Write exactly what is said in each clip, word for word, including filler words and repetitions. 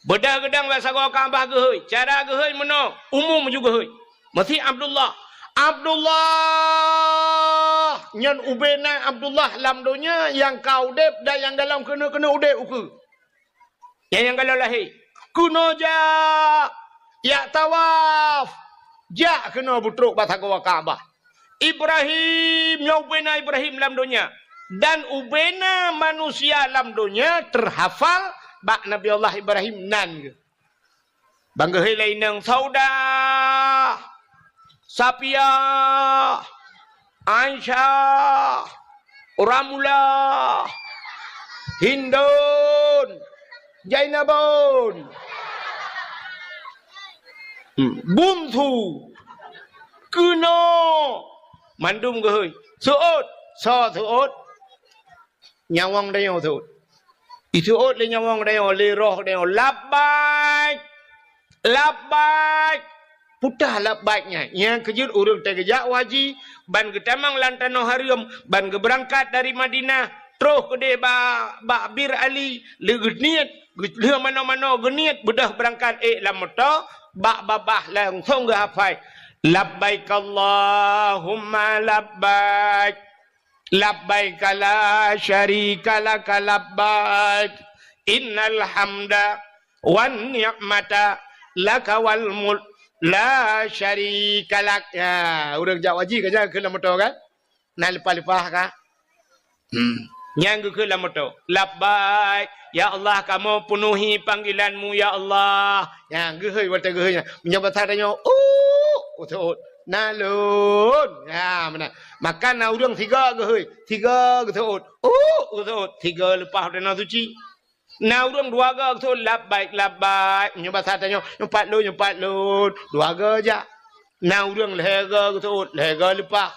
Beudôh geudong bak sagoe Ka'bah geuhôi. Cara geuhôi meunoe, umum ju geuhôi. Meusi Abdullah. Abdullah! Nyan ubena Abdullah lam donya nyang ka udeb dan nyang golom keuneuk-keuneuk udeb ukeue. Nyang, nyang golom lahé. Keunoe jak, jak tawaf. Jak keunoe beutrok bak sagoe Ka'bah. Ibrahim, nyoe ubena Ibrahim lam donya. Dan ubena manusia lam donya teuhafal bak Nabi Allah Ibrahim nan geuh. Ban geuhôi lé inong Saudah, Safiah, Aisyah, Ramlah, Hindun, Zainabun, hmm, Bungsu, keunoe, mandum geuhôi. Seuôt, soe seuôt? Nyawöng tanyoe seuôt. Iseuôt lé nyawöng tanyoe, lé roh tanyoe, "Labbaik! Labbaik!" Peue teuh labbaik nyan? Nyang keujeuet ureuëng teuh geujak u haji, ban geutamong lam tanoh hareuem, ban geubeurangkat dari Madinah, troh keudeh ba-, bak Bir Ali, lé geuniet, lheueh manoe-manoe geuniet, beudôh beurangkat ék lam moto, bak babah langsong geuhafai, "Labbaik Allahumma labbaik." Labbaika la syarika laka labbaik. Innal hamda wan ni'mata laka wal mulk la syarika lak. Ya, ureuëng jak haji ka nyan keu lam moto kan? Na leupah-leupah ka? Hmm. Nyang geukheun lam moto, "Labbaik, ya Allah, kamoe peunuhi panggilan-Mu, ya Allah." Nyang geuhôi watée geuhôi nyan. Meunyoe basa tanyoe, "Uh, uh, na lôn." Ya, meunan. Maka na ureuëng sigoe geuhôi, sigoe geuseuôt. "Uh, uh, uh, sigoe leupah tanoh suci." Na ureuëng dua goe geuseuôt, "Labbaik, labbaik." Meunyoe basa tanyoe, "Nyoe pat lôn, nyoe pat lôn." Dua goe jak. Na ureuëng lhée goe geuseuôt, lhée goe leupah.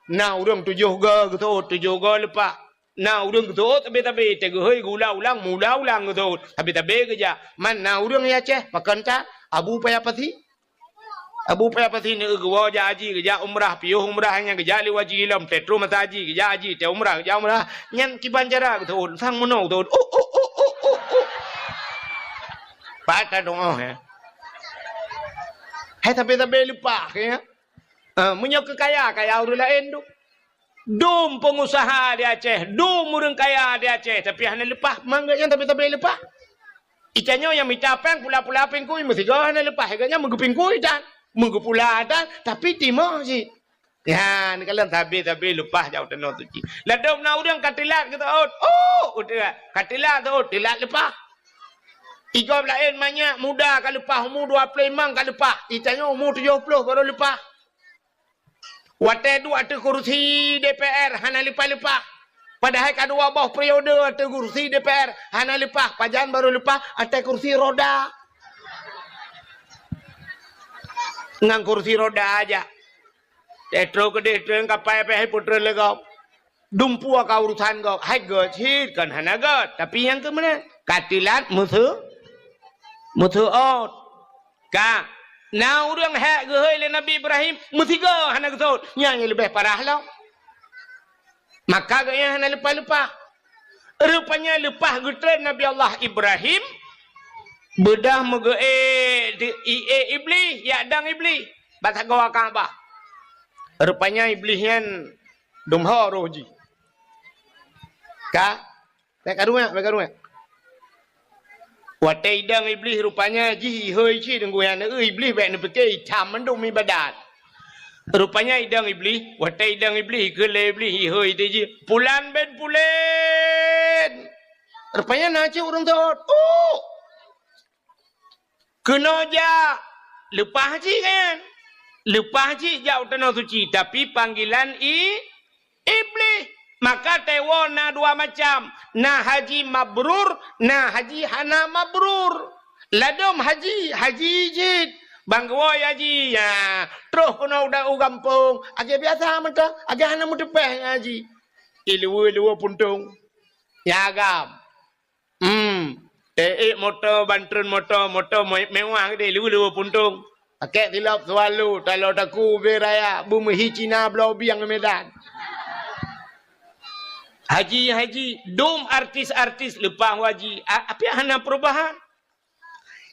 Na ureuëng tujoh goe geuseuôt, tujoh goe leupah. Na ureuëng geuseuôt sabe-sabe, teuh geuhôi geuulang-ulang, meuulang-ulang geuseuôt, sabe-sabe geujak. Man na ureuëng di Aceh, pakon that, Abu Paya Pasi. Abu Paya Pasi neu geuwoe jak haji, geujak umrah, piôh umrah nyan geujak lé haji lom, teuh troh masa haji, geujak haji, teuh umrah, geujak umrah. Nyan kiban cara geuseuôt, sang meunoe geuseuôt. Uh, uh, uh, uh, uh, uh. Pat that doa, ya. Hai sabe-sabe leupah, ya. Ah, meunyoe keu kaya, kaya ureuëng laén tu. Dum peungusaha di Aceh, dum ureuëng kaya di Aceh, tapi hana leupah, mangat nyan tapi-tapi leupah. Ica nyoe nyang mita péng pula-pula pingkui, meusigoe hana leupah, gobnyan meugeupingkui tan, meugeupula tan, tapi timoh cit. Ya, neukalon sabe-sabe leupah jak u tanoh suci. Ladôm na ureuëng ka teulat geuseuôt, oh, udeb, ka teulat seuôt, teulat leupah. Igob laén manyak muda ka leupah, umu dua ploh limong ka leupah, ica nyoe umu tujoh ploh barô leupah. Watée duek ateueh kursi D P R hana leupah-leupah. Padahai ka dua boh periode ateueh kursi D P R hana leupah, pajan barô leupah ateueh kursi roda. Ngon kursi roda jak. Teuh troh keudeh treun kapai pih hai putreun lé gob. Dumpeue ka urusan gob, hai göt cit kon hana göt, tapi nyang keu meunan ka teulat meuseu-, meuseuôt. Ka, na ureuëng hék geuhôi lé Nabi Ibrahim, meusigoe hana geuseuôt, nyan nyang leubeh parah lom. Maka gobnyan hana leupah-leupah. Rupanya leupah geutreun Nabi Allah Ibrahim, beudôh meugeuék di, i-, ék Iblih, jak dong Iblih bak sagoe Ka'bah. Rupanya Iblih nyan dum ho roh jih. Ka, bék karuek, bék karuek. Watée idong Iblih rupanya jih ihôi cit deungon nyan, Iblih bék neupike itam mandum ibadat. Rupanya idong Iblih, watée idong Iblih, keu lé Iblih ihôi teuh jih, "Pulan bin Pulan!" Rupanya na cit ureuëng seuôt. Uh! Keunoe jak, leupah cit kan? Leupah cit jak u tanoh suci, tapi panggilan i-, Iblih. Maka teuwoe na dua macam, na haji mabrur, na haji hana mabrur. Ladôm haji, haji jih. Ban geuwoe haji, ya, troh keunoe u da-, u gampông, lagée biasa mantong, lagée hana meuteupeh ngon haji. Iluweue-luweue puntông. Ya agam. Hmm. Teuék moto, ban treun moto, moto me-, mewah geude, luweue-luweue puntông. Pakèk silop Swallow, taloe takue ubé raya, beumeuhi Cina bloe bieng Medan. Haji, haji, dum artis-artis leupah haji, a-, api hana perubahan.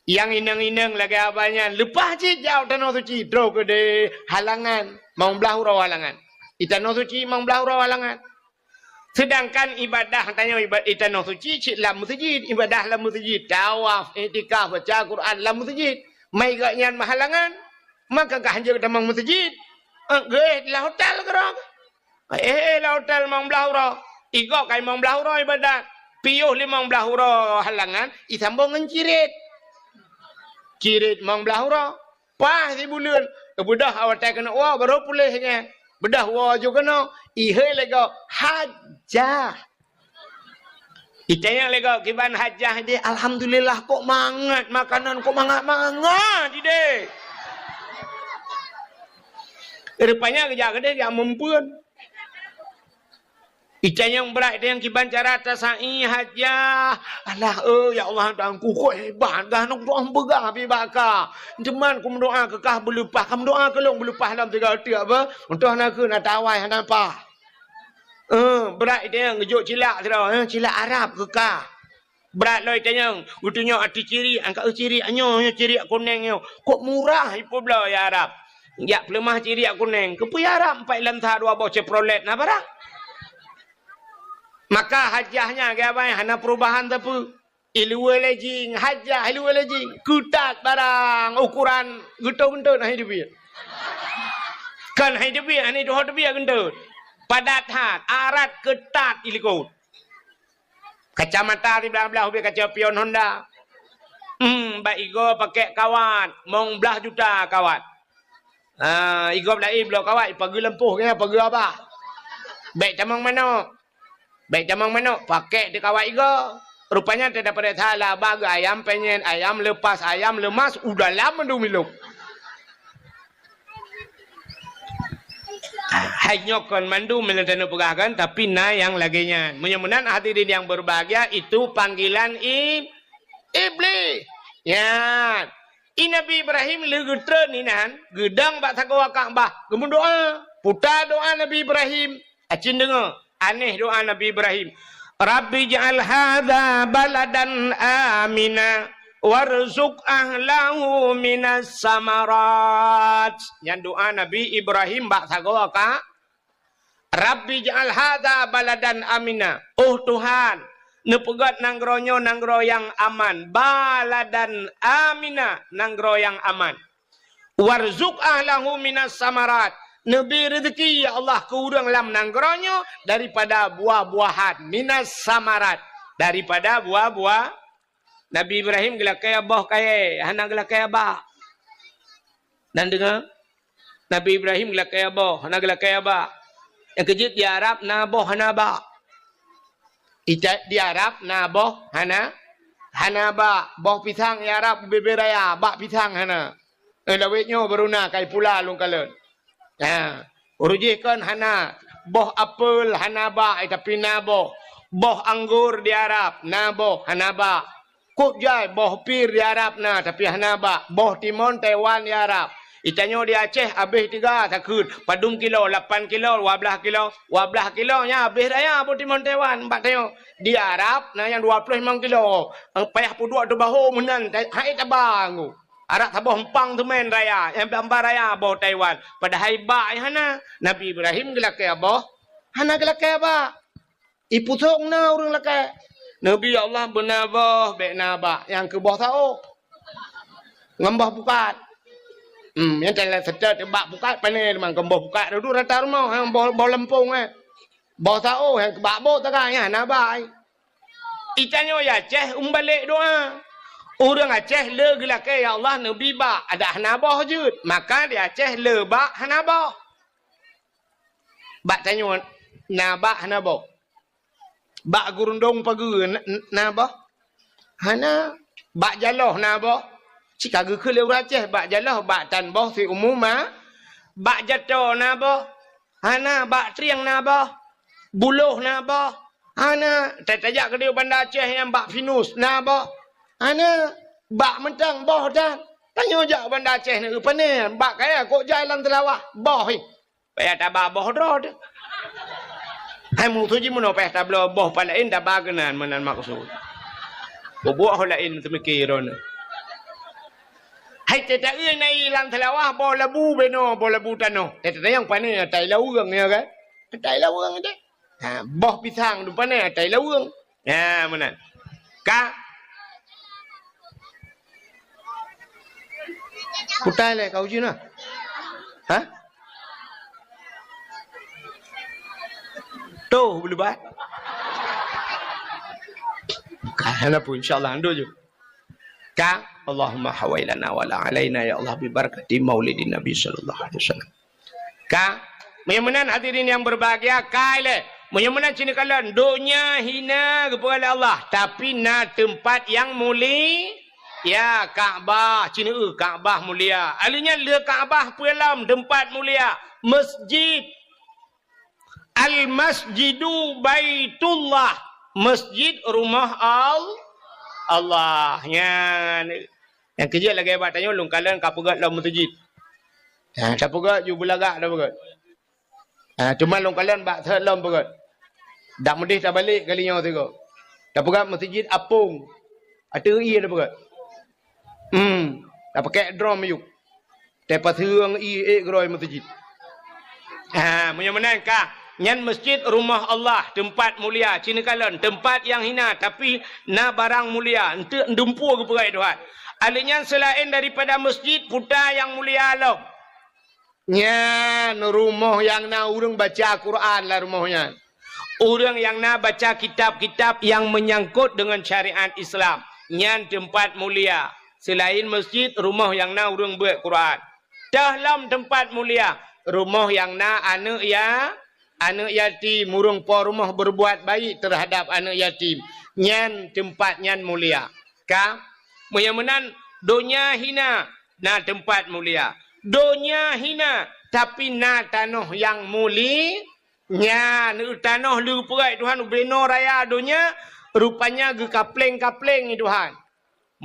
Nyang inong-inong lagèe abah nyan, leupah cit jak tanoh suci, troh keudeh halangan, limong blah uroe halangan. I tanoh suci limong blah uroe halangan. Seudangkan ibadah tanyoe iba-, i tanoh suci cit lam meuseujid, ibadah lam meuseujid, tawaf, iktikaf, baca Quran lam meuseujid. Mai gobnyan meuhalangan, maka ka hanjeuet tamong meuseujid. Eh, geuéh lam hotel keudroe. Eh, eh, lam hotel limong blah uroe. I gob ka limong blah uroe ibadat. Piôh limong blah uroe halangan, isambong ngon cirit. Cirit limong blah uroe. Paih sibuleuen, beudôh awai keuneuk woe, barô puléh nyan. Beudôh woe ju keunoe, ihôi lé gob, hajah. Itanyong lé gob, "Kiban hajah idéh?" "Alhamdulillah, kok mangat makanan, kok mangat-mangat idéh." Rupanya geujak keudeh jak meumpeuen. Itanyong brat, itanyong kiban cara tasa'i hajah. "Alah, eh, ya Allah, Tuhanku, kok hebat gah, nong doa beugah pi baka. Teuma ku meudoa keu kah beuleupah, ka meudoa keu lôn beuleupah lom tiga teuk apa? Untôh na keu na tawai hana pah." Eh, brat itanyong geujok cilak sidroe, eh, cilak Arab keu kah. Brat lom itanyong, geutunyok ateueh cirik, angkat, "Eh, cirik nyoe, nyoe cirik kunéng nyoe. Kok murah ipeubloe ya Arab. Jak peuleumah cirik kunéng. Keupeue ya Arab, empat lam sa dua boh Chevrolet na barang." Maka hajah nyan, geubai hana perubahan sapeue. Iluwa lejing, hajah iluwa lejing. Keutat barang, ukuran geutot-geutot hai teubiet. Kan hai teubiet, hai tuho teubiet geutot. Padat that, arat keutat ilikot. Kacamata siblah-blah ubé kaca pion Honda. Hmm, bak igoe pakèk kawat, limong blah juta kawat. Ah, igoe blah i bloe kawat, ipageue lampôh keunoe, pageue abah. Bèk tamong manok. Bèk tamong manok, pakèk di kawat igoe. Rupanya teudapat salah, abah geuayam penyet, ayam lepas, ayam lemas, u dalam mandum ilong. Hai nyoe kon mandum nyang taneuk peugah kan, tapi na nyang lagèe nyan. Meunyoe meunan hadirin yang berbahagia, itu panggilan i-, Iblih. Nyan. I Nabi Ibrahim lheueh geutreun inan, geudong bak sagoe Ka'bah, geumeudoa. Puta doa Nabi Ibrahim. Acin deungö, aneh doa Nabi Ibrahim. "Rabbi ij'al hadza baladan amina warzuq ahlahu minas samarat." Nyan doa Nabi Ibrahim bak sagoe ka, "Rabbi ij'al hadza baladan amina." Oh Tuhan, neupeugöt nanggroe nyoe nanggroe nyang aman. Baladan amina, nanggroe nyang aman. "Warzuq ahlahu minas samarat." Neubri reuzeki, ya Allah, keu ureueng lam nanggroe nyoe daripada buah-buahan. Minas samarat, daripada buah-buah. Nabi Ibrahim geulakèe boh kayèe, hana geulakèe bak. Nan deungö? Nabi Ibrahim geulakèe boh, hana geulakèe bak. Nyang keujeuet di Arab na boh hana bak. Ita-, di Arab na boh hana, hana bak. Boh pisang di Arab ubé-bé raya, bak pisang hana. Eh, lawét nyoe baru na kai pula lôn kalon. Ha, ureueng jih kon hana. Boh apel hana bak, eh, tapi na boh. Boh anggor di Arab na boh, hana bak. Kok jai boh pir di Arab na, tapi hana bak. Boh timon Taiwan di Arab. Itanyoe di Aceh abéh tiga takheun. Padum kilo, lapan kilo, dua blah kilo. Dua blah kilo nyan abéh raya boh timon Taiwan bak tanyoe. Di Arab na nyang dua ploh limong kilo. Payah peuduek teubaho meunan, hai taba ngon. Arak saboh empang teumèn raya, nyang bamba raya boh Taiwan. Padahai bak hana. Nabi Ibrahim geulakèe boh, hana geulakèe bak. Ipusong na ureueng lakèe. Nabi Allah beuna boh, bèk na bak, nyang keu boh saôh. Ngon boh pukat. Hmm, nyang teulat seutôt bak pukat pané teuma, ngon boh pukat dudu rata rumoh, nyang boh, boh leumpông, eh. Boh saôh nyang keu bak bôh taga nyan hana bak. Itanyoe di Aceh umbalek doa. Ureueng Aceh le geulakèe, "Ya Allah, neubri bak," adak hana boh jeuet. Maka di Aceh le bak hana boh. Bak tanyoe na bak hana boh. Bak gurundong pageue na, na boh? Hana. Bak jaloh na boh? Cit ka geukheun lé ureueng Aceh, bak jaloh, bak tan boh siumu ma. Bak jato na boh? Hana. Bak trieng na boh? Buloh na boh? Hana. Ta-, tajak keudéh Banda Aceh nyang bak pinus na boh? Hana. Bak mantong boh tan. Tanyoe jak Banda Aceh na geupané, bak kaya kok jai lam teulawah, boh, eh. Payah taba boh droe teuh. Hai musoh jih meunoe payah tabloe boh pat laén taba keunan, meunan maksud. Bubuet ho laén teumike droeneuh. Ai teuta-eu na ilang teulawah boh labu beno, boh labu tanoh. Teuta nyang pané atai laweueng, ya kan? Atai laweueng deh. Ha, boh pisang tu pané atai laweueng. Ha, meunan. Ka. Putai lé kau jina. Ha? Tuh, beulebat. Ka, hana pun, insya Allah, ando je. Ka, Allahumma hawailana wala alaina, ya Allah, bi barakati maulidin Nabi sallallahu alaihi wasallam. Ka, meunyoe meunan hadirin yang berbahagia, ka ilée. Meunyoe meunan cina kalon, donya hina geupeugah lé Allah, tapi na teumpat yang muli-, ya, Ka'bah, cina eu Ka'bah mulia. Aleuh nyan le Ka'bah peue lom teumpat mulia, masjid. Al-Masjidu Baitullah, masjid rumoh Al-, Allah. Nyan. Nyang keujeuet lagée bak tanyoe lôn kalon ka peugét lom meuseujid. Ha, tapeugét ju beulagak tapeugét. Ha, teuma lôn kalon bak thot lom peugét. Dak meudeh tabalek kali nyoe sigoe. Tapeugét meuseujid apong. Ateueh ié tapeugét. Hmm, tapakek drom ayub. Teupaseung ié ék geurôi meuseujid. Ha, meunyoe meunan ka, nyan masjid rumoh Allah, teumpat mulia, cina kalon, teumpat nyang hina, tapi na barang mulia, eunteuk dumpeue geupeugah Tuhan. Aleuh nyan seulaén daripada masjid, puta nyang mulia lom. Nyan rumoh nyang na ureuëng baca Quran lam rumoh nyan. Ureuëng nyang na baca kitab-kitab nyang meunyangkot deungon syariat Islam, nyan teumpat mulia. Seulaén masjid, rumoh nyang na ureuëng beuet Quran. Toh lom teumpat mulia, rumoh nyang na aneuëk ya-, aneuëk yatim, ureuëng po rumoh berbuat baik terhadap aneuëk yatim. Nyan teumpat nyan mulia. Ka, meunyoe meunan donya hina, na teumpat mulia. Donya hina, tapi na tanoh nyang muli-, Nyan, tanoh leupeureuet Tuhan ubenoe raya donya, rupanya geukapleng-kapleng Tuhan.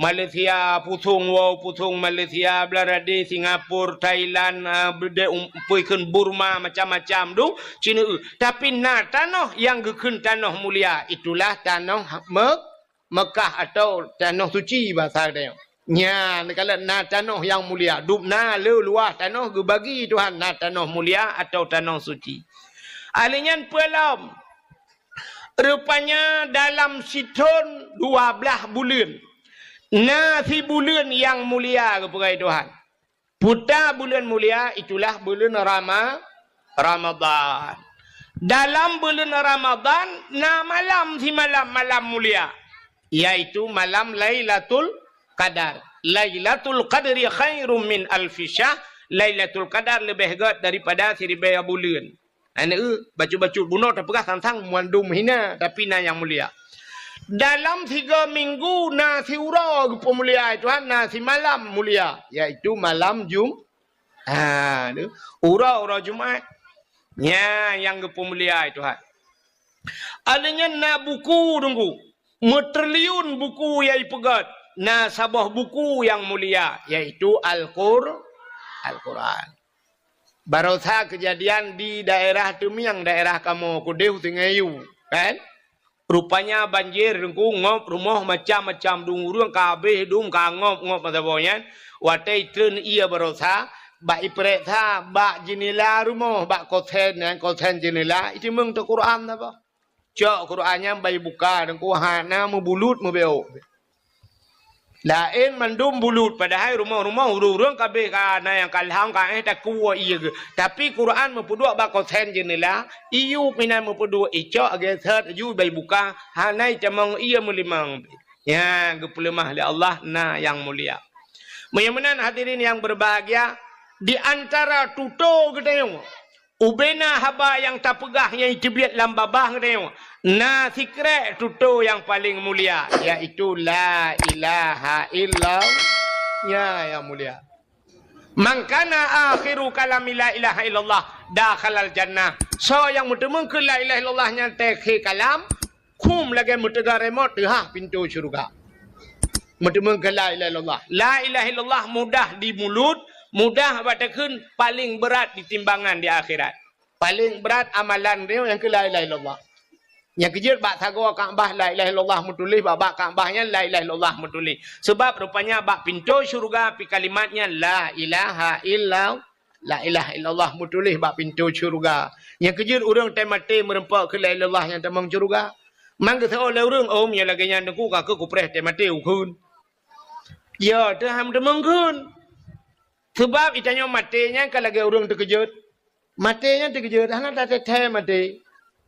Malaysia, pusong woe, pusong Malaysia, Bangladesh, Singapura, Thailand, ah, beudé um-, peue kheun Burma, macam-macam tu, cina eu. Tapi na tanoh nyang geukheun tanoh mulia, itulah tanoh Me-, Mekah atau tanoh suci bahasa geutanyoe. Nyan, kalau na tanoh nyang mulia, dum na le luwah tanoh geubagi Tuhan, na tanoh mulia atau tanoh suci. Ahli nyan peue lom? Rupanya dalam sithon dua blaih buleuen, na sibuleuen nyang mulia geupeugah Tuhan. Puta buleuen mulia itulah buleuen Rama-, Ramadhan. Dalam buleuen Ramadhan na malam simalam malam mulia, yaitu malam Lailatul Qadar. Lailatul Qadri khairum min alfi syahr. Lailatul Qadar leubeh gét daripada siribèe buleuen. Aneuk, bacut-bacut bunoe tapeugah sang-sang mandum hina, tapi na nyang mulia. Dalam tiga minggu na siuroe geupeumulia Tuhan, na simalam mulia, yaitu malam Jum-, ha, tu, uroe-uroe Jumat. Nyan nyang geupeumulia Tuhan. Aleuh nyan na buku Teungku, meutriliun buku nyang ipeugét, na saboh buku nyang mulia, yaitu Al-Qur-, Al-Quran. Barosa keujadian di daerah Teumieng, daerah kamoe keudeh u Sungai Yu, kan? Rupanya banjir Teungku, ngop rumoh macam-macam, dum ureuëng ka habéh dum ka ngop-ngop masa boh nyan. Watée itreun ié barosa, bak ipeuriksa bak jeunela rumoh, bak kosen nyan, kosen jeunela, iteumeung teuh Quran saboh. Cok Quran nyan bak ibuka Teungku, hana meubulut meubeuôk. Laén mandum bulut, padahai rumoh-rumoh ureuëng-ureuëng ka abéh ka na nyang ka lham ka éh takue ié geuh. Tapi Quran meupeuduek bak kosen jeunela, iyup inan meupeuduek, icok geuseuet aju bak ibuka, hana itamong ié meulimong. Nyan geupeuleumah lé Allah na nyang mulia. Meunyoe meunan hadirin yang berbahagia, di antara tutoe geutanyoe, ubena haba nyang tapeugah nyang teubiet lam babah geutanyoe, na sikrek tutoe nyang paleng mulia, yaitu la ilaha illallah. Nyan nyang mulia. Man kana akhiru kalami la ilaha illallah dakhalal jannah. Soe nyang meuteumeung keu la ilaha illallah nyan teukhe kalam, khum lagée meuteuga remote teuhah pintoe syeuruga. Meuteumeung keu la ilaha illallah. La ilaha illallah mudah di mulut, mudah bak takheun, paleng beurat di timbangan di akhirat. Paleng beurat amalan droe nyang keu la ilaha illallah. Nyang keujeuet bak sagoe Ka'bah la ilaha illallah meutuléh, bak, bak Ka'bah nyan la ilaha illallah meutuléh. Sebab rupanya bak pintoe syeuruga pih kalimat nyan la ilaha illa, la ilaha illallah meutuléh bak pintoe syeuruga. Nyang keujeuet ureuëng teumaté meurumpok keu la ilaha illallah nyang tamong syeuruga. Mang geuseuôt lé ureuëng, "Oh, meunyoe lagée nyan Teungku, ka keuh kupreh teumaté ukheun." Ya, teuham teumeung kheun. Sebab itanyoe maté nyan ka lagée ureuëng teukeujot. Maté nyan teukeujot, hana tateuthée maté.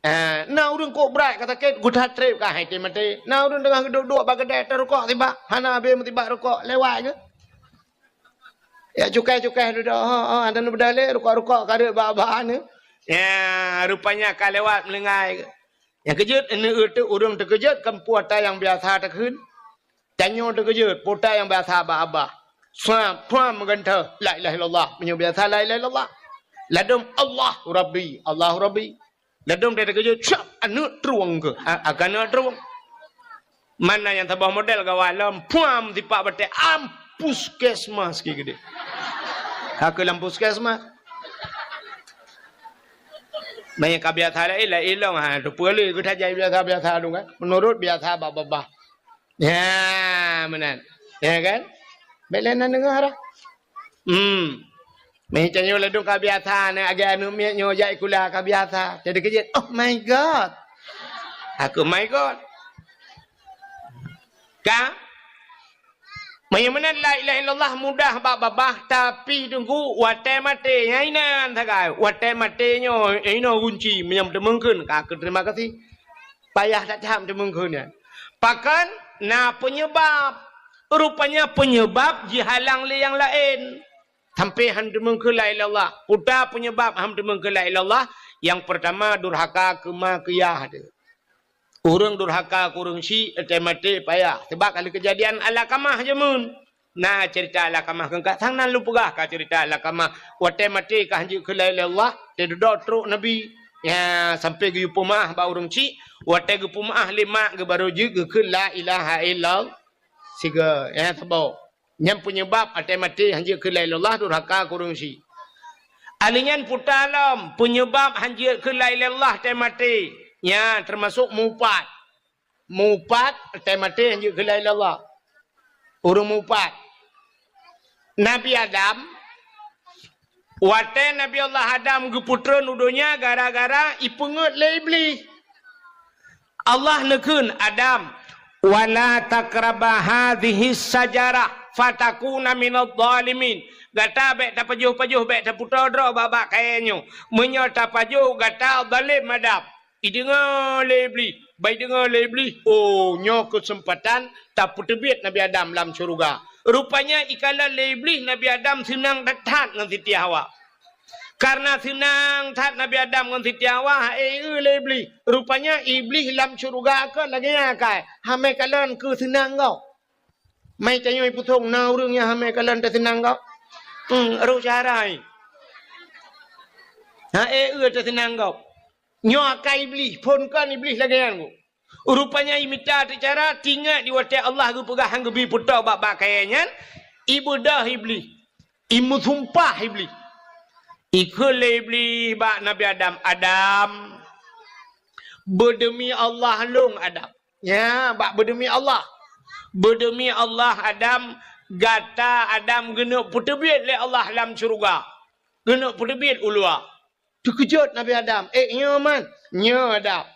Ah, na ureuëng kok brat ka sakét, geutat treb ka hai teumaté. Na ureuëng teungoh geuduek-duek bak keudée tarukok sibak, hana habéh meusibak rukok, lewat geuh. Ya cukai-cukai dudoe, oh, oh, ada neubeudalé rukok-rukok ka reuet bak-bak neu. Ya, rupanya ka lewat meuleungai geuh. Nyang keujot, neu ureuëng teukeujot kan peue ata nyang biasa takheun. Tanyoe teukeujot, peue ata nyang biasa bak abah. Swab, swab meugantoh, la ilaha illallah. Meunyoe biasa la ilaha illallah. Ladom Allah Rabbi, Allahu Rabbi. Ladom teukeujot, swab, aneuëk trueng keuh. A, akan aneuëk trueng. Mana nyang saboh model gawa lom, puam sipak batée, am puskesmas ki gede. Haka lam puskesmas. Meunyoe ka biasa laén, laén lom, ha, teupeue lé geutajak biasa-biasa tu kan. Meunurot biasa bak babah. Ya, meunan. Ya kan? Bék lé na deungoe dah. Hmm. Meutanyoe ladom ka biasa, na agée aneuëk miet nyoe jak sikula ka biasa. Jadi keujeuet, "Oh my God." Aku my God. Ka? Meunyoe meunan la ilaha illallah mudah bak babah, tapi Teungku watée maté nyan inan sagai. Watée maté nyoe inoe gunci meunyoe teumeung kheun ka keu terima kasih. Payah that-that teumeung kheun nyan. Pakon na peunyeubab. Rupanya peunyeubab jihalang lé nyang laén. Sampai han teumeung kheun la ilaha illallah. Peue ata peunyeubab han teumeung kheun la ilaha illallah? Nyang peurtama durhaka keu ma keu yah teuh. Ureuëng durhaka keu ureuëng syik, watée maté payah. Sebab ka lheueh keujadian Alakamah jameun. Na ceurita Alakamah keu ka sang nan lôn peugah ka ceurita Alakamah. Watée maté ka han jeuet kheun la ilaha illallah, teududoe trok Nabi. Ya, sampai geuyue peumeuáh bak ureuëng syik, watée geupeumeuáh lé mak geuh barô jeuet geukheun la ilaha illallah. Siga, ya, saboh. Nyan peunyeubab watée maté han jeuet kheun la ilaha illallah durhaka keu ureuëng syik. Alheuh nyan peue ata lom peunyeubab han jeuet kheun la ilaha illallah watée maté. Nyan teumasok mupat. Mupat watée maté han jeuet kheun la ilaha illallah. Ureuëng mupat. Nabi Adam, watée Nabi Allah Adam geupeutreun u donya gara-gara ipeungeuet lé Iblih. Allah neukheun, "Adam, wala taqraba hadhihi syajarah fatakuna minadh dhalimin." Gata bék tapajoh-pajoh, bék tapeutoe droe bak-bak kayée nyoe. Meunyoe tapajoh, gata zalem Adam. Ideungoe lé Iblih, bah ideungoe lé Iblih, oh, nyoe keuseumpatan tapeuteubiet Nabi Adam lam syeuruga. Rupanya ikalon lé Iblih Nabi Adam seunang that-that ngon Siti Hawa. Kareuna seunang that Nabi Adam ngon Siti Hawa, ha-e lé Iblih. Rupanya Iblih lam syeuruga kon lagée nyan kai, hamé kalon keu seunang gob. Meutanyoe ipusong na ureuëng nyang hamé kalon teuseunang gob. Hmm, roh syahrai. Ha-e teuseunang gob. Nyoe akai Iblih, phon kon Iblih lagée nyan gob. Rupanya imita teucara, tingat di watée Allah geupeugah han geubi peutôh bak-bak kayée nyan, ibeudôh Iblih, imeusumpah Iblih. Ikheun lé Iblih bak Nabi Adam, "Adam, beudeumi Allah lôn Adam." Ya, bak beudeumi Allah. "Beudeumi Allah Adam, gata Adam geuneuk peuteubiet lé Allah lam syeuruga. Geuneuk peuteubiet u luwa." Teukeujot Nabi Adam, "Eh, nyoe man, nyoe Adam."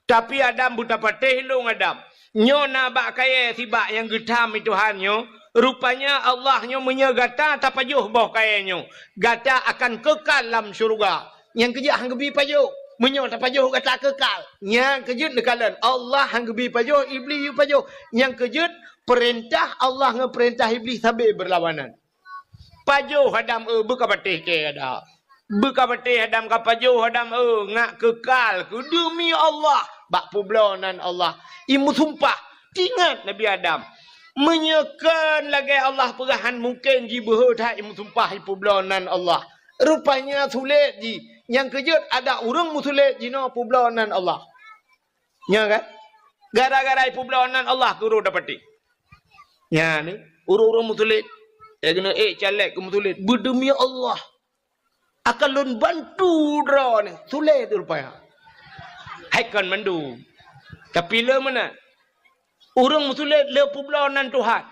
Tapi Adam beutapatéh lôn Adam. Nyoe na bak kayée sibak nyang geutham i Tuhan nyoe. Rupanya Allah nyoe meunyoe gata tapajoh boh kayée nyoe, gata akan keukal lam syeuruga. Nyang keujeuet han geubi pajoh. Meunyoe tapajoh gata keukal. Nyang keujeuet neukalon Allah han geubi pajoh, Iblih yue pajoh. Nyang keujeuet peurintah Allah ngon peurintah Iblih sabe beurlawanan. Pajoh Adam, eh, beukapatéh kée Adam. Beukapatéh Adam, kapajoh Adam, eh, ngak keukal keu deumi Allah. Bak peubloe nan Allah, imeusumpah, tingat Nabi Adam. Meunyoe kon lagée Allah peugah han mungken jibeuhe that imeusumpah ipeubloe nan Allah. Rupanya sulet jih. Nyang keujeuet ada ureuëng meusulet jinoe peubloe nan Allah. Nyan kan? Gara-gara ipeubloe nan Allah keu ureuëng dapatéh. Nyan ni, ureuëng-ureuëng meusulet. Eh, keuneuk ék caleg keu meusulet. Beudeumi Allah. Akan lôn bantu droeneuh. Sulet rupanya. Hai kon mandum. Tapi le meunan. Ureuëng meusulet le peubloe nan Tuhan.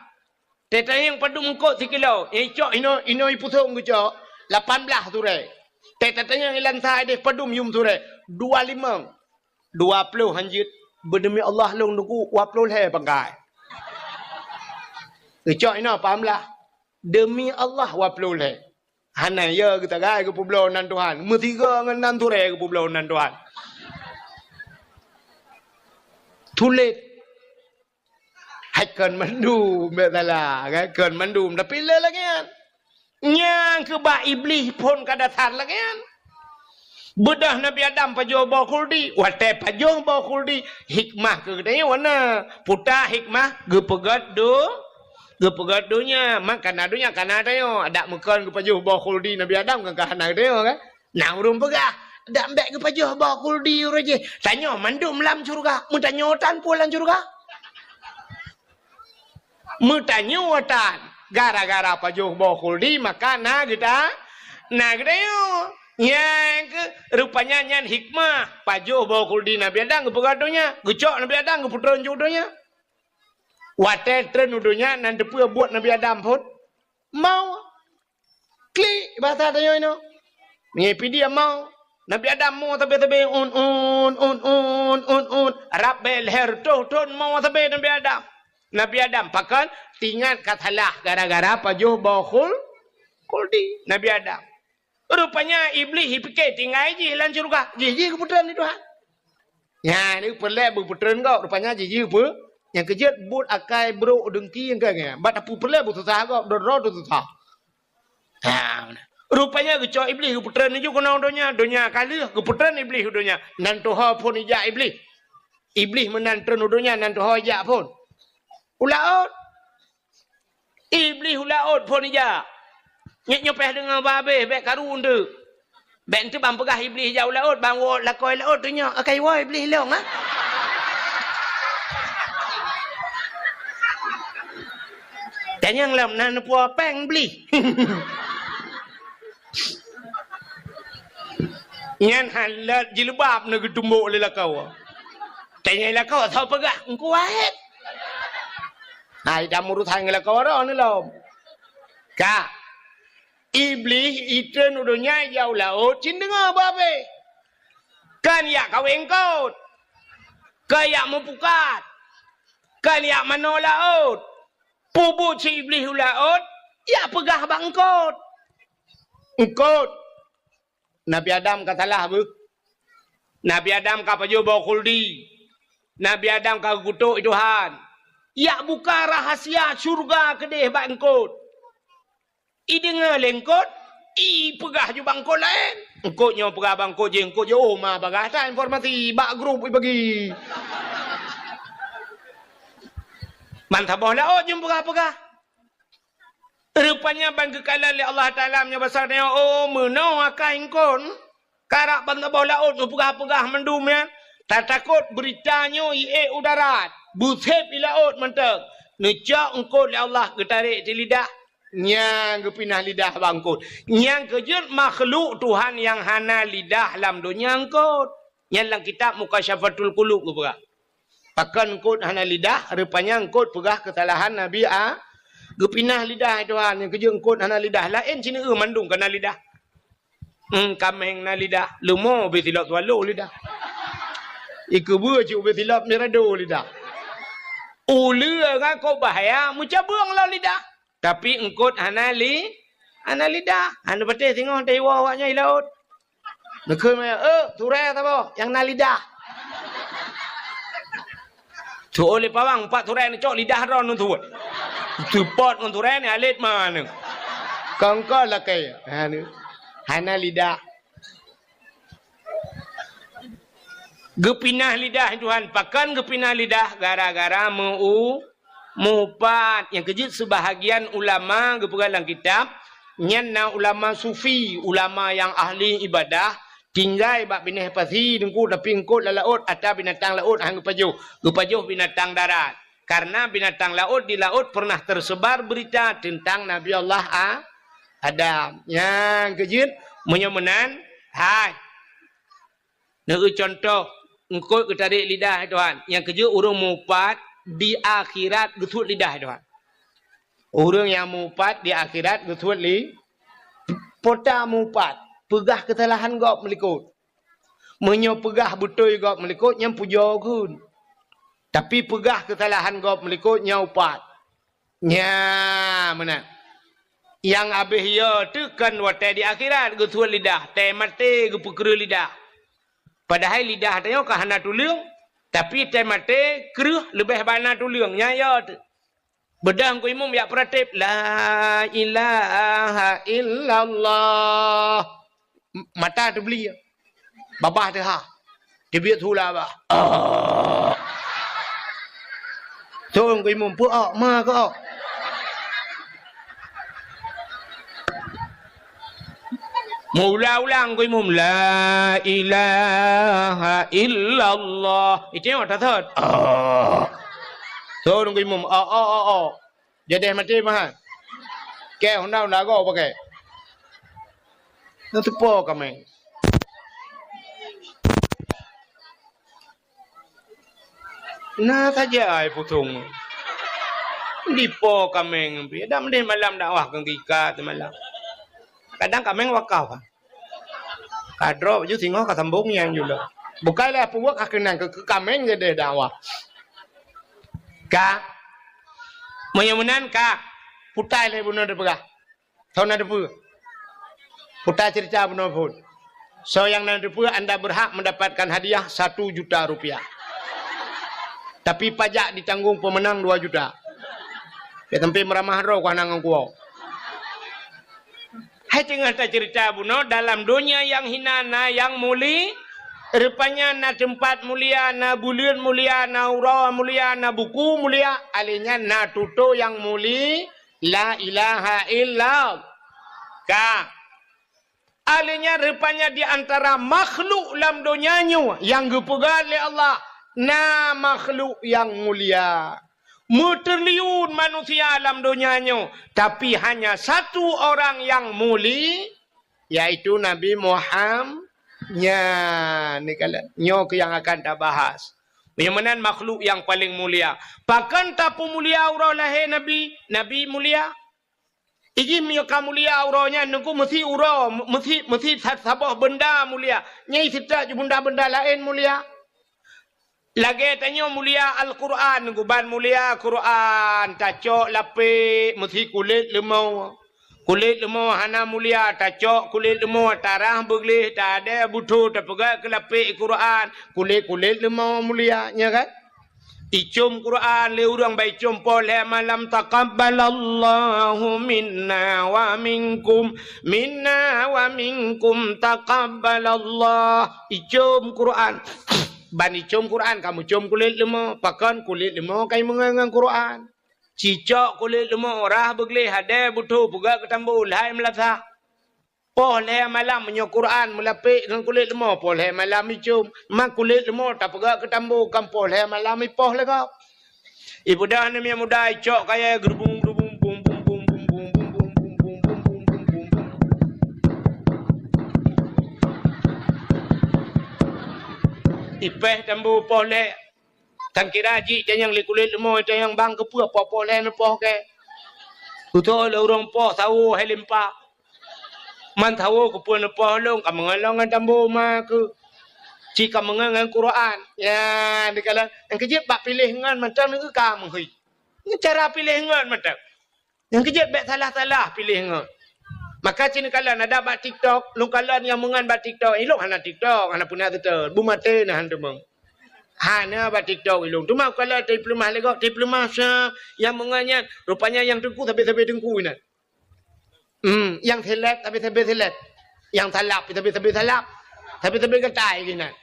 Teuh tanyong padum eungkôt sikilo, eh, cok inoe, inoe ipusong geucok, lapan blaih turée. Teuh tatanyong ilan sa ideh padum yum turée, dua limong. Dua ploh hanjeuet, beudemi Allah lôn teungku, dua ploh lhée pangkai. Geucok inoe lapan blaih. Demi Allah dua ploh lhée. Hana, ya, geutagai geupeubloe nan Tuhan. Meusigoe ngon nan turée geupeubloe nan Tuhan. Tuléh. Hai kon mandum, bèk salah, kan? Kon mandum, tapi le lagèe nyan. Nyang keu bak Iblih phon ka dasar lagèe nyan. Beudôh Nabi Adam pajoh boh khuldi, watèe pajoh boh khuldi, hikmah keu geutanyoe na. Peue hikmah? Geupeugöt do-, geupeugöt donya. Maka na donya ka na tanyoe, adak meukon geupajoh boh khuldi Nabi Adam kan ka hana geutanyoe, kan? Na ureuëng peugah, "Dak bèk geupajoh boh khuldi uroe jih. Tanyoe mandum lam syeuruga." Meutanyoe tan peue lam syeuruga? Meutanyoe tan. Gara-gara pajoh boh khuldi, maka na geuta-, na geutanyoe. Nyang keu, rupanya nyan hikmah pajoh boh khuldi Nabi Adam geupeugöt donya. Geucok Nabi Adam geupeutreun ju donya. Watèe treun u donya, nan teupeue buet Nabi Adam phon? Mau. Klik, basa tanyoe inoe. Meunyoe pih dia mau. Nabi Adam mo sabe-sabe, un, un, un, un, un, un. Rab bèk lhèe reutôh thon mo sabe Nabi Adam. Nabi Adam, pakon? Teuingat ka salah gara-gara pajoh boh khul-, khuldi Nabi Adam. Rupanya Iblih jipike tinggai jih lam syeuruga. Jih, jih geupeutreun lé Tuhan. Nyan, peureulèe beupeutreun gob. Rupanya jih, jih peu-, nyang keujeuet buet akai brok deungki nyang ka nyan. Bak tapeu peureulèe beususah gob, droe-droe teususah. Ha, rupanya geucok Iblih geupeutreun laju keunoe donya, donya ka lheueh geupeutreun Iblih u donya. Nan tuha phon ijak Iblih. Iblih meunan treun u donya, nan tuha ijak phon. U laôt. Iblih u laôt phon ijak. Nyoe, nyoe pèh deungoe babeh, bèk karu eunteuk. Bèk eunteuk ban peugah Iblih ijak u laôt, ban woe lakoe laôt teunyoe, akai woe Iblih lôn, ha? Tanyong lom na neupue péng Iblih. Nyan halat jilbab na geutumbok lé lakoe. Tanyong lakoe, soe peugah? Engku Wahid. Hai, dak meurusan ngon lakoe droeneuh lom. Ka. Iblih itreun u donya ijak u laôt, cit deungoe babeh. Kan ijak kawé eungkôt. Kan ijak meupukat. Kan ijak manoe laôt. Peue buet si Iblih u laôt, ijak peugah bak eungkôt. Eungkôt. Nabi Adam ka salah beuh. Nabi Adam ka pajoh boh khuldi. Nabi Adam ka geukutôk lé Tuhan. Ijak buka rahasia syeuruga keudeh bak eungkôt. Ideungoe lé eungkôt, ipeugah ju bak eungkôt laén. Eungkôt nyoe peugah bak eungkôt jih, eungkôt jih, oh, ma bagah that informasi bak grup ibagi. Ban saboh laôt jeuem peugah-peugah. Rupanya ban geukalon lé Allah Taala meunyoe basa nyoe, oh, meunoe akai eungkôt. Karap ban saboh laôt neupeugah-peugah mandum nyan, tatakot beurita nyoe jiék u darat, beusép i laôt mantong. Neucok eungkôt lé Allah geutarek di lidah, nyang geupinah lidah bak eungkôt. Nyang keujeuet makhluk Tuhan nyang hana lidah lam donya eungkôt. Nyan lam kitab Mukasyafatul Qulub geupeugah. Pakon eungkôt hana lidah, rupanya eungkôt peugah keusalahan Nabi A-, geupinah lidah Tuhan, nyang keujeuet eungkôt hana lidah. Laén sineuk mandum ka na lidah. Hmm, kaméng na lidah, leumo ubé silop swallow lidah. Ikeubeue cit ubé silop mirado lidah. Uleue ngon kok bahaya meucabeueng lom lidah. Tapi eungkôt hana li-, hana lidah. Hana patéh singoh teuiwoe awaknyan i laôt. Neukheun maya, "Eh, turée saboh nyang na lidah." Tu'oh lé pawang, pat turée neucok lidah droe neusuet. Seupôt ngon turée ni alet maneueng. Kongkon lakée. Ha, ni. Hana lidah. Geupinah lidah Tuhan. Pakon geupinah lidah? Gara-gara meu-, meuupat. Nyang keujeuet seubahagian ulama geupeugah lam kitab, nyan na ulama sufi, ulama nyang ahli ibadah, tinggai bak binéh pasi teungku, tapi eungkôt lam laôt, ata binatang laôt han geupajoh, geupajoh binatang darat. Karena binatang laôt di laôt pernah tersebar berita tentang Nabi Allah A-, Adam. Nyang keujeuet, meunyoe meunan, hai. Neueu contoh, eungkôt geutarek lidah, Tuhan. Nyang keujeuet ureuëng mupat di akhirat geusuet lidah, Tuhan. Ureuëng nyang mupat di akhirat geusuet li-, pota mupat, peugah keusalahan gob meulikot. Meunyoe peugah beutôi gob meulikot, nyan pujoe kheun. Tapi peugah keusalahan gob meulikot, nyan upat. Nya meunan. Nyang abéh yo teuh kon watée di akhirat geusuet lidah, tée maté geupeukreueh lidah. Padahai lidah tanyoe ka hana tuleueng, tapi tée maté kreueh leubeh bana tuleueng, nyan yo teuh. Beudôh Teungku Imum jak peuratéb, "La ilaha illallah." M-, mata teubli. Babah teuhah. Teubiet sula bah. Ah. Teungku Imum, "Peue ok, ma keu ok?" Meuulang-ulang Teungku Imum, "La ilaha illallah." Itu yang mata thot. Ah. Teungku Imum, "Oh, oh, oh, oh." Jadeh maté meuhan. Kée honda-honda goe pakai. Na teupo kaméng. Na saja ai pusong. Dipo kaméng pih. Dak meudeh malam dakwah keu gika teumalam. Kadang kaméng wakaf. Ka droe baju singoh ka sambong nyang jula. Bukai lé peubuet ka keunong keu, keu kaméng jadeh dakwah. Ka. Meunyoe meunan ka. Putai lé bunoe teupeugah. Soe na teupeue? Putai cerita bunoe phon. Soe nyang na teupeue, anda berhak mendapatkan hadiah satu juta rupiah. Tapi pajak ditanggung pemenang dua juta. Bèk sampai meuramah droe ku hana ngon kuwoe. Hai teungoh tacerita bunoe, dalam donya nyang hina na nyang muli-, rupanya na teumpat mulia, na buleuen mulia, na uroe mulia, na buku mulia, alèh nyan na tutoe nyang muli, la ilaha illallah. Ka. Alèh nyan rupanya di antara makhluk lam donya nyoe nyang geupeugah lé Allah, na makhluk nyang mulia. Meutriliun manusia lam donya nyoe, tapi hanya satu orang nyang muli, yaitu Nabi Muham-, nyan, ni kalon. Nyoe keuh nyang akan tabahas. Nyang meunan makhluk nyang paleng mulia. Pakon tapeumulia uroe lahé Nabi? Nabi mulia. Iji meunyoe ka mulia uroe nyan, Teungku, meusi uroe, meusi, meusi sa-, saboh beunda mulia. Nyang seutôt ju beunda-beunda laén mulia. Lagèe tanyoe mulia Al-Qur'an, Teungku, ban mulia Qur'an, tacok lapék meusi kulét leumo. Kulét leumo hana mulia, tacok kulét leumo, tarah beugleh, tadè butho, tapeugah keu lapék Qur'an, kulét-kulét leumo mulia, nya kan? Icom Quran lé ureuëng, bah icom poh lhèe malam, "Taqabbalallahu minna wa minkum, minna wa minkum taqabbalallah." Icom Quran. Ban icom Quran, kamoe com kulét leumo. Pakon kulét leumo ka imeungon ngon Quran. Cicok kulét leumo, rah beugleh, hadèe butho, peugöt keu tambo, lhai meulasah. Poh lhèe malam meunyoe Quran meulapék ngon kulét leumo, poh lhèe malam icom. Ma kulét leumo tapeugöt keu tambo, kan poh lhèe malam ipoh lé gob. Ipeugah aneuk miet muda, icok kayèe geurubung-geurubung, bum, bum, bum. Ipéh tambo poh lhèe. Tan kira jih tanyong lé kulét leumo, tanyong bang keupeue poh-poh lhèe neupoh kèe. Kutô lé ureuëng poh sawo hai limpa. Man sawo keupeue neupoh lôn, ka meungon lôn ngon tambo ma keuh. Ci ka meungon ngon Quran. Ya, dikalon nyang keujeuet bak piléh ngon mantong neu ka meuhôi. Ngon cara piléh ngon mantong. Nyang keujeuet bèk salah-salah piléh ngon. Maka ci neukalon adak bak TikTok, lôn kalon nyang meungon bak TikTok. Ilôn hana TikTok, hana peuna seutôt. Beumaté na han teumong. Hana bak TikTok ilôn. Teuma kalon teupeulumah lé gob, teupeulumah sa nyang meungon nyan. Rupanya nyang teungku sabe-sabe teungku inan. Hmm, nyang seleb sabe-sabe seleb. Nyang salab sabe-sabe salab. Sabe-sabe gatai inan.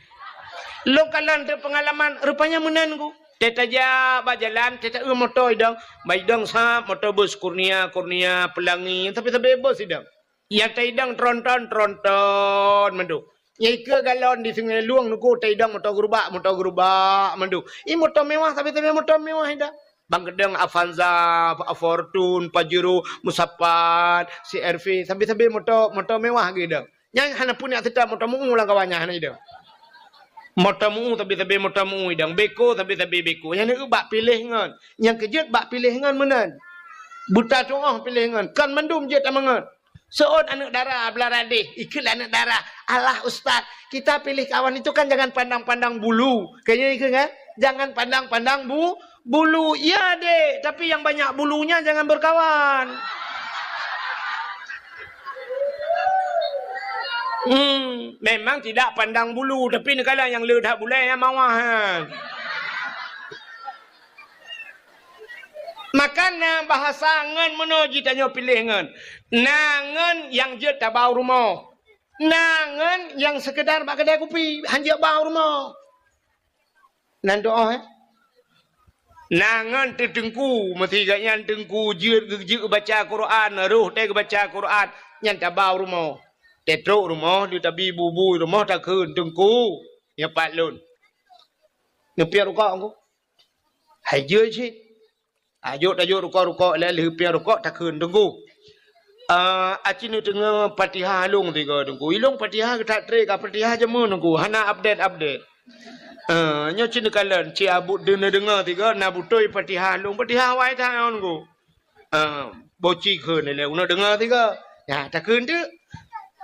Lôn kalon teupeungalaman, rupanya meunan ku. Teutajak bak jalan, teuta-eu moto idong, bak idong sab moto bus Kurnia, Kurnia, Pelangi, sabe-sabe bus idong. Nyang taidong tronton, tronton mandum. Nyang ikeue galon di Sungai Lueng nuku taidong moto gerubak, moto gerubak mandum. I moto mewah, sabe-sabe moto mewah idong. Bang keudong Avanza, Fortuner, Pajero, Musapat, C R V, sabe-sabe moto, moto mewah geuidong. Nyang hana pun nyang seutôt moto meu lam kawan nyan hana idong. Meutameu sabe-sabe meutameu idang, beko sabe-sabe beko. Nyan bak piléh ngon. Nyang keujeuet bak piléh ngon meunan. Beuta tuoh piléh ngon. Kon mandum jeuet tameungon. Seuôt aneuk dara blah radeh, ikheun lé aneuk dara, "Alah ustaz, kita pilih kawan itu kan jangan pandang-pandang bulu." Kayaknya ikheun kan? "Jangan pandang-pandang bu-, bulu." Iya dek, tapi yang banyak bulunya jangan berkawan. Hmm, memang tidak pandang bulu, tapi neukala nyang le that bulai nyang mawah nyan. Maka na bahasa ngon meunoe jitanyoe piléh ngon. Na ngon nyang jeuet taba u rumoh. Na ngon nyang seukeudar bak keudai kupi, han jeuet ba u rumoh. Nan doh, eh? Na ngon teuteungku, meusigat nyan teungku jeuet geujeuet baca Quran, roh teuh geubaca Quran, nyan taba u rumoh. Teutrok rumoh, di tabi bubu rumoh takheun, "Teungku, nyoe pat lôn." Neupiep rukok, Teungku. Hai jeuet cit. Tajok-tajok rukok-rukok lé lheueh piep rukok takheun, "Teungku, ah, aci neudeungoe Fatihah lôn sigoe, Teungku. Ilôn Fatihah geutak trek ka Fatihah jameun, Teungku. Hana update-update. Ah, nyoe ci neukalon, ci abut deungoe-deungoe sigoe, na beutôi Fatihah lôn, Fatihah awai that nyoe, Teungku." Ah, boci kheun lé, uneuk deungoe sigoe. Nyan, takheun teuk.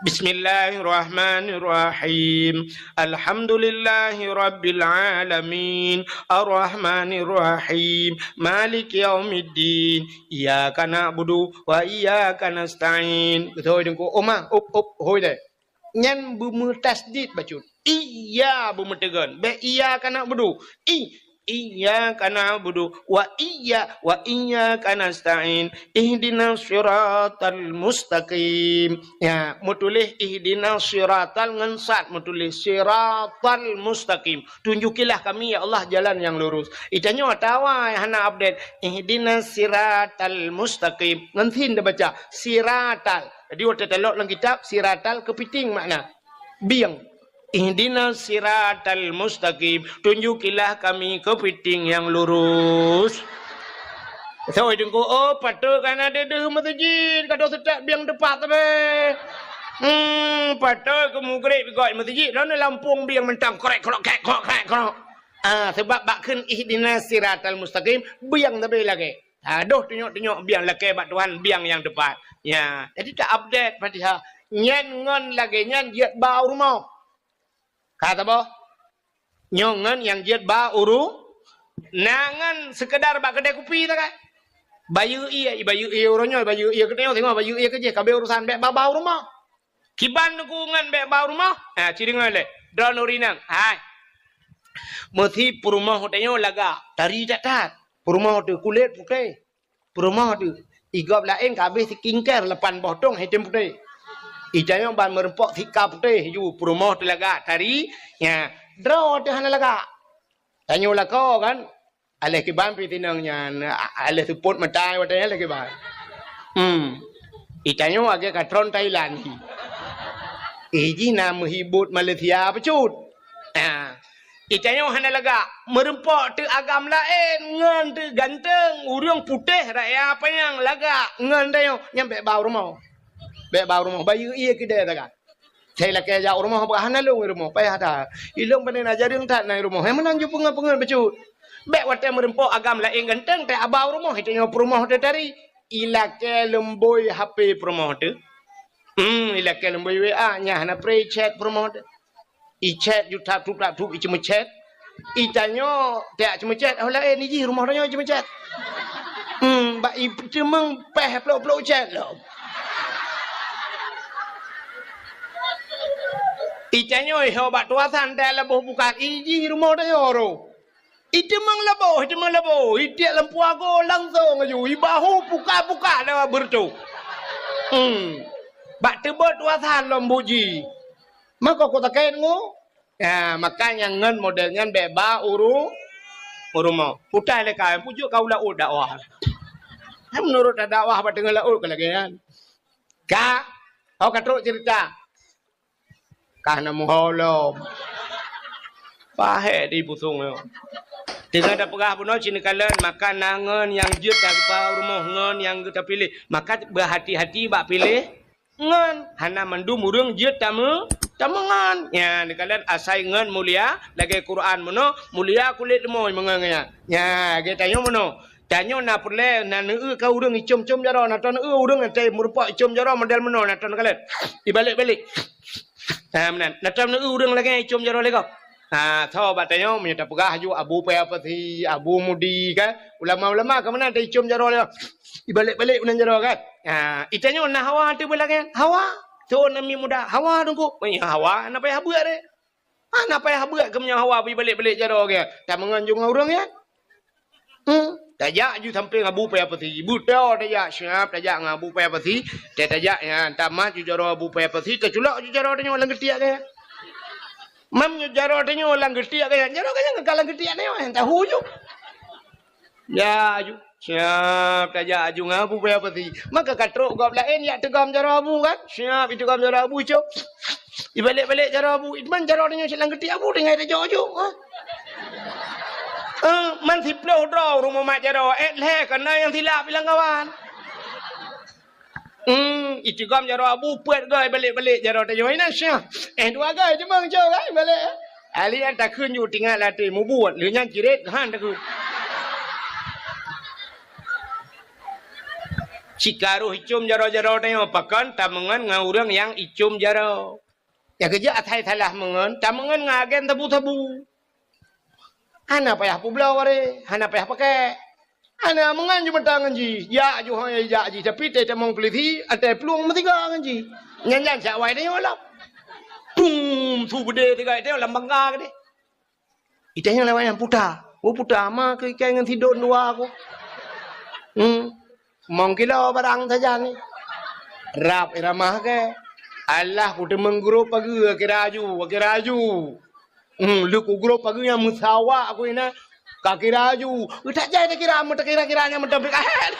Bismillahirrahmanirrahim. Alhamdulillahirabbil alamin. Arrahmanirrahim. Maliki yaumiddin. Iyyaka na'budu wa iyyaka nasta'in. Beutôi Teungku, oh ma, up, up, hôi deh. Nyan beumeutasydid bacut. Iya beumeuteugon. Bék iyyaka na'budu. I, iyyaka na'budu wa iyya-, wa iyyaka nasta'in. Ihdinas siratal mustaqim. Ya, meutuléh ihdinas siratal ngon sad meutuléh siratal mustaqim. Tunjukilah kami, ya Allah, jalan yang lurus. Itanyoe atawa hana update. Ihdinas siratal mustaqim. Ngon sin tabaca. Siratal. Jadi, watée talok lam kitab, siratal keupiting makna. Bieng. Ihdinas siratal mustaqim. Tunjukilah kami keupiting nyang lurus. Sawai Teungku, oh, patôt ka na deuh-deuh meuseujid, ka deuh seutôt bieng teupat sabe. Hmm, patôt keu mugreb gok meuseujid, lôn lampông bieng mantong, krek, krok, krek, krok, krek, krok. Ah, sabab bak kheun ihdinas siratal mustaqim, bieng sabe lagée. Ha, doh tunyok-tunyok biang lakée bak Tuhan, biang nyang teupat. Ya, jadi ta-update Fatihah. Nyan ngon lagée nyan jeuet ba u rumoh. Ka saboh? Nyoe ngon nyang jeuet ba u ru-, na ngon seukeudar bak keudai kupi takai. Bayeue ié, bayeue ié uroe nyoe, bayeue ié keunoe, singoh bayeue ié keujih, ka abéh urosan bék ba-ba u rumoh. Kiban Teungku ngon bék ba u rumoh? Ha, ci deungoe lé. Droeneuh rinang. Hai. Meusi peurumoh tanyoe lagak, tari that-that. Peurumoh teuh kulét putéh. Peurumoh teuh. Igob laén ka abéh skincare lapan boh tong, hai tem putéh. Itanyoe ban meureumpok sika putéh ju peurumoh teuh lagak, tari. Nya, droe teuh hana lagak. Tanyoe lakoe kan. Aléh kiban pih tinong nyan, a-, aléh seupôt mata watée nyan aléh kiban. Hmm. Itanyoe lagée ka tron Thailand hi. Eh, jih na meuhibot Malaysia bacut. Ah. Itanyoe hana lagak, meureumpok teuh agam laén, ngon teuh ganteng, ureuëng putéh raya panyang lagak, ngon tanyoe nyan bék ba u rumoh. Bék ba u rumoh, bayeue ié keudée takai. Sai lakée jak u rumoh, bah hana lôn i rumoh, payah that. Ilôn pane na jareueng that na i rumoh. Hai meunan ju peungeut-peungeut bacut. Bék watée meureumpok agam laén ganteng, tée aba u rumoh, itanyoe peurumoh teuh tari. Ilakée leumbôi H P peurumoh teuh. Hmm, ilakée leumbôi W A, nyan hana pré ichat peurumoh teuh. Ichat ju tap tup tap tup icumeuchat. Itanyoe tiak cumeuchat, oh laén ijih rumoh tanyoe cumeuchat. Hmm, bak iteumeung péh plok-plok chat lom. Itanyoe ho bak tuasan teuh laboh bukan ijih rumoh tanyoe ro. Iteumeung laboh, iteumeung laboh, itiek lampu ago langsong aju, ibahu puka-puka lewat beureutoh. Hmm. Bak teubot tuasan lom buji. Mako ku takét ngu. Ya, maka nyang ngon model nyan bék ba uru-, u rumoh. Putai lé ka, pujok ka u laôt dakwah. Hai meunurot dakwah bak teungoh laôt ka lagée nyan. Ka, ho ka trok cerita. Ka na muholom. Pahé di pusong nyoe. Teungoh tapeugah bunoe ci neukalon, maka na ngon nyang jeuet ka geupa u rumoh ngon nyang geuta piléh. Maka beuhati-hati bak piléh. Ngon hana mandum ureuëng jeuet tameu-, Tameungon. Nyan, neukalon asai ngon mulia, lagée Quran meunoe, mulia kulét leumoi meungon nyan. Nyan, lagée tanyoe meunoe. Tanyoe na peureulée, na neueu ka ureuëng icom-com jaroe, na tanoh neueu ureuëng nyang meurumpok icom jaroe model meunoe, na tanoh neukalon. Ibalek-balek. Ha, meunan. Na tanoh neueu ureuëng lagée icom jaroe lé gob. Ha, tho bak tanyoe, meunyoe tapeugah ju Abu Paya Pasi, Abu Mudi, kan? Ulama-ulama ka meunan taicom jaroe lé gob. Ibalek-balek meunan jaroe, kan? Ha, itanyoe na hawa ateueh beulagan. Hawa. Thon nami muda. Hawa teungku. Meunyoe hawa, hana payah beuet deh. Hana payah beuet keu meunyoe hawa beuibalek-balek jaroe geuh. Tameungon ju ngon ureuëng nyan. Hmm. Tajak ju sampéng Abu Paya Pasi. Beutôi tajak, siap tajak ngon Abu Paya Pasi. Tajak nyan, tamah ju jaroe Abu Paya Pasi, taculok ju jaroe tanyoe lam geutiek geuh. Mam ju jaroe tanyoe lam geutiek geuh. Jaroe geuh nyang ka lam geutiek tanyoe, tahu ju. Ya, ju. Siap tajak aju ngon Abu Paya Pasi. Maka ka trok gob laén yak teugom jaroe Abu kan? Siap iteugom jaroe Abu, cok. Ibalek-balek jaroe Abu. Iman jaroe tanyoe cit lam geutiek Abu tinggai tajok ju. Ha? Eh, man siploh droe ureuëng mumat jaroe. Eh, lhée kana nyang silap ilang kawan. Hmm, iteugom jaroe Abu peuet goe balek-balek jaroe tanyoe. Ina syah. Eh, dua goe cuma cok kan balek. Ahli an takheun ju tingat latée mubuet. Lheueh nyan ciret han takheun. Cikaroh icom jaroe-jaroe tanyoe pakon tameungon ngon ureuëng nyang icom jaroe. Nyang keujeuet asai salah meungon, tameungon ngon agen sabu-sabu. Hana payah peubloe wareh, hana payah pakèk. Hana meungon ju meuta ngon jih, jak ju hôi jak jih, tapi teutamong peulisi, atai plueng meusiga ngon jih. Nyan-nyan siat awai tanyoe lom. Pum, su beudé siga tanyoe lam bangga keudeh. Itanyoe lawai nyang puta. Oh, puta ma keu ikai ngon sidon dua ko. Hmm. Mong kilo barang sajan ni. Rab iramah ke. Alah, ku teumeung grob pageue, kira aju, kira aju. Hmm, lheueh ku grob pageue nyang meusawa aku ina. Ka kira aju. Utak jai takira, meutakira-kira nyang meutabrik ahet.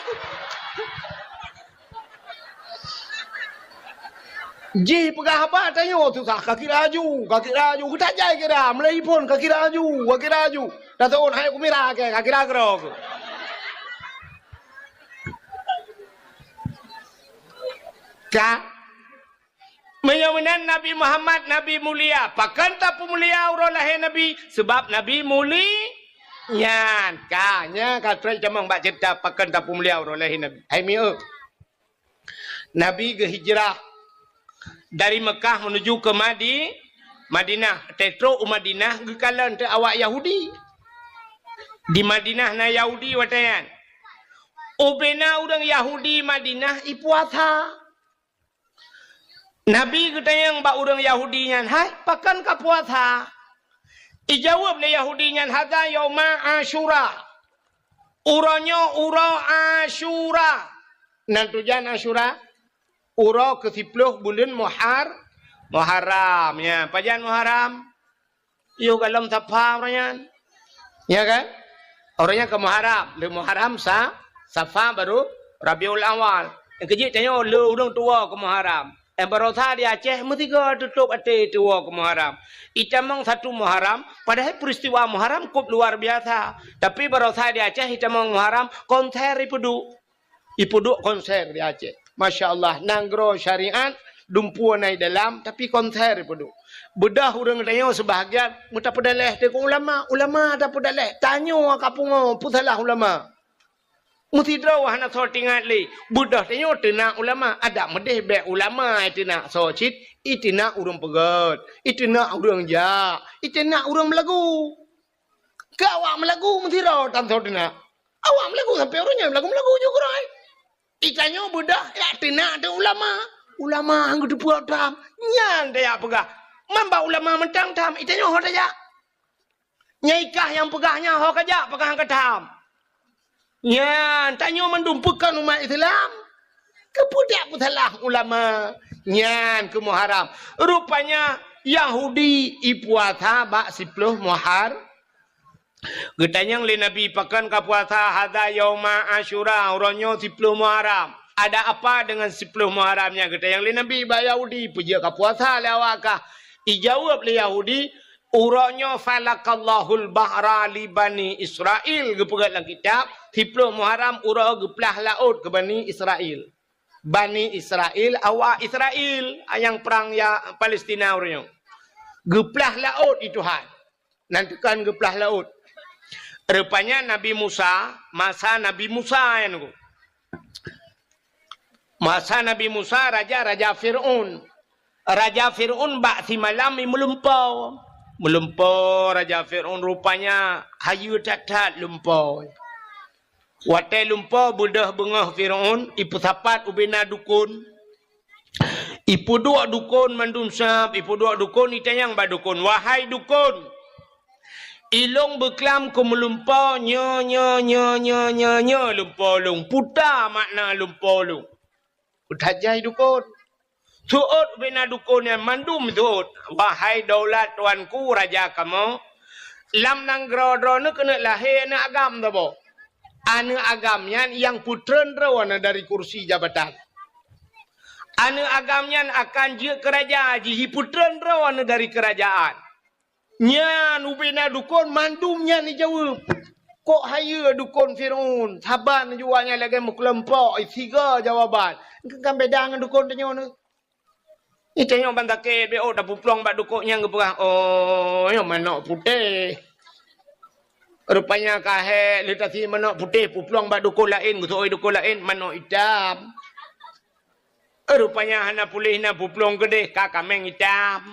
Jih peugah haba tanyoe susah, ka kira aju, ka kira aju. Utak jai kira, meulai phon ka kira aju, ka kira aju. Tathon hai ku mira ke, ka kira keudroe. Ka? Meunyoe meunan Nabi Muhammad, Nabi mulia, pakon tapeumulia uroe lahé Nabi? Sabab Nabi muli-, nyan, ka, nyan ka trok tamong bak ceurita pakon tapeumulia uroe lahé Nabi. Hai mieu. Nabi geuhijrah dari Mekah menuju ke Madi-, Madinah. Tetrok u Madinah geukalon teu awak Yahudi. Di Madinah na Yahudi watée nyan. Ubena ureuëng Yahudi Madinah ipuasa. Nabi geutanyong bak ureuëng Yahudi nyan, "Hai, pakon ka puasa?" Ijaweueb lé Yahudi nyan, "Hadza yauma Asyura." Uroe nyoe uroe Asyura. Nan tujan Asyura? Uroe keusiploh buleuen Muhar-, Muharram. Ya, pajan Muharram? Yoh golom Safa uroe nyan. Ya kan? Uroe nyan keu Muharram. Lheueh Muharram sa-, Safa baru Rabiul Awal. Nyang keujeuet tanyoe lheueh ureuëng tuwoe keu Muharram. Eh, baroesa di Aceh meusigoe tutôb até tuwoe keu Muharram. Itamong satu Muharram, padahai peristiwa Muharram kôp luar biasa. Tapi baroesa di Aceh itamong Muharram, konser ipeuduek. Ipeuduek konser di Aceh. Masya Allah, nanggroe syariat, dumpeue na i dalam, tapi konser ipeuduek. Beudôh ureuëng tanyoe seubahagian, meutapeudaleh teuk ulama, ulama tapeudaleh, tanyoe ka pungoe, peusalah ulama. Meusidroe hana soe teuingat lé, beudôh tanyoe teunak ulama, adak meudeh bék ulama teunak soe cit, iteunak ureuëng peugét, iteunak ureuëng jak, iteunak ureuëng meulagu. Keu awak meulagu meusidroe tan soe teunak. Awak meulagu sampoe uroe nyoe meulagu-meulagu ju keurôi. Itanyoe beudôh jak teunak teuh ulama. Ulama han geuteupeue tham. Nyan tajak peugah. Man bak ulama mantong tham, itanyoe ho tajak. Nyang ikah nyang peugah nyan ho kajak peugah han ka tham. Nyan, tanyoe mandum peukon umat Islam. Keupeue dak peusalah ulama? Nyan keu Muharram. Rupanya Yahudi ipuasa bak siploh Muhar-, Geutanyong lé Nabi, "Pakon ka puasa?" "Hadza yauma Asyura, uroe nyoe siploh Muharram." "Ada apa dengan siploh Muharram nyan?" geutanyong lé Nabi bak Yahudi, "Peue jeuet ka puasa lé awak kah?" Ijaweueb lé Yahudi, "Uroe nyoe falaqallahul bahra li Bani Israil," geupeugah lam kitab, siploh Muharram uroe geuplah laôt keu Bani Israil. Bani Israel, awak Israel nyang prang ya Palestina uroe nyoe. Geuplah laôt di Tuhan. Nan teukan geuplah laôt. Rupanya Nabi Musa, masa Nabi Musa nyan ku. Masa Nabi Musa, raja, raja Fir'aun. Raja Fir'aun bak simalam i meulumpo. Meulumpo raja Fir'aun rupanya hayeue that-that lumpo. Watée lumpo beudôh beungoh Fir'aun, ipeusapat ubena dukon. Ipeuduek dukon mandum sab, ipeuduek dukon, itanyong bak dukon, "Wahai dukon, ilong beuklam keu meulumpo nyoe, nyoe, nyoe, nyoe, nyoe, nyoe lumpo lôn. Peue ta makna lumpo lôn?" Peue tajai dukon. Seuôt ubena dukon nyan mandum seuôt. "Wahai daulat tuanku raja kamoe, lam nanggroe droeneuh keuneuk lahé aneuëk agam saboh. Aneuëk agam nyan nyang peutreun droe aneuëk dari kursi jabatan. Aneuëk agam nyan akan jeuet keu raja jih, jipeutreun droe aneuëk dari keurajaan." Nyan ubena dukon mandum nyan jijaweueb. Kok hayeue dukon Fir'aun, saban jua nyan lagée meukeuleumpok, siga jawaban. Kan beda ngon dukon tanyoe nyoe. Ih, tanyoe ban sakét, beuôt tapeuplong bak dukon nyang geupeugah, "Oh, nyoe manok putéh." Rupanya ka hék, lheueh tasi manok putéh, peuplong bak dukon laén, geuseuôt dukon laén, manok itam. Rupanya hana puléh na peuplong keudeh, ka kaméng itam.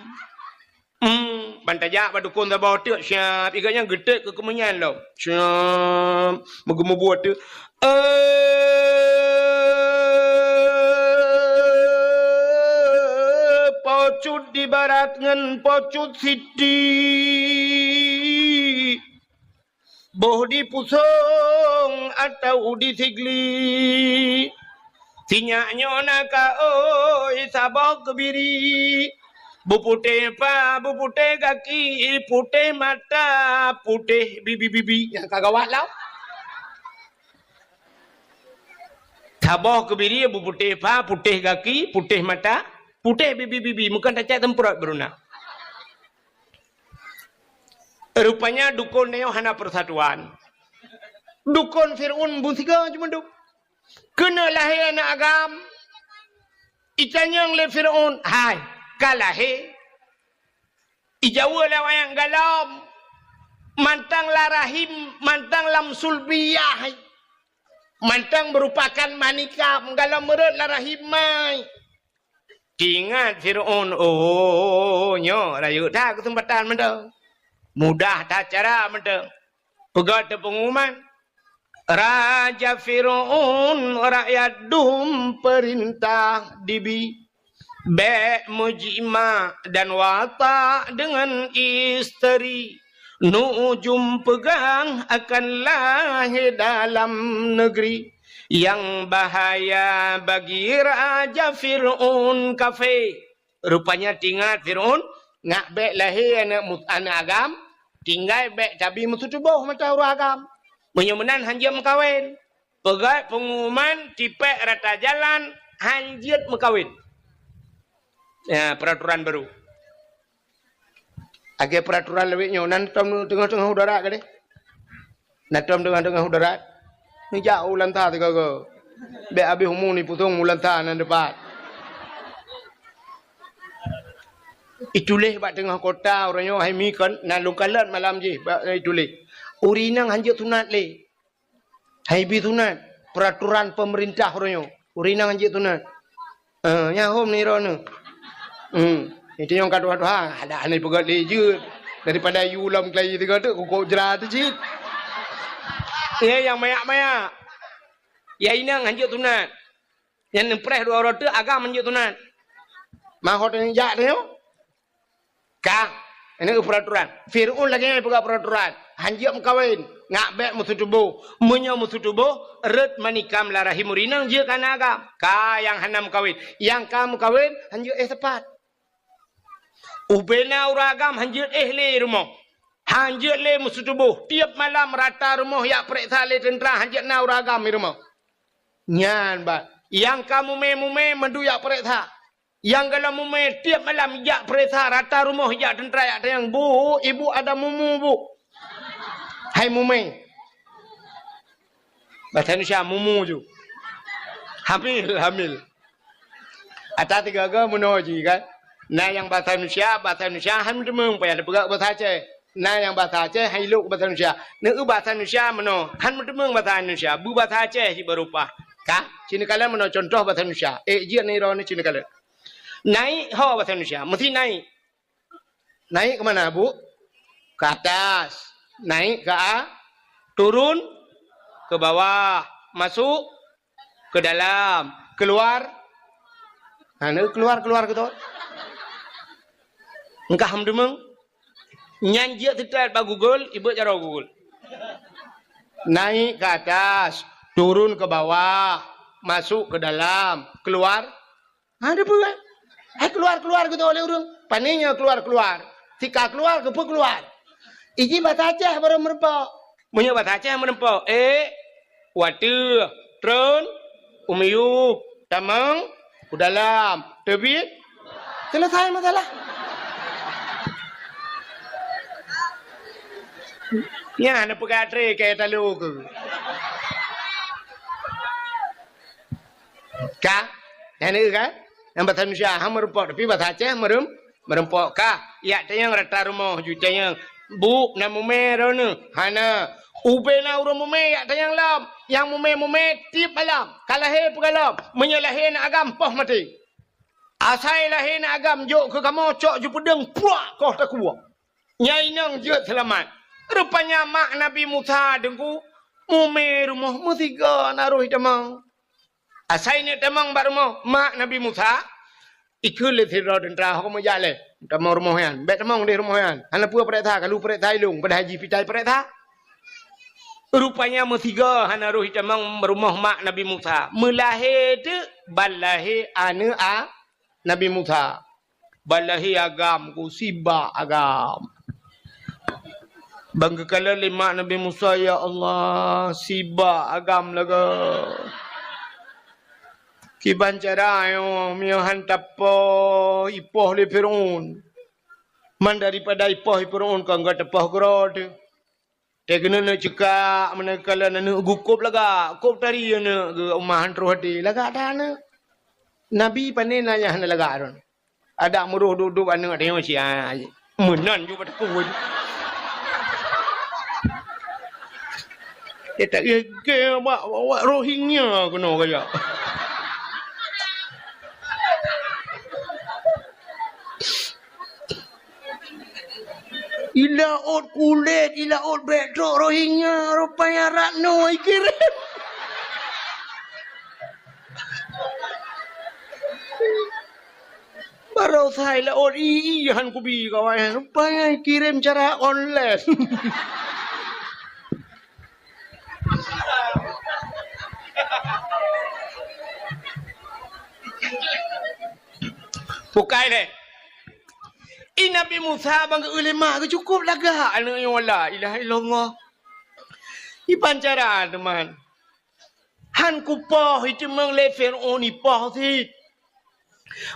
Hmm, ban tajak bak dukon saboh teuk siab, iga nyan geutek keu keumeunyang lom. Siab, meugeumeubuet teuk. Eh, pocut di barat ngon pocut siti. Boh di pusong atau di sigli. Sinyak nyoe na ka oi saboh keubiri. Beuputéh pa, beuputéh gaki, putéh mata, putéh bibi-bibi. Nyang ka gawat lah. Saboh keubiri beuputéh pa, putéh gaki, putéh mata, putéh bibi-bibi. Meukan tacak teumprot beuruna. Rupanya dukon nyoe hana persatuan. Dukon Fir'aun beusiga cuma dum. Keuneuk lahé aneuëk agam. Itanyong lé Fir'aun, "Hai, ka lahé?" Ijaweub lé awaknyan, "Gohlom." Mantong lam rahim, mantong lam sulbiyah. Mantong meurupakan manikam, gohlom meurot lam rahim mai. Teuingat Fir'aun, "Oh, nyoe rayeuk that keuseumpatan mantong. Mudah that cara mantong." Peugah teupeunguman, "Raja Fir'aun, rakyat dum peurintah dibi. Bék meujimak dan watak deungon isteri. Nujum peugah akan lahé dalam neugri. Nyang bahaya bagi Raja Fir'aun kafé." Rupanya teuingat Fir'aun, ngak bék lahé aneuëk mu-, aneuëk agam, tinggai bék tabi meututoboh mata ureuëng agam. Meunyoe meunan hanjeuet meukawen. Peugah peunguman tipék rata jalan hanjeuet meukawen. Ya, peraturan baru. Lagée peraturan lawét nyoe, nan tom teungoh-teungoh udarat gadeh. Nan tom teungoh-teungoh udarat. Neujak u Lanta sigoe-goe. Bék habéh umu nipusong u Lanta nan dipat. Ituléh bak teungoh kota uroe nyoe hai mi kon, na lôn kalon malam jih bak ituléh. Ureuëng inong hanjeuet sunat lé. Hai bi sunat, peraturan pemerintah uroe nyoe. Ureuëng inong hanjeuet sunat. Eh, nyan hom ni droeneuh. Hmm. Itu nyang ka tuha-tuha, ada hana peugah lé jeuet. Daripada yue lom keulayi tiga tu, kukok jra tu cit. Ya, nyang mayak-mayak. Ya, inong hanjeuet sunat. Nyang neupreh dua uroe teuk agam hanjeuet sunat. Mahot nyang jak tu nyoe. Ka, ini peraturan. Fir'aun lagée nyan peugah peraturan. Hanjeuet meukawen, ngak bék meututoboh. Meunyoe meututoboh, rot manikam lam rahim ureuëng inong jeuet keu aneuëk agam. Ka nyang hana meukawen. Nyang ka meukawen, hanjeuet éh sapat. Ubena ureuëng agam hanjeuet éh lé rumoh. Hanjeuet lé meututoboh. Tieb malam rata rumoh jak peuriksa lé teuntra hanjeuet na ureuëng agam di rumoh. Nyan bah. Nyang ka mumé-mumé mandum jak peuriksa. Nyang gohlom mumé tieb malam jak peuriksa rata rumoh jak teuntra jak tanyong, "Bu, ibu ada mumu, Bu?" Hai mumé. Bahasa Indonesia, mumu ju. Hamil, hamil. Ata tiga-tiga meunoe jih kan. Na nyang basa Indonesia, basa Indonesia han meuteumèe payah teupeugah basa Aceh. Na nyang basa Aceh han ilok basa Indonesia. Neu basa Indonesia meunoe, han meuteumèe basa Indonesia. Beubasa Aceh jih baru paih. Ka? Ci neukalon meunoe contoh basa Indonesia. Eh, jeuet nirone ci neukalon. Naik ho basa Indonesia, meusti naik. Naik ke mana, Bu? Ke atas. Naik ke a-, turun ke bawah. Masuk ke dalam. Keluar. Nah, ni keluar, keluar gitu. Engkah meudeungoe. Nyan jeuet teutab bak Google, ibeuet jaroe Google. Naik ke atas, turun ke bawah, masuk ke dalam, keluar. Ha, ada apa, kan? Hai keluar-keluar gitu oleh ureueng. Pane nyoe keluar-keluar. Tika keluar, keupeue keluar? Iji basa Aceh baru meureumpok. Meunyoe basa Aceh meureumpok, eh, wateueh, treun, u miyueb, tamong, u dalam, teubiet, selesai masalah. Nyan neupeugah tré keu talo keu. Ka? Nyan ka? Nyang basa Indonesia ha meureumpok, tapi basa Aceh meureuem-, meureumpok ka. Yak tanyong rata rumoh ju tanyong, "Bu, na mumè droeneuh?" "Hana." "Ubé na ureueng mumè yak tanyong lom?" "Nyang mumè-mumè tiep malam, ka lahé peugalom. Meunyoe lahé na agam, poh maté. Asai lahé na agam, jok keu kamoe cok ju peudeueng, puak koh takue." Nyang inong jeuet seulamat. Rupanya mak Nabi Musa deungku mumè rumoh meusigoe na roh itamong. Asai neuk tamong bak rumoh mak Nabi Musa, ikheun lé sidroe teuntra, "Ho meujak lé, tamong rumoh nyan. Bèk tamong deh rumoh nyan. Hana peue pareksa, ka lheueh pareksa ilong, padahai jih pitai pareksa." Rupanya meusigoe hana roh itamong rumoh mak Nabi Musa. Meulahé teuk ban lahé aneuk a Nabi Musa. Ban lahé agam ku, sibak agam. Ban geukalon lé mak Nabi Musa, "Ya Allah, sibak agam lagèe. Kiban cara nyoe, meunyoe han tapoh, ipoh lé Fir'aun. Man daripada ipoh lé Fir'aun, kon geuteupah keudroe teuh." Teuh keuneuk neuk ceukak, meunan kalon aneuk geuh kôb lagak, kôb tari aneuk geuh, uma han troh até, lagak that aneuk. Nabi pané na nyang hana lagak droe. Adak meuroh duek-duek aneuk tanyoe sia, meunan ju bak takue. Eh, tak gègèe bak, bak Rohingya keunoe kajak. Ilaôt kulét, ilaôt bèk trok Rohingya, rupanya Ratno ikirém. Baroesa ilaôt i-i han kubi kawan, rupanya ikirém cara online. Bukai lé. I Nabi Musa ban geueu lé mak geuh cukôp lagak aneuk nyoe, la ilaha illallah. Iban cara teuma. Han kupoh, i teumeung lé Fir'aun ipoh cit.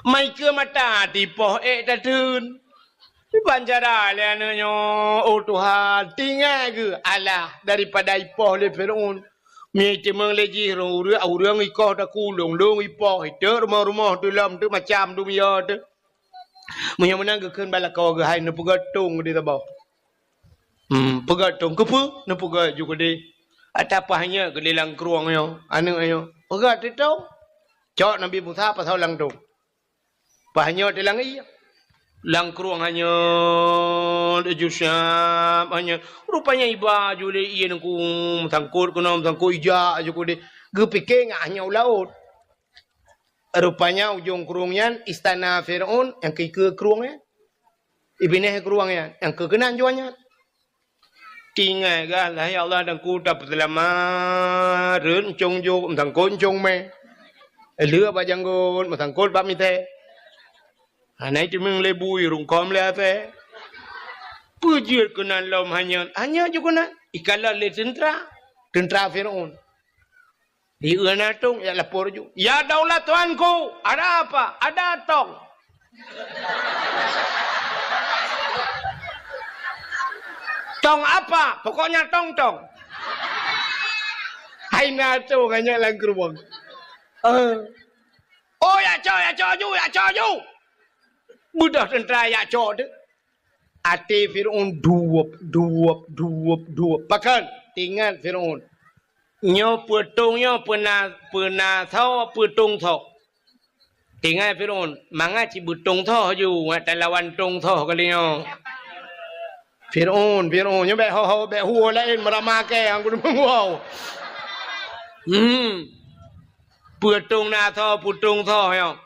Mai keu mata tipoh ék tateun. Iban cara lé aneuk nyoe, oh Tuhan, tinggai geuh alah daripada ipoh lé Fir'aun. Mie teumeung lé jih ureueng, ureueng ikoh takulong, lôn ipoh, iteuk rumoh-rumoh teuh lom teuh macam dunia teuh. Meunyoe meunan geukheun bak lakoe geuh hai neupeugah tong di saboh. Hmm, peugah tong keupeue? Neupeugah ju keudeh. Ata paih nyoe keudeh lam krueng nyoe, aneuk nyoe. Peugah teutong. Cok Nabi Musa pasoe lam tong. Paih nyoe teulang ié. Lam krueng hanyot, ju siap hanyot. Rupanya iba ju lé ié nungku meusangkot keunoe, meusangkot ijak ju keudeh. Geupike ngat hanyot u laôt. Rupanya ujong krueng nyan istana Fir'aun nyang keue krueng nyan. Ibinéh krueng nyan nyang keue keunan juan nyan. Tinggai gah lah, ya Allah, dan ku tapeuseulamat, rhot euncong jok, meusangkot euncong mè. Lheueh bak janggot, meusangkot bak mitée. Hana iteumeung lé bui, rungkôm lé asée. Peue jeuet keunan lom hanyot, hanyot ju keunan. Ikalon lé teuntra, teuntra Fir'aun. Ieu na tong, ya lapor ju. "Ya daulah tuanku, ada apa?" "Ada tong." "Tong apa?" "Pokoknya tong-tong." Hai na tong hanyot lam krueng. Eh. "Oh, jak cok, jak cok ju, jak cok ju!" Beudôh teuntra jak cok teuk. Até Fir'aun duweup, duweup, duweup, duweup. Pakon? Teuingat Fir'aun. Nyoe peutông nyoe peuna, peuna soe, peutông soe. Teuingat Fir'aun, mangat cit beutông soe ju, ngat talawan tông soe kali nyoe. Fir'aun, Fir'aun, nyoe bèk ho-ho, bèk huwoe laén meurama kèe, han kudeungoe. Hmm. Peutông na soe, peutông soe nyoe.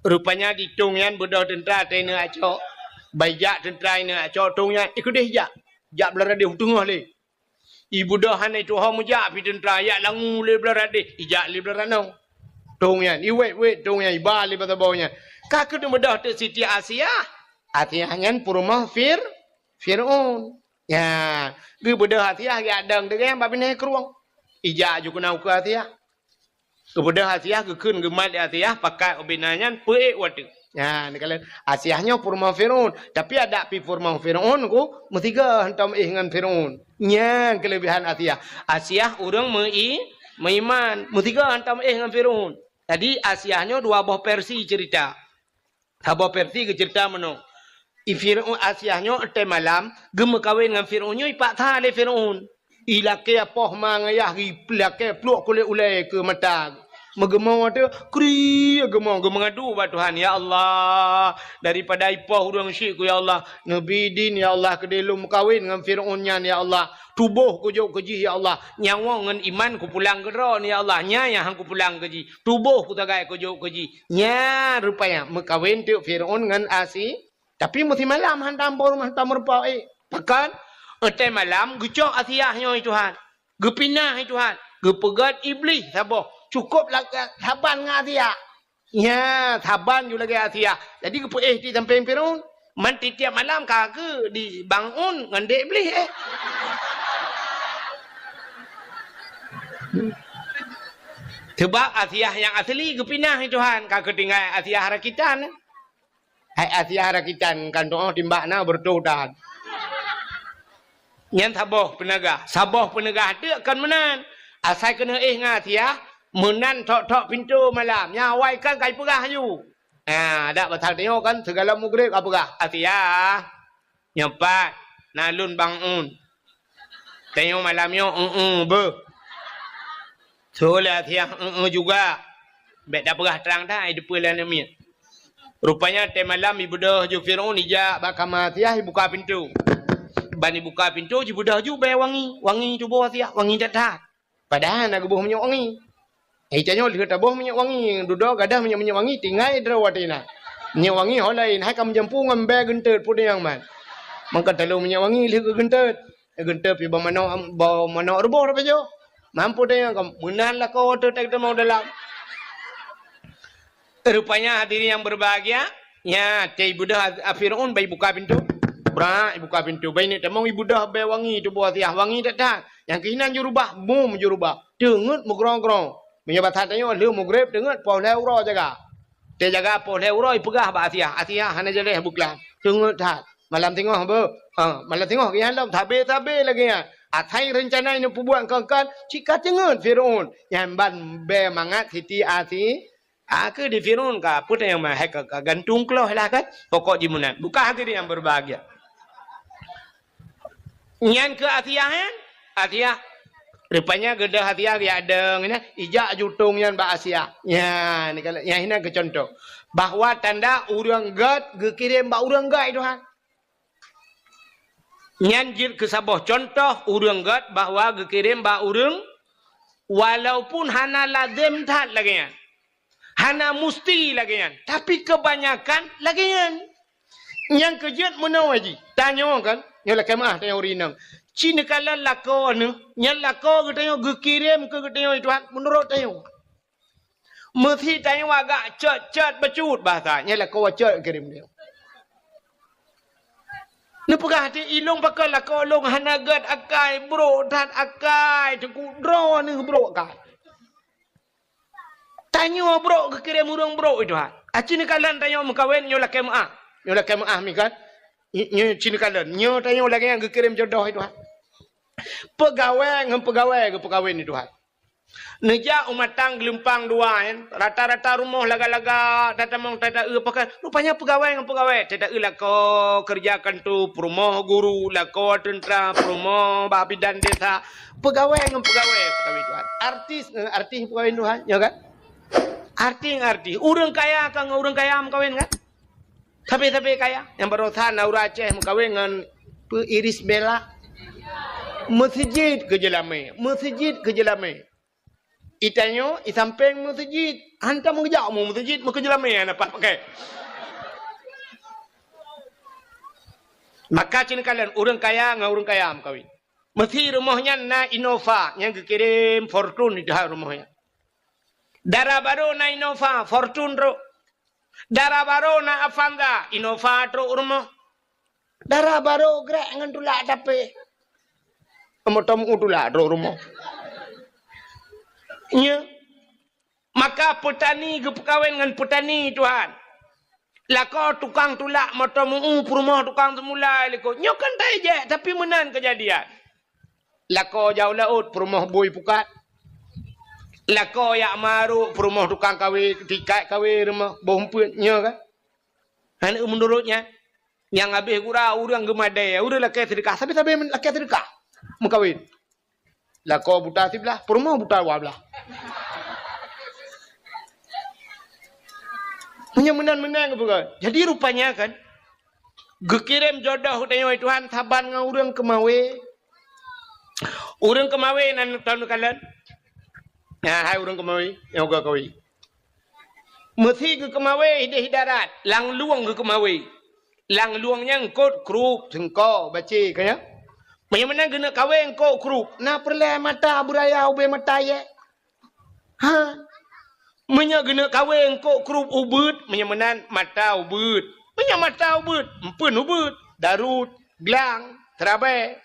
Rupanya di tông nyan beudôh teuntra teuingat jak cok. Ban jak teuntra ineuk jak cok tông nyan, ikeudeh jak. Jak blah radeh u teungoh lé. Ibeudôh hana ituho meujak pih teuntra, jak langue lé blah radeh, ijak lé blah ranoe. Tông nyan, iwét-wét tông nyan, iba lé bak saboh nyan. Ka keuneuk beudôh teuk Siti Asiah. Asiah nyan peurumoh Fir-, Fir'aun. Nya, geubeudôh Asiah geujak dong teuk nyan bak binéh krueng. Ijak ju keunoe keu Asiah. Geubeudôh Asiah, geukheun geumat lé Asiah, pakat ubena nyan peuék u ateueh. Nyan, neukalon Asiah nyoe peurumoh Fir'aun, tapi adak pih peurumoh Fir'aun ku meusigoe hantom éh ngon Fir'aun. Nyan keuleubehan Asiah. Asiah ureuëng meu-i-, meuiman, meusigoe hantom éh ngon Fir'aun. Jadi Asiah nyoe dua boh versi ceurita. Saboh versi geuceurita meunoe. I Fir'aun Asiah nyoe watée malam geumeukawen ngon Fir'aun nyoe ipaksa lé Fir'aun. Ilakée poh ma ngon yah, ilakée pluek kulét ulée keu mata. Meugeumoe teuh, kri geumoe, geumeungadu bak Tuhan, "Ya Allah, daripada ipoh ureuëng syik ku, ya Allah, neubi idin, ya Allah, keudeh lôn meukawen ngon Fir'aun nyan, ya Allah. Tuboh kujok keu jih, ya Allah. Nyawoe ngon iman kupulang keu droe, ya Allah. Nyan nyang han kupulang keu jih. Tuboh kusagai kujok keu jih." Nyan rupanya meukawen teuk Fir'aun ngon Asi-, tapi meusimalam hantom boh rumoh hantom meurumpok ék. Pakon? Watée malam geucok Asiah nyoe, Tuhan. Geupinah, Tuhan. Geupeugét Iblih saboh. Cukôp la-, saban ngon Asiah. Nya, saban ju lagée Asiah. Jadi geupeuéh di sampéng Fir'aun. Man tieb-tieb malam ka keu di bangun ngon dék Iblih, eh. Sebab Asiah nyang asli geupinah, Tuhan, ka keu tinggai Asiah rakitan. Hai Asiah rakitan, kan tuoh timbak na beureutoh tan. Nyan saboh peuneugah. Saboh peuneugah teuk kon meunan. Asai keuneuk éh ngon Asiah, meunan thok-thok pintoe malam. Nyan awai kan ka ipeugah aju. Ha, dak pasal tanyoe kan, sigohlom mugreb ka peugah, "Asiah, nyoe pat na lôn bangun. Tanyoe malam nyoe, eu-eu beuh." Seulah Asiah, "Eu-eu juga." Bék tapeugah trang that, ai deupeu lam miet. Rupanya, watée malam ibeudôh ju Fir'aun ijak bak kama Asiah, ibuka pintoe. Ban ibuka pintoe, jibeudôh ju bée wangi. Wangi tuboh Asiah, wangi that-that. Padahai na geuboh minyeuk wangi. Eh, tanyoe lheueh taboh minyeuk wangi, dudoe gadoh minyeuk-minyeuk wangi, tinggai droe watée na. Minyeuk wangi ho laén, hai ka meujampu ngon bée geunteut peue nyang man. Mangka talo minyeuk wangi lheueh geugeunteut. Geunteut pih bak manok, bak manok ruboh tapajoh. Mampu tanyoe ka meunan lakoe teuh teuma dalam. Rupanya hadirin yang berbahagia, nya, teuh ibeudôh a-, a Fir'aun bai buka pintoe. Brak, ibuka pintoe. Bai neuk tamong ibeudôh bée wangi tuboh Asiah, wangi that-that. Nyang keuh inan jurubah, bum jurubah. Teungeut meugrong-grong. Meunyoe basa tanyoe lheueh mugreb teungeut poh lhée uroe jaga. Teujaga poh lhée uroe ipeugah bak Asiah, "Asiah hana jaleh beuklam. Teungeut that. Malam singoh beuh." Ha, malam singoh geuiyan lom sabe-sabe lagée nyan. Asai reuncana neupeubuet kon-kon, cit ka teungeut Fir'aun. Nyan ban bée mangat Siti Asi-, A, keu di Fir'aun ka, peue nyang ma-, hai ka, ka gantung kloh lah kan? Pokok jih meunan. Bukan hadirin yang berbahagia. Nyan keu Asiah, nyan? Asiah. Rupanya geudeh Asiah geujak dong nyan, ijak jutong nyan bak Asiah. Nyan, nyan hina keu contoh. Bahwa tanda ureuëng gét geukirém bak ureuëng gét, Tuhan. Nyan jeuet keu saboh contoh ureuëng gét bahwa geukirém bak ureuëng, walaupun hana lazem that lagée nyan. Hana musti lagée nyan, tapi keubanyakan lagée nyan. Nyang keu jeuet meunoe jih, tanyoe kan, nyoe lakée meuáh tanyoe ureuëng inong. Ci neukalon lakoe neuh, nyan lakoe geutanyoe geukirém keu geutanyoe Tuhan meunurot tanyoe. Meusi tanyoe agak cot-cot bacut bahasa, nyan lakoe cot geukirém tanyoe. Neupeugah di ilong pakon lakoe lôn hana gét akai, brok that akai, teungku droeneuh brok akai. Tanyoe brok geukirém ureuëng brok, Tuhan. Aci neukalon tanyoe meukawen nyoe lakée meuáh. Nyoe lakée meuáh mi kan. Nyoe ci neukalon. Nyoe tanyoe lagée nyang geukirém jodoh, Tuhan. Peugawée ngon peugawée geupeukawen, Tuhan. Neujak u Matang Geulumpang Dua nyan, rata-rata rumoh lagak-lagak, tatamong tata-eu pakai. Rupanya peugawai ngon peugawai, tata-eu lakoe keureuja kantô, peurumoh guru, lakoe teuntra, peurumoh bak bidan desa. Peugawai ngon peugawai, peugawai Tuhan. Artis ngon artis, peugawai Tuhan, ya kan? Artis ngon artis. Ureueng kaya ka ngon ureueng kaya meukawen kan? Sabe-sabe kaya. Nyang baroesa na ureueng Aceh meukawen ngon peu Irish Bella. Meuseujid keu jeulamé, meuseujid keu jeulamé. Itanyoe, i sampéng meuseujid. Hantom geujak mu meuseujid, meukeujeulamé hana paih pakai. Maka cit neukalon ureueng kaya ngon ureueng kaya meukawen. Meusi rumoh nyan na Innova nyang geukirém Fortuner di dalam rumoh nyan. Dara barô na Innova, Fortuner trok. Dara barô na Avanza, Innova trok rumoh. Dara barô grek ngon tulak tapé. Meuteumèe tulak trok rumoh. Nyoe. Maka peutani geupeukawen ngon peutani Tuhan. Lakoe tukang tulak meuteumèe peurumoh tukang seumula likot. Nyoe kan tajak, tapi meunan keujadian. Lakoe jak u laôt, peurumoh bui pukat. Lakoe jak marok, peurumoh tukang kawé, tikat kawé rumoh, boh umpeuet. Nyoe kan? Hana meunurot nyan. Nyang habéh gura ureueng geumadé, ureueng lakée seudeukah, sabe-sabe lakée seudeukah meukawen. Lakoe buta siblah, peurumoh buta dua blah. Meunyoe meunan-meunan geupeugah. Jadi rupanya kan, geukirém jodoh tanyoe Tuhan saban ngon ureueng keumawé. Ureueng keumawé nan taneuk kalon. Nah, hai ureueng keumawé, nyang ka kawé. Meusi geukeumawé idéh darat, lam lueng geukeumawé. Lam lueng nyan eungkôt krup, seungko, bacé, ka nyan. Meunyoe meunan geuneuk kawé eungkôt krup, na peureulée mata beuraya ubé mata yé? Ha? Meunyoe geuneuk kawé eungkôt krup ubeuet, meunyoe meunan mata ubeuet. Meunyoe mata ubeuet, eumpeuen ubeuet, darut, glang, seurabée.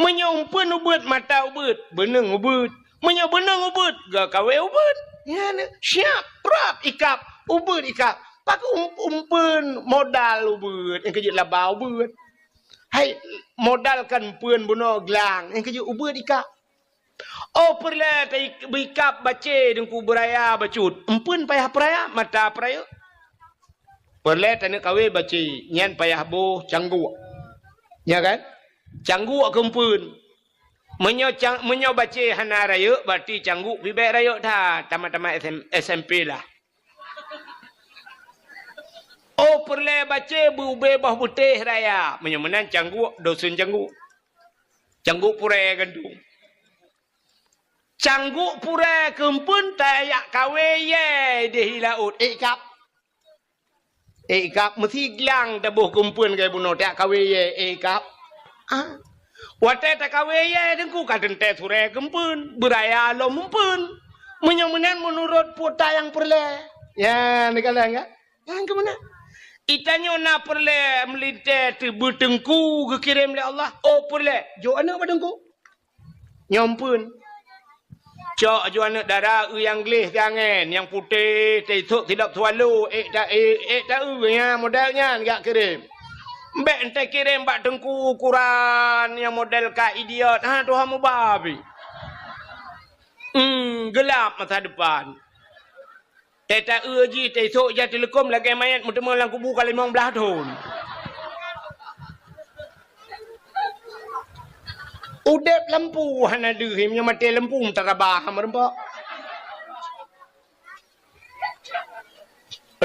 Meunyoe eumpeuen ubeuet, mata ubeuet, beuneueng ubeuet. Meunyoe beuneueng ubeuet, geukawé ubeuet. Nyan siap, prap ikab, ubeuet ikab. Pakon um-, eumpeuen modal ubeuet, nyang keujeuet laba ubeuet. Hai, modal kan eumpeuen bunoe glang, nyang keujeuet ubeuet ikab. Oh, peureulée ta-, beikab bacé teungku beuraya bacut. Eumpeuen payah peuraya, mata peurayeuk. Peureulée taneuk kawé bacé, nyan payah boh cangguk. Nya kan? Cangguk keu eumpeuen. Meunyoe cang-, meunyoe bacé hana rayeuk, berarti cangguk pih bék rayeuk that, tamat-tamat S M, S M P lah. Oh, peureulée bacé beu-ubé boh beutéh raya. Meunyoe meunan cangguk, dosen cangguk. Cangguk purée gantung. Cangguk purée keu eumpeuen tajak kawé yé idéh laôt, ék kab. Ék kab meusi glang taboh keu eumpeuen keu bunoe tajak kawé yé, ék kab. Ah. Watée takawé yé teungku ka teuntée surée keu eumpeuen, beuraya lom eumpeuen. Meunyoe meunan meunurot peue ta nyang peureulée. Ya, neukalon ka? Nyang keu meunan. Itanyoe na peureulée meulintée teubeu teungku geukirém lé Allah. Oh, peureulée. Jok aneuëk bak teungku. Nyoe eumpeuen. Cok aju aneuëk dara eu nyang gleh siangén, nyang putéh, teusok silop swallow, ék ta-, ék, ék ta-eu nyan model nyan jak kirém. Bék enté kirém bak teungku ukuran nyang model ka idiot. Ha, tuha mubabi. Hmm, gelap masa depan. Tée ta-eu jih, tée sôk jak teuleukom lagée manyét meuteumé lam kubu ka limong blaih thon. Udeb lampu hana deuh, meunyoe maté lampu meutarabah meureumpok.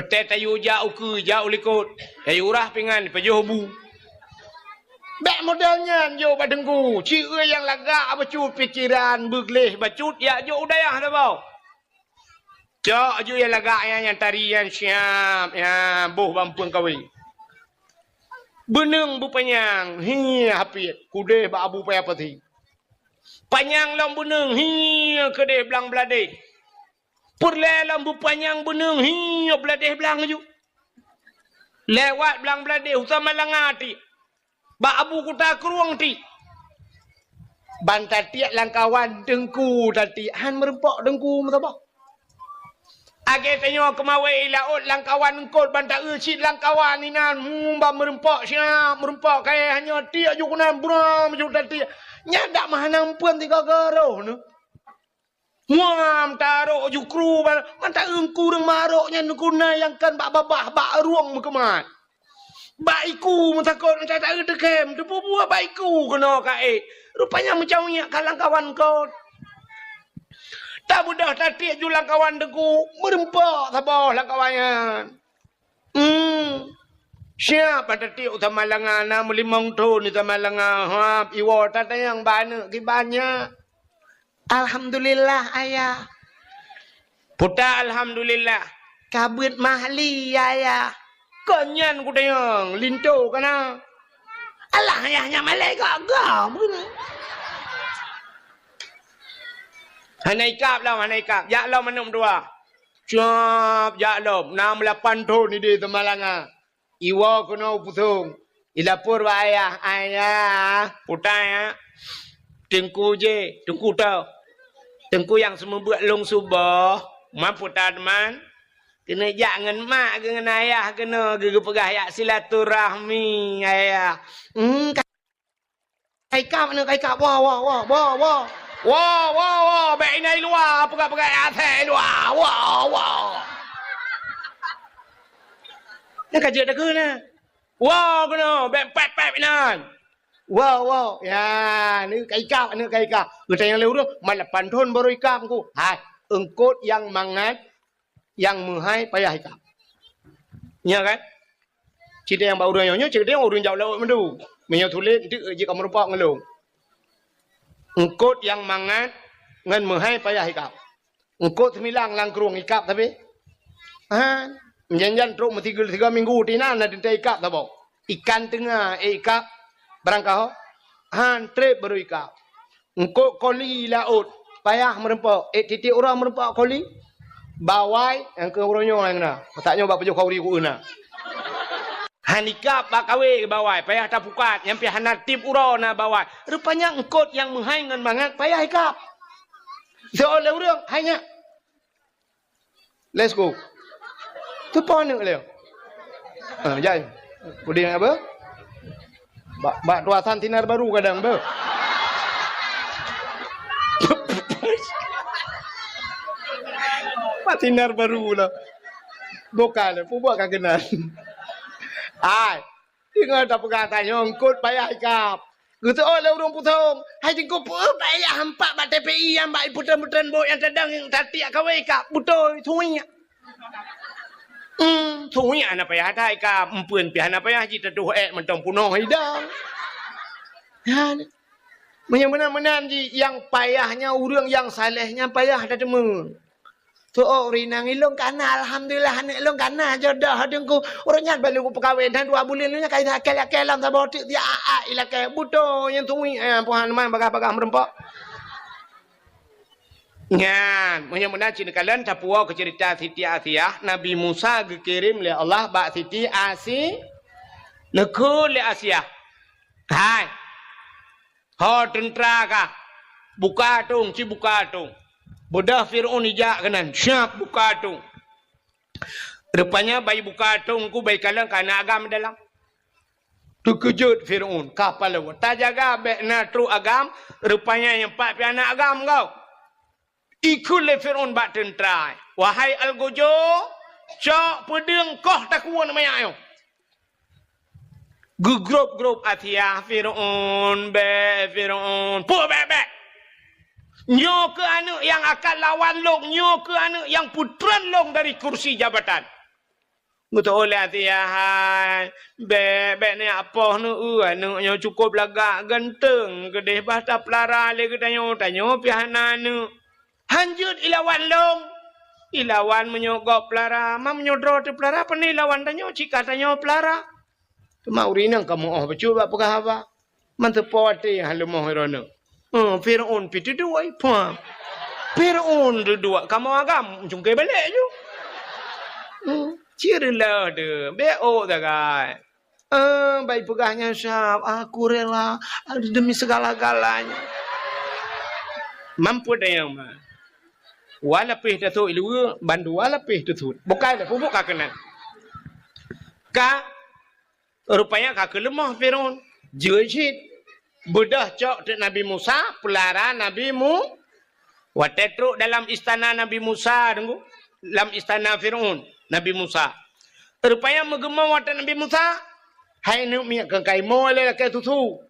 Tée tayue jak ukeue, jak u likot, tayue rah pingan, pajoh bu. Bék model nyan jok bak teungku, ci-, eu nyang lagak bacut pikeran, beugleh bacut, jak jok u dayah saboh. Cok aju nyang lagak nyan, nyang tari nyan siab, nyan boh bak eumpeuen kawé. Beuneueng beupanyang, hi hapiet, keudeh bak Abu Paya Pasi. Panyang lom beuneueng, hi keudeh blang bladeh. Peureulée lom beupanyang beuneueng, hi bladeh blang aju. Lewat blang bladeh, u Samalanga tiek. Bak Abu Kuta Krueng tiek. Ban tatiek lam kawan teungku tatiek, han meureumpok teungku meusaboh. Lagée tanyoe keumawé i laôt lam kawan eungkôt ban ta-eu cit lam kawan inan, hmm, ban meureumpok siab, meureumpok kayée hanyoe tiek ju keunan buram ju tatiek. Nyan dak meuhana eumpeuen sigoe-goe roh neuh. Muam tarok jukru bal, mantah eungku ureueng marok nyan guna nyang kan bak babah, bak rueng meukeumat. Bak iku meutakot, mantah taeu teukem, teupeue buet bak iku keunoe ka ék. Rupanya meucaweuek ka lam kawan kon. Tabeudôh tatiek ju lam kawan teungku, meureumpok saboh lam kawan nyan. Hmm. Siap bak tatiek u Samalanga, na meulimong thon di Samalanga. Hab, iwoe tatanyong bak aneuk kiban nyan. Alhamdulillah, Ayah. Peue ta alhamdulillah? Ka beuet mahli, Ayah. Kon nyan kutanyong, linto ka na. Alah, Ayah, nyan malaikat gam. Hana ikab lom, hana ikab. Jak lom aneuk dua. Siap, jak lom. Na meulapan thon idéh Samalanga. Iwoe keunoe u Pusong. Ilapor bak ayah, "Ayah, peue ta, ya? Teungku jih, teungku toh. Teungku nyang seumeubeuet lôn suboh, man peue ta teuma? Keuneuk jak ngon mak geuh ngon ayah keunoe, geupeugah jak silaturahmi, ayah." Hmm, Ka ikab aneuk, ka ikab. Woe, woe, woe, woe, woe. Woe, woe, woe. Bèk inan i luwa, peugah-peugah asèe i luwa. Woe, woe. Nyan ka jeuet takheun na. Woe keunoe, bèk pèp-pèp inan. Woe, woe. Ya, aneuk ka ikab, aneuk ka ikab. Geutanyong lé ureueng, "Man lapan thon baru ikab, Teungku?" Hai, eungkôt nyang mangat nyang meuhai payah ikab. Nyo kan? Cit nyang bak ureueng nyoe, nyoe cit nyang ureueng jak laôt meundu. Meunyoe tuléh, eunteuk jeuet ka meurumpok ngon lôn. Eungkôt nyang mangat ngon meuhai payah ikab. Eungkôt seumilang lam krueng ikab tapi. Ha, jan-jan trok meusigeul sigoe minggu, tinan na teuntèe ikab saboh. Ikan teungoh, eh, ikab barangkaho. Han trép baru ikab. Eungkôt koli laôt, payah meurumpok. Eh, tiep-tiep uroe meurumpok koli. Bawai, nyang keu uroe nyoe nyang na. Masa nyoe bak pajoh khauri ku na. Han ikab bak kawé bawai, payah tapukat, nyang pih hana tiep uroe na bawai. Rupanya eungkôt nyang meuhai ngon mangat payah ikab. Seuôt lé ureueng, hai nyak. Let's go. Teupeue aneuk lé. Ah, jai. Udin apa? Bak, bak tuasan sinar baru kadang, beuh. Bak sinar baru lah. Bukan, peue buet ka keunan. Hai. Deungon tapeugah tanyoe eungkôt payah ikab. Geuseuôt lé ureueng Pusong, "Hai Teungku, peue payah eumpat bak T P I nyang bak ipeutreun-peutreun bot nyang tadong nyang tatiek kawé ikab? Beutôi, suwiek." Hmm, suwiek hana payah that ikab, eumpeuen pih hana payah jitatuh ék mantong punoh idang. Nyan. Meunyoe meunan-meunan jih, nyang payah nyan ureueng nyang saleh nyan payah tateumé. Teuôt ureueng inong, "Ilôn kana, alhamdulillah, aneuk lôn kana jodoh, Teungku. Ureueng nyan baru kupeukawen, dan dua buleuen lôn nyan ka ilakèe-lakèe lam saboh teuk, siat-at ilakèe." Beutôi nyan tuwi, eh, Tuhan man bagah-bagah meurumpok. Nyan, meunyoe meunan cit neukalon tapuwoe keu ceurita Siti Asiah, Nabi Musa geukirém lé Allah bak Siti Asi-, neukheun lé Asiah. Hai, Ho teuntra kah, buka atong, ci buka atong. Beudôh Fir'aun ijak keunan, siap buka atong. Rupanya bai buka atong ku bai kalon ka na agam dalam. Teukeujot Fir'aun, ka palau. Tajaga bèk na trok agam, rupanya nyang pat pih na agam kau. Ikheun lé Fir'aun bak teuntra, "Wahai algojo, cok peudeueng koh takue manyak nyoe." Geugrôb-grôb Asiah, "Fir'aun, bèk, Fir'aun, peue bèk-bèk? Nyoe keuh aneuk nyang akan lawan lôn, nyoe keuh aneuk nyang peutreun lôn dari kursi jabatan." Geuteuôt lé Asiah, "Hai, bèk, bèk neujak poh neueu, aneuk nyoe cukôp lagak ganteng, keudeh bah tapeulara lé geutanyoe, tanyoe pih hana aneuk. Han jeuet ilawan lôn. Ilawan meunyoe gob peulara, ma meunyoe droe teupeulara, pane ilawan tanyoe, cit ka tanyoe peulara." Teuma ureueng inong ka meu'oh bacut bak peugah haba. Mantong po até han leumoh droeneuh. Eh, Fir'aun pih teuduek, pah. Fir'aun teuduek, kamoe agam cungké balek ju. Hmm, ci reuloh deuh, bèk ôk sagai. Eh, bai peugah nyan siap, "Aku rela demi segala-galanya." Mampu dayang ma. Wa lapéh tasôk i luweue, bandua lapéh tasut. Bukai lah, pupuk ka keunan. Ka Rupanya ka keuleumoh Fir'aun. Jeuet cit. Beudôh cok teuk Nabi Musa, peulara Nabi Mu-, Watée trok dalam istana Nabi Musa, deungoe, lam istana Fir'aun, Nabi Musa. Rupanya meugeumong watée Nabi Musa, hai aneuk miet, keu kaimoe lé lakée susu.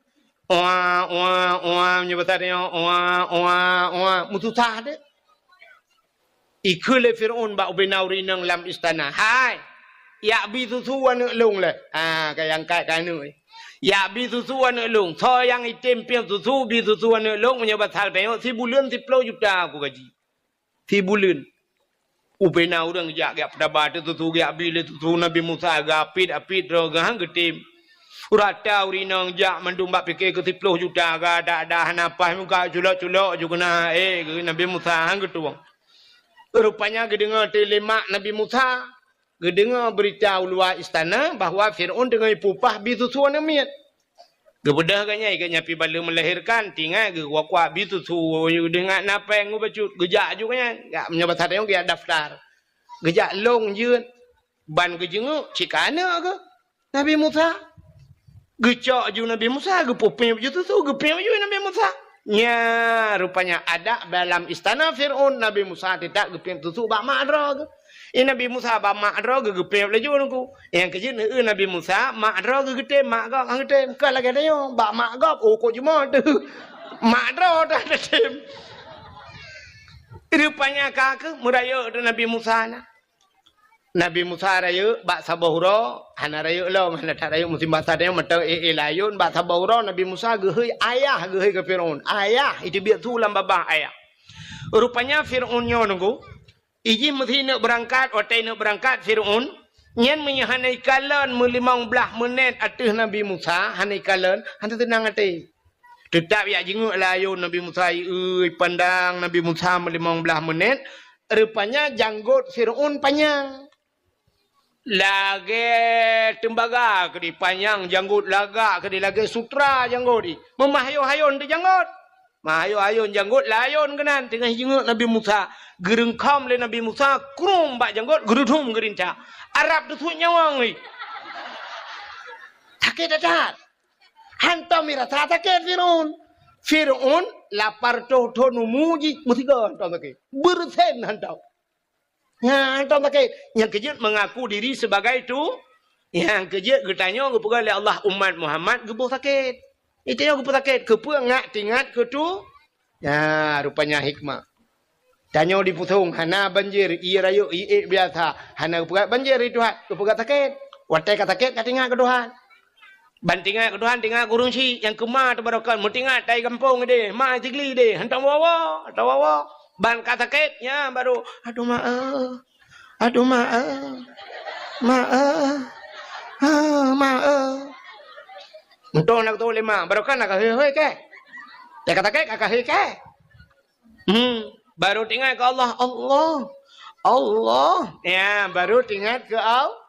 Oa, oa, oa, meunyoe basa tanyoe, oa, oa, oa, meususah deh. Ikheun lé Fir'aun bak ubena ureuëng inong lam istana, "Hai, yak bi susu aneuk lôn lé." Ha, ka nyang kat keu aneuk. "Yak bi susu aneuk lôn. Soe nyang item piep susu, bi susu aneuk lôn, meunyoe basa tanyoe, sibuleuen siplôh juta kugaji." Sibuleuen. Ubena ureuëng jak, jak peutaba teuh susu, jak bi lé susu Nabi Musa, geuapit-apit droe geuh han geutem. Rata ureuëng inong jak mandum bak pike keu siplôh juta, gada-da hana paih muka culok-culok ju keunan, eh, geu Nabi Musa han geutueng. Rupanya geudeungoe teuh lé mak Nabi Musa, geudeungoe beurita u luwa istana bahwa Fir'aun teungoh ipeupah bi susu aneuk miet. Geubeudôh geuh nyan, geuh nyan pih baleue meulahirkan, tingat geuh kuak-kuak bi susu, geudeungat na péng u bacut, geujak ju geuh nyan. Jak meunyoe basa tanyoe geujak daftar. Geujak lôn jeuet, ban geujeunguk cit ka aneuk geuh. Nabi Musa. Geucok ju Nabi Musa, geupeupiep ju susu, geupiep ju Nabi Musa. Nya, rupanya adat dalam istana Fir'aun, Nabi Musa teutab geupiep susu bak mak droe geuh. I Nabi Musa bak mak droe geuh geupiep laju nungku. Nyang keujeuet neueu Nabi Musa, mak droe geuh geutem, mak gob han geutem. Ka lagée tanyoe, bak mak gob, oh, kok jumoe teuh. Mak droe dah geutem. Rupanya ka keuh meurayeuk teuh Nabi Musa na. Nabi Musa rayeuk bak saboh uroe, hana rayeuk lom, hana that rayeuk musim basa tanyoe meuteuk éh-éh layôn, bak saboh uroe Nabi Musa geuhôi ayah, geuhôi keu Fir'aun. Ayah, iteubiet su lam babah ayah. Rupanya Fir'aun nyoe nungku, ijih meusineuk beurangkat, watée neuk beurangkat Fir'aun, nyan meunyoe hana ikalon meulimong blaih meunét ateueh Nabi Musa, hana ikalon, hana teunang até. Teutab yak jingeuk layôn Nabi Musa, ieu ipandang Nabi Musa meulimong blaih meunét, rupanya janggot Fir'aun panyang. Lagée teumbaga keudeh panyang janggot, lagak keudeh lagée sutra janggot jih. Meumahayôn-hayôn teuh janggot. Mahayôn-hayôn janggot layôn keunan teungoh jingeuk Nabi Musa. Geureungkhom lé Nabi Musa, krueng bak janggot, geurudum geurintak. Arab teusuet nyawöng jih. Sakét that-that. Hantom irasa sakét Fir'aun. Fir'aun lapar toh thon umu jih, meusigoe hantom sakét. Beureusen hantom. Nyan hantom sakét. Nyang keujeuet mengaku diri sebagai tu, nyang keujeuet geutanyoe geupeugah lé Allah umat Muhammad geuboh sakét. Geutanyoe geupeusakét, keupeue ngat tingat keu tu? Nyan rupanya hikmah. Tanyoe di Pusong hana banjir, ié rayeuk ié biasa, hana geupeugah banjir di Tuhan, geupeugah sakét. Watée ka sakét ka tingat keu Tuhan. Ban tingat keu Tuhan, tingat keu ureuëng syik nyang keuma teubarokan, meutingat tai gampông ideh, ma sigli ideh, hantom woe-woe, hantom woe-woe. Ban ka sakét, nyan baru, "Aduh ma eh, aduh ma eh, ma eh, ah, ma eh." Untung na geutoe lé ma, barokan na ka hei-hei keh. Teuka sakét ka hei keh. Hmm, baru tingat keu Allah, Allah, Allah. Ya, baru tingat keu Al-,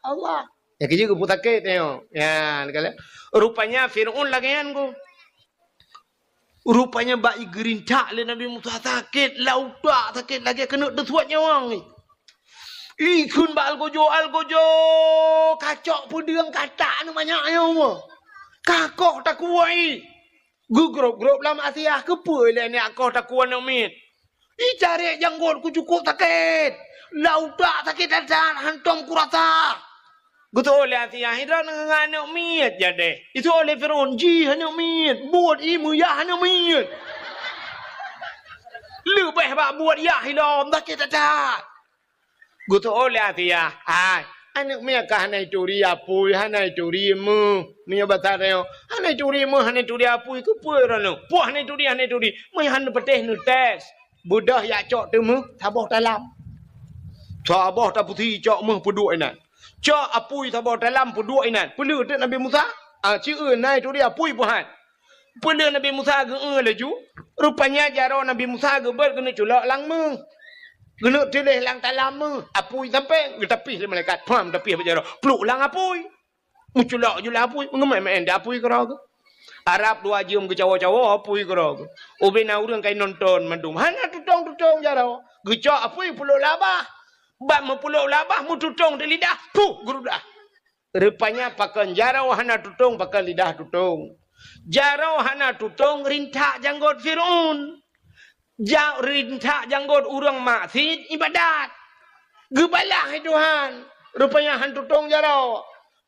Allah. Ya, keujeuet geupeu sakét nyoe. Ya, rupanya Fir'aun lagée nyan ku. Rupanya bak igeurintak lé Nabi Musa sakét, lam utak sakét lagée keuneuk teusuet nyawöng. Ikheun bak algojo, "Algojo, kacok peudeueng katak nyoe manyak nyoe. Kakoh takue." Geugrôp-grôp lam asiah, keupeue lé nyak koh takue aneuk miet. Icarek janggot ku cukôp sakét. Lam utak sakét that-that, hantom kurasa. Geuteu'oh lé asiah, "Droeneuh ngon aneuk miet jadeh." Geuteu'oh lé Fir'aun, "Jih aneuk miet, buet ié meuyah aneuk miet." Leubeh bak buet yah ilom, sakét that-that. Geuteu'oh lé asiah, "Hai, aneuk miet ka hana ituri apui, hana ituri meuh." Meunyoe basa tanyoe, "Hana ituri meuh, hana ituri apui, keupeue droeneuh? Poh hana ituri, hana ituri." Meunyoe hana patéh neutés, beudôh yak cok teumeuh saboh talam. Saboh tapeusi cok meuh peuduek inan. Cok apui saboh talam peuduek inan. Peuleueh teuk Nabi Musa, "Ah, ci eu na ituri apui peuhan." Peuleueh Nabi Musa geu-eu laju, rupanya jaroe Nabi Musa geubeuet keuneuk culok lam meuh. Keuneuk tuléh lam talam meuh, apui sampéng, geutapih lé malaikat, pham, tapih bak jaroe, pluek lam apui. Meuculok ju lam apui, meungeumai-mai di apui keudroe geuh. Arab dua jeuem geucawoe-cawoe apui keudroe geuh. Ubena ureuëng ka inonton mandum, hana tutong-tutong jaroe. Geucok apui peuleuk lam babah. Ban meupeuleuk lam babah, meututong di lidah, puh, geurudah. Rupanya pakon jaroe hana tutong, pakon lidah tutong. Jaroe hana tutong, rintak janggot Fir'aun. Jak rintak janggot ureuëng maksiet ibadat. Geubalah lé Tuhan. Rupanya han tutong jaroe.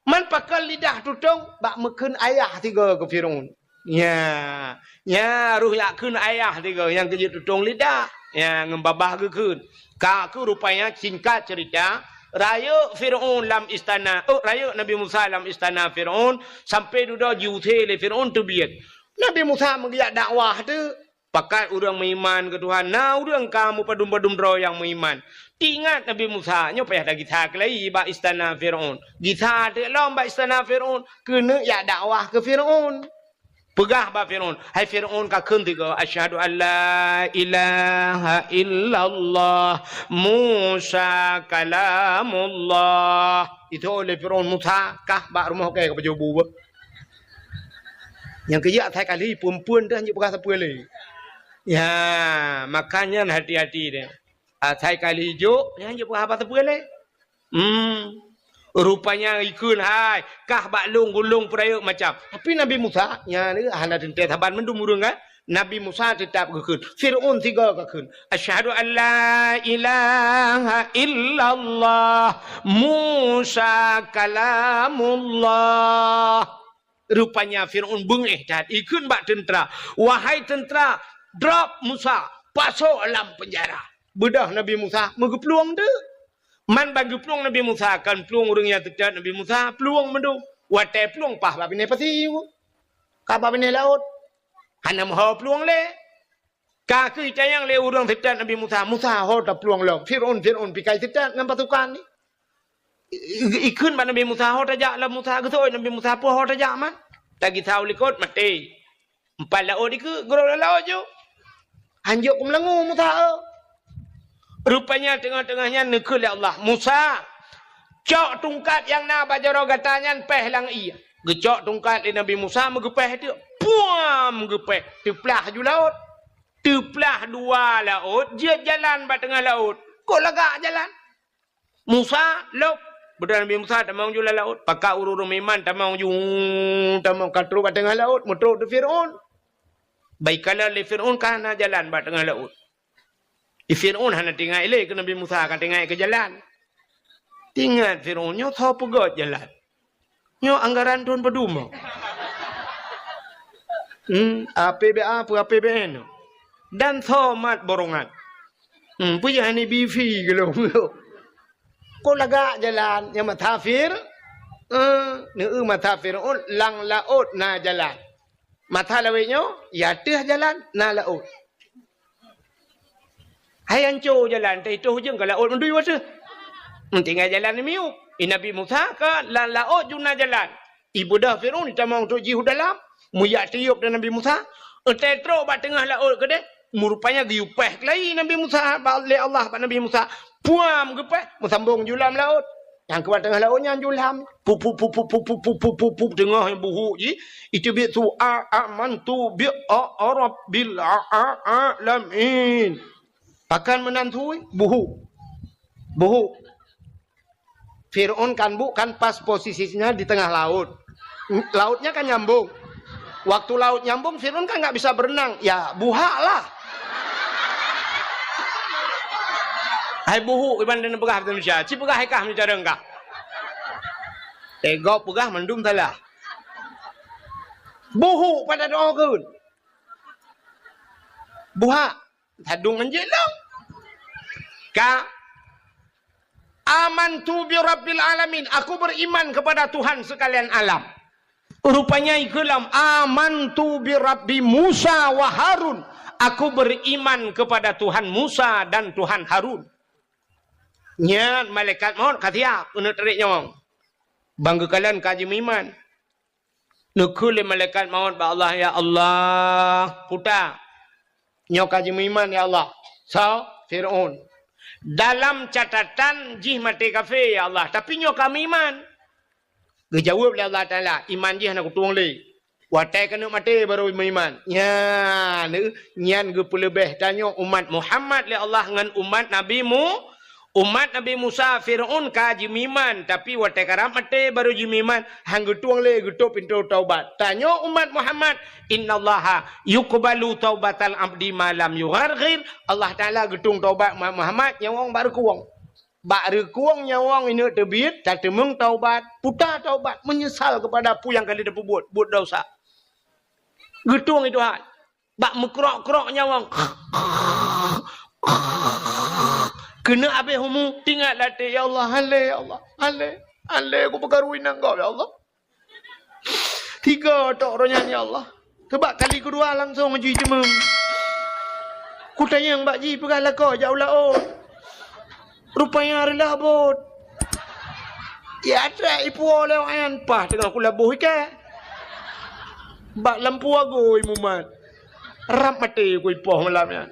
Man pakon lidah tutong bak meukheun ayah tiga keu Firaun. Nya, nya roh jak kheun ayah tiga nyang keujeuet tutong lidah. Nya ngon babah geukheun. Ka keuh rupanya singkat cerita, rayeuk Firaun lam istana, oh, rayeuk Nabi Musa lam istana Firaun, sampai dudoe jiusé lé Firaun teubiet. Nabi Musa meugeujak dakwah teuh. Pakat ureuëng meuiman keu Tuhan, na ureuëng ka meupadum-padum droe nyang meuiman. Teuingat Nabi Musa, nyoe payah tagisa keulai bak istana Firaun. Gisa teuk lom bak istana Firaun, keuneuk jak dakwah keu Firaun. Peugah bak Firaun, "Hai Firaun, kakheun tiga, 'Asyhadu an la ilaha illallah, Musa kalamullah.'" Itu oleh Firaun, "Musa, kah bak rumoh kèe ka pajoh bu beuh." Nyang keujeuet asai kali, phon-phon teuh hanjeuet peugah sapeue lé. Ya, makanya hati-hati deh. Asai kali jok, nyan hanjeuet peugah haba sapeue lé. Hmm. Rupanya ikheun hai, kah bak lôn gulong peurayeuk macam. Tapi Nabi Musa, nyan hana teuntèe saban mandum ureuëng kan. Nabi Musa teutap geukheun. Firaun sigoe geukheun. "Asyhadu an la ilaha illallah, Musa kalamullah." Rupanya Firaun beungéh that, ikheun bak teuntra, "Wahai teuntra, drop Musa, pasoe lam peunjara." Beudôh Nabi Musa meugeuplueng teuk. Man ban geuplueng Nabi Musa, kon plueng ureuëng nyang teutot Nabi Musa, plueng mandum. Watèe plueng paih bak binéh pasi, ka bak binéh laôt. Hana meuho plueng lé. Ka keuh itanyong lé ureuëng teutot Nabi Musa, "Musa, ho taplueng lom. Firaun, Firaun pikai teutot ngon pasukan nyan." I-, i-, ikheun bak Nabi Musa, "Ho tajak lam Musa." Geuseuôt Nabi Musa, "Peue ho tajak man?" Tagisa u likot, maté. Empat laôt dikeue, geurôh lam laôt ju. Hanjeuet keumeulangô Musa, eh. Rupanya teungoh-teungoh nyan neukheun lé Allah, "Musa, cok tungkat nyang na bak jaroe gata nyan péh lam ié." Geucok tungkat lé Nabi Musa, meugeupéh teuk. Puam! Geupéh. Teuplah ju laôt. Teuplah dua laôt, jeuet jalan bak teungoh laôt. Kok lagak jalan? "Musa, lôb!" Beudôh Nabi Musa tamong ju lam laôt. Pakat ureuëng-ureuëng meuiman tamong ju, tamong ka trôk bak teungoh laôt, meutrôk teuk Firaun. Bak ikalon lé Firaun ka hana jalan bak teungoh laôt. Di Firaun hana teuingat lé keu Nabi Musa, ka teuingat keu jalan. Teuingat Firaun, "Nyoe soe peugöt jalan? Nyoe anggaran thôn padum?" Hmm, A P B A peue A P B N? Dan soe mat borongan? Hmm, peue jih hana bifi geulong? Kok lagak jalan nyang meutasafir? Eh, neu meutasafir, oh, lam laôt na jalan. Masa lawét nyoe, ya ateueh jalan na laôt. Hai anco jalan, teuh itoh ujong ka laôt meudui wateuh. Tinggai jalan miyueb. I Nabi Musa ka lam laôt ju na jalan. Ibeudôh Firaun jitamong trôk jih u dalam, meuyak tiôb di Nabi Musa. Watèe trôk bak teungoh laôt keudeh, meurupanya geuyue péh keulayi Nabi Musa bak, lé Allah bak Nabi Musa. Puam geupéh, meusambong ju lam laôt. Nyang keuban teungoh laôt nyan ju lam. Pup, pup, pup, teungoh buhuk jih. Iteubiet su a, amantu bi a, a rabbil a, a, alamin. Pakon meunan sui? Buhuk. Buhuk. Firaun kan bu, kan pas posisinya di tengah laut. Lautnya kan nyambung. Waktu laut nyambung, Firaun kan nggak bisa berenang. Ya, buhak lah. Hai buhuk, iban dan peugah bahasa Indonesia. Ci peugah hai kah meucara kah. Tegok peugah mandum salah. Buhuk pada doa keun. Buhak. Sadung anjing long. Ka. Amantu bi rabbil alamin. Aku beriman kepada Tuhan sekalian alam. Rupanya ikeulam, "Amantu bi Rabbi Musa wa Harun." Aku beriman kepada Tuhan Musa dan Tuhan Harun. Nyan malaikat maut ka siap keuneuk tarék nyawöng. Ban geukalon ka jimeuiman. Neukheun lé malaikat maut bak Allah, "Ya Allah, puta, nyoe ka jimeuiman, ya Allah." Soe? Firaun. "Dalam catatan jih maté kafé, ya Allah, tapi nyoe ka meuiman." Geujaweueb lé Allah Taala, "Iman jih hana kutueng lé. Watèe keuneuk maté barô meuiman." Nyan, nyan geupeuleubeh tanyoe umat Muhammad lé Allah ngon umat Nabi Mu-, Umat Nabi Musa, Fir'aun ka jimeuiman, tapi watée karab maté barô jimeuiman, han geutueng lé geutôp pintoe taubat. Tanyoe umat Muhammad, "Innallaha yuqbalu taubatal abdi ma lam yugharghir." Allah Taala geutueng taubat umat Muhammad nyang bak reukueng. Bak reukueng nyawöng ineuk teubiet, tateumeung taubat, puta taubat, meunyeusal keupada peue nyang ka lheueh tapeubuet, buet desya. Geutueng i Tuhan. Bak meukrok-krok nyawöng. Keuneuk abéh umu, tingat lam até, "Ya Allah, han lé, ya Allah, han lé, han lé kupeukaru inong gob, ya Allah." Tiga tok roh nyan, ya Allah. Sabab kali keudua langsong jiteumeung. Kutanyong bak jih peugah lakoe jak u laôt. Rupanya reulah bot. Ya, trek ipuwoe lé awaknyan, paih teungoh kulaboh ikat. Bak lampu agui mumat. Rab maté kuipoh malam nyan.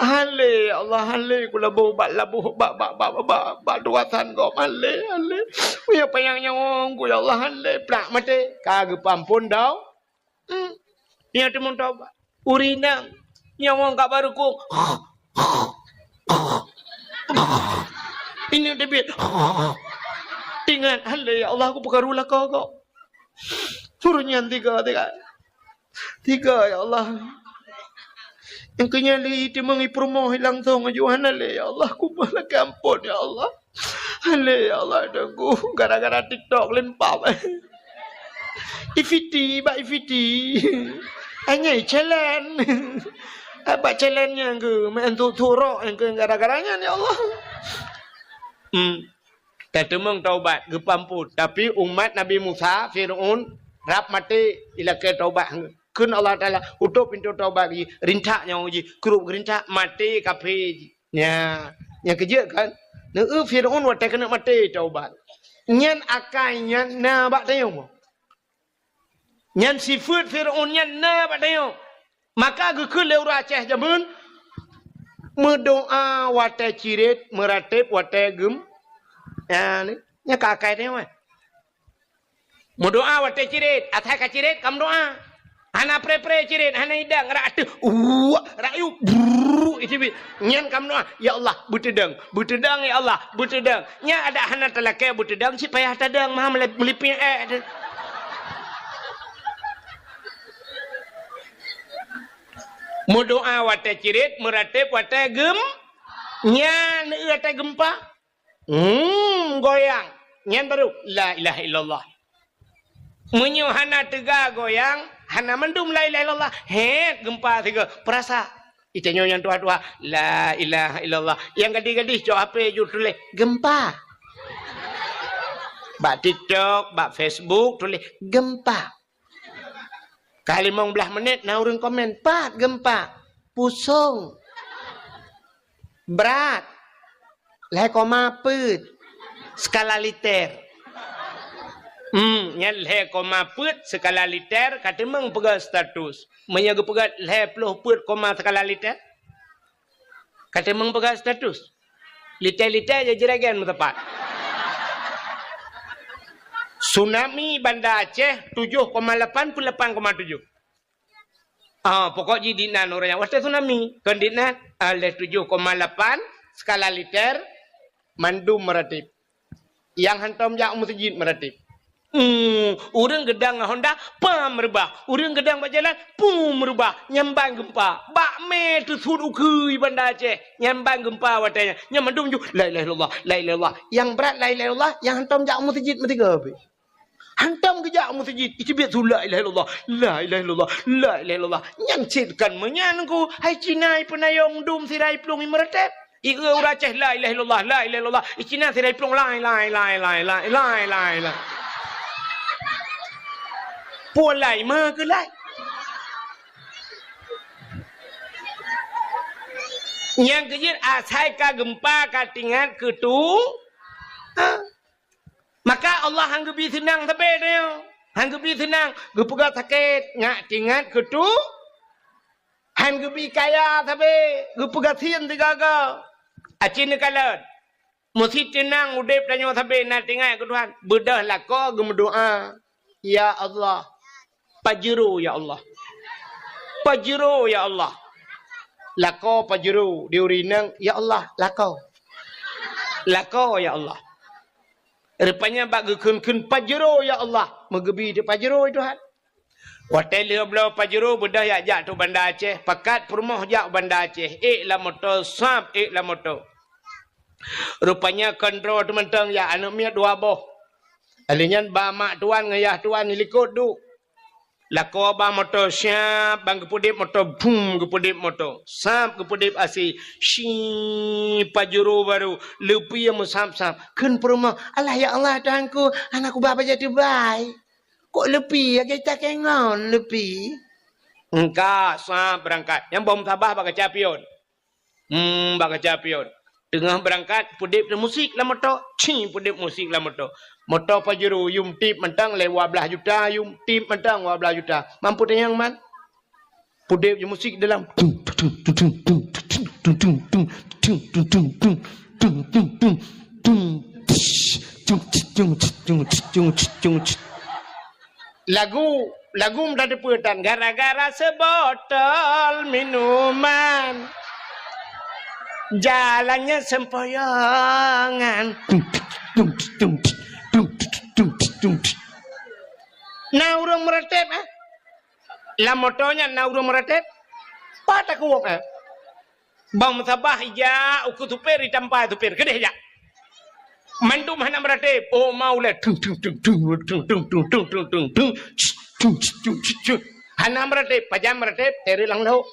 "Han lé, ya Allah, han lé kulaboh bak laboh, bak, bak, bak, bak, bak tugasan gob, han lé, han lé. Meunyoe panyang nyawöng ku, ya Allah, han lé, plak maté." Ka geupeuamphon dau. Hmm. Nyan teumeung taubat. Ureueng inong nyawöng ka barô kong. Ineuk teubiet. Tingat, "Han lé, ya Allah, kupeukaru lakoe gob." Suruh nyan tiga, tiga. Tiga, ya Allah. Nyang keu nyan lé teumeung i peurumoh langsong aju, "Han lé, ya Allah, kumoh lakée amphon, ya Allah. Han lé, ya Allah, Teungku, gara-gara TikTok limpah." I Fiti, bak i Fiti. Anyai challenge. Bak challenge nyang keu, meu'en tu-, turok nyang keu gara-gara nyan, ya Allah. Hmm. Tateumeung taubat, geupeuamphon. Tapi umat Nabi Musa, Fir'aun, rab maté, ilakée taubat. Kheun Allah Taala, "Utôp pintoe taubat jih, rintak nyawöng jih, krup geurintak, maté kafé jih." Nya, nyang keujeuet kan? Neu-eu Fir'aun watée keuneuk maté taubat. Nyan akai nyan na bak tanyoe. Nyan sifeuet Fir'aun nyan na bak tanyoe. Maka geukheun lé ureueng Aceh jameun, meudoá watée cirét, meuratéb watée geum-, nya, ni, nya ka akai tanyoe, eh. Meudoá watée cirét, asai ka cirét ka meudoá. Hana pré-pré cirét, hana idang, rak ateueh, uwak, rak yub, brrrr, iteubiet. Nyan ka meudoá, "Ya Allah, beuteudong, beuteudong, ya Allah, beuteudong." Nyan adak hana talakée beuteudong, cit payah tadong, meuha meuli-, meulipéng ék teuh. Meudoá watée cirét, meuratéb watée geum-, nyan, watée geumpa. Hmm, goyang. Nyan baru, "La ilaha illallah." Meunyoe hana teuga goyang, hana mandum la ilaha illallah, hét geumpa sigoe, peurasa. Itanyoe nyang tuha-tuha, "La ilaha illallah." Nyang gadih-gadih cok H P ju tuléh, "Geumpa." Bak TikTok, bak Facebook, tuléh, "Geumpa." Ka limong blaih menit na ureueng komen, "Pat geumpa?" "Pusong." "Brat?" "Lhée koma peuet skala Richter." Hmm, nyan lhée koma peuet skala Richter ka teumeung peugah status. Meunyoe geupeugah lhée ploh peuet koma skala Richter, ka teumeung peugah status. Liter-liter jeuet jiregen meutepat. Tsunami Banda Aceh tujoh koma lapan peuet lapan koma tujoh. Ah, pokok jih dinan ureueng nyang watée tsunami. Kon dinan, ah, lhée tujoh koma lapan skala Richter, mandum meuratéb. Nyang hantom jak meuseujid meuratéb. Hmm, ureueng geudong ngon honda, pam reubah. Ureueng geudong bak jalan, pum reubah. Nyan ban geumpa. Bak mé teusuet ukeue Banda Aceh. Nyan ban geumpa watée nyan. Nyan mandum ju, "La ilaha illallah, la ilaha illallah." Nyang brat la ilaha illallah, nyang hantom jak meuseujid meusigoe pih. Hantom geujak meuseujid, iteubiet su la ilaha illallah, la ilaha illallah, la ilaha illallah. Nyan cit kon meunyan ku, hai Cina ipeunayong dum sira iplueng imeuratéb. Ieu ureueng Aceh, "La ilaha illallah, la ilaha illallah." I Cina sira iplueng, "Lai, lai, lai." Peue lai ma keu lai? Nyang keujeuet asai ka geumpa ka tingat keu tu. Ha? Maka Allah han geubi seunang sabe tanyoe. Han geubi seunang, geupeugah sakét, ngat tingat keu tu. Han geubi kaya sabe, geupeugah sien sigaga. Aci neukalon. Meusi teunang udeb tanyoe sabe na tingat keu Tuhan. Beudôh lakoe geumeudoá, "Ya Allah, pajuro ya Allah. Pajuro ya Allah." Lakoe pajuro di ureueng inong, "Ya Allah, lakoe." Lakoe, ya Allah. Rupanya bak geukheun-kheun Pajero, ya Allah. Meugeubi teuk Pajero, ya Tuhan. Watèe lheueh bloe Pajero beudôh jak-jak teuk Banda Aceh, pakat peurumoh jak Banda Aceh, ék lam moto, sab ék lam moto. Rupanya kontrol teumantong jak aneuk miet dua boh. Lheueh nyan ba mak tuan ngon yah tuan dilikot duek. Lakoe ba moto, siap, ban geupeudép moto, bum, geupeudép moto. Sab geupeudép asai, si Pajero baru, leupie meusab-sab. Kheun peurumoh, "Alah ya Allah, Tuhanku, hana kuba bajèe teubai." Kok leupie, lagèe takèe ngon leupie? Engka, sab beurangkat. Nyang boh meutabah bak kaca pion. Hmm, bak kaca pion. Teungoh beurangkat, peudép musik lam moto. Ci, peudép musik lam moto. Moto Pajero, yum tip mantong lé dua blaih juta, yum tip mantong dua blaih juta. Mampu tanyong man? Peudép musik dalam. Lagu, lagu meutateupeue tan, gara-gara sebotol minuman, jalannya sempoyongan. Na ureueng meuratéb, eh? Lam moto nyan na ureueng meuratéb? Pat takue, eh? Bang meusabah ijak ukeue supir, itampa supir, keudeh jak. Mandum hana meuratéb. Oh, mau lé. Tung, tung, tung. Hana meuratéb, pajan meuratéb, teureuk lam lhok.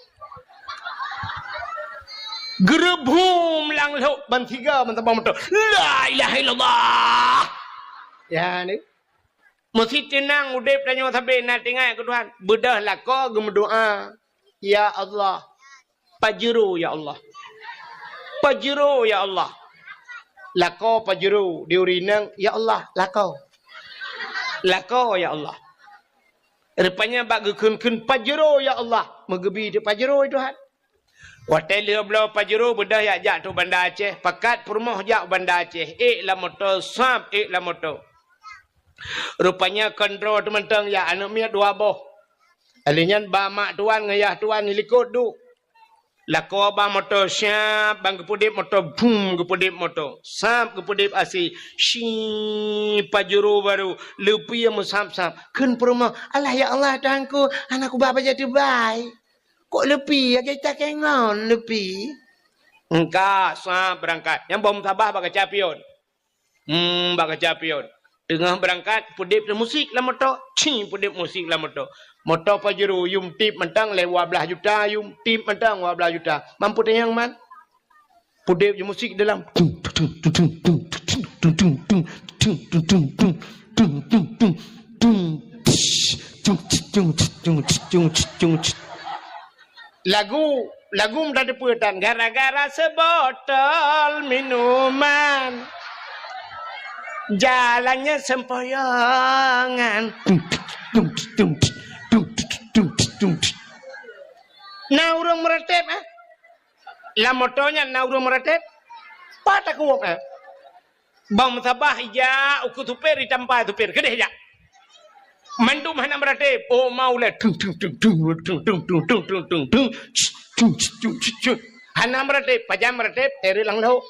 Geureubum lam lhok ban siga ban sabang moto. La ilaha illallah. Ya, ni. Meusti teunang udép tanyoe sabe na teuingat keu Tuhan. Beudôh lakoe geumeudoa, "Ya Allah, Pajero ya Allah. Pajero ya Allah." Lakoe Pajero di ureueng inong, "Ya Allah, lakoe. Lakoe ya Allah." Rupanya bak geukheun-kheun Pajero ya Allah, meugeubi teuk Pajero ya Tuhan. Watèe lheueh bloe Pajero beudôh jak-jak teuk Banda Aceh, pakat peurumoh jak Banda Aceh, ék lam moto, sab ék lam moto. Rupanya kontrol teumantong jak aneuk miet dua boh. Lheueh nyan ba mak tuan ngon yah tuan dilikot duek. Lakoe ba moto, siap, ban geupeudép moto, bum, geupeudép moto. Sab geupeudép asai, si Pajero baru, leupie meusab-sab. Kheun peurumoh, "Alah ya Allah, Tuhanku, hana kuba bajèe teubai." Kok leupie, lagèe takèe ngon leupie? Engka, sab beurangkat. Nyang boh meutabah bak kaca pion. Hmm, bak kaca pion. Teungoh beurangkat, peudép musik lam moto. Ci, peudép musik lam moto. Moto Pajero, yum tip mantong lé dua blaih juta, yum tip mantong dua blaih juta. Mampu tanyong man? Peudép musik dalam. Lagu, lagu meutateupeue tan, gara-gara sebotol minuman, jalannya sempoyongan. Na ureueng meuratéb, eh? Lam moto nyan na ureueng meuratéb? Pat takue, eh? Bang meusabah ijak ukeue supir, itampa supir, keudeh jak. Mandum hana meuratéb. Oh, mau lé. Tung, tung, tung. Hana meuratéb, pajan meuratéb, teureuk lam lhok.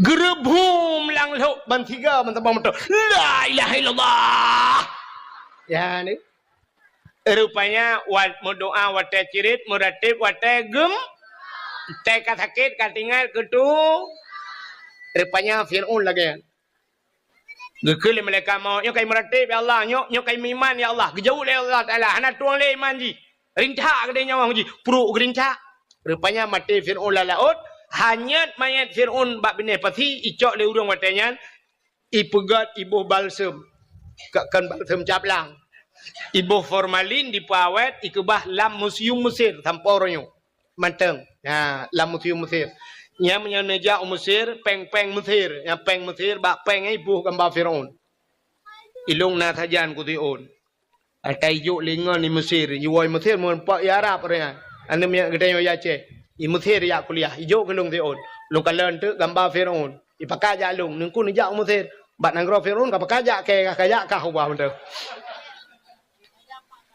Geureubum lam lhok ban siga ban sabang moto. La ilaha illallah. Ya, ni. Rupanya, wat-, meudoa watèe cirit, meuratéb watèe gem-, watèe ka sakét, ka tinggai, keutu. Rupanya, Fir'aun lagèe nyan. Geukheun lé malaikat maut, "Nyoe ka imeuratéb, ya Allah. Nyoe, nyoe ka imeuiman, ya Allah." Geujaweueb lé Allah Taala, "Hana tueng lé iman jih. Rintak keudéh nyawöng jih, pruet geurintak." Rupanya, maté Fir'aun lam laôt, hanyut manyét Fir'aun bak binéh pasi, icok lé ureueng watèe nyan, ipeugöt iboh balsem, ka-, kon balsem caplang. Iboh formalin dipeuawét, ikeubah lam museum Mesir sampoe uroe nyoe. Mantong. Ha, lam museum Mesir. Nyan meunyoe neujak u Mesir, péng-péng Mesir. Nyan péng Mesir, bak péng nyan iboh gamba Fir'aun. Ilôn na sajan keu Fir'aun. Ata ijok lé ngon di Mesir, jiwoe Mesir meureumpok i Arab ureueng nyan. Aneuk miet geutanyoe i Aceh. I Mesir jak kuliah, ijok keu lôn Fir'aun. Lôn kalon teuk gamba Fir'aun. Ipakat jak lôn, neungku neujak u Mesir. Bak nanggroe Fir'aun ka pakat jak kèe, ka jak kah ubah mantong.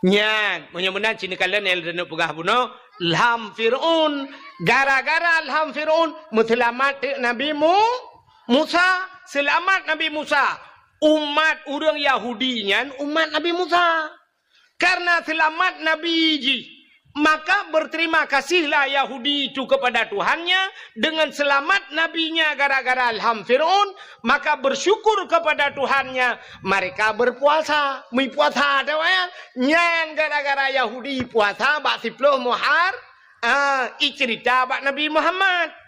Nyan, meunyoe meunan cit neukalon nyang lôn peugah bunoe, lham Fir'aun. Gara-gara lham Fir'aun, meuseulamat teuk Nabi Mu-, Musa. Seulamat Nabi Musa. Umat ureuëng Yahudi nyan umat Nabi Musa. Karena seulamat Nabi jih, maka berterima kasihlah Yahudi itu kepada Tuhannya dengan selamat nabinya gara-gara lham Fir'aun, maka bersyukur kepada Tuhannya, mereka berpuasa. Meupuasa, tahu ya? Nyan gara-gara Yahudi puasa bak siploh Muhar-, ah, icerita bak Nabi Muhammad.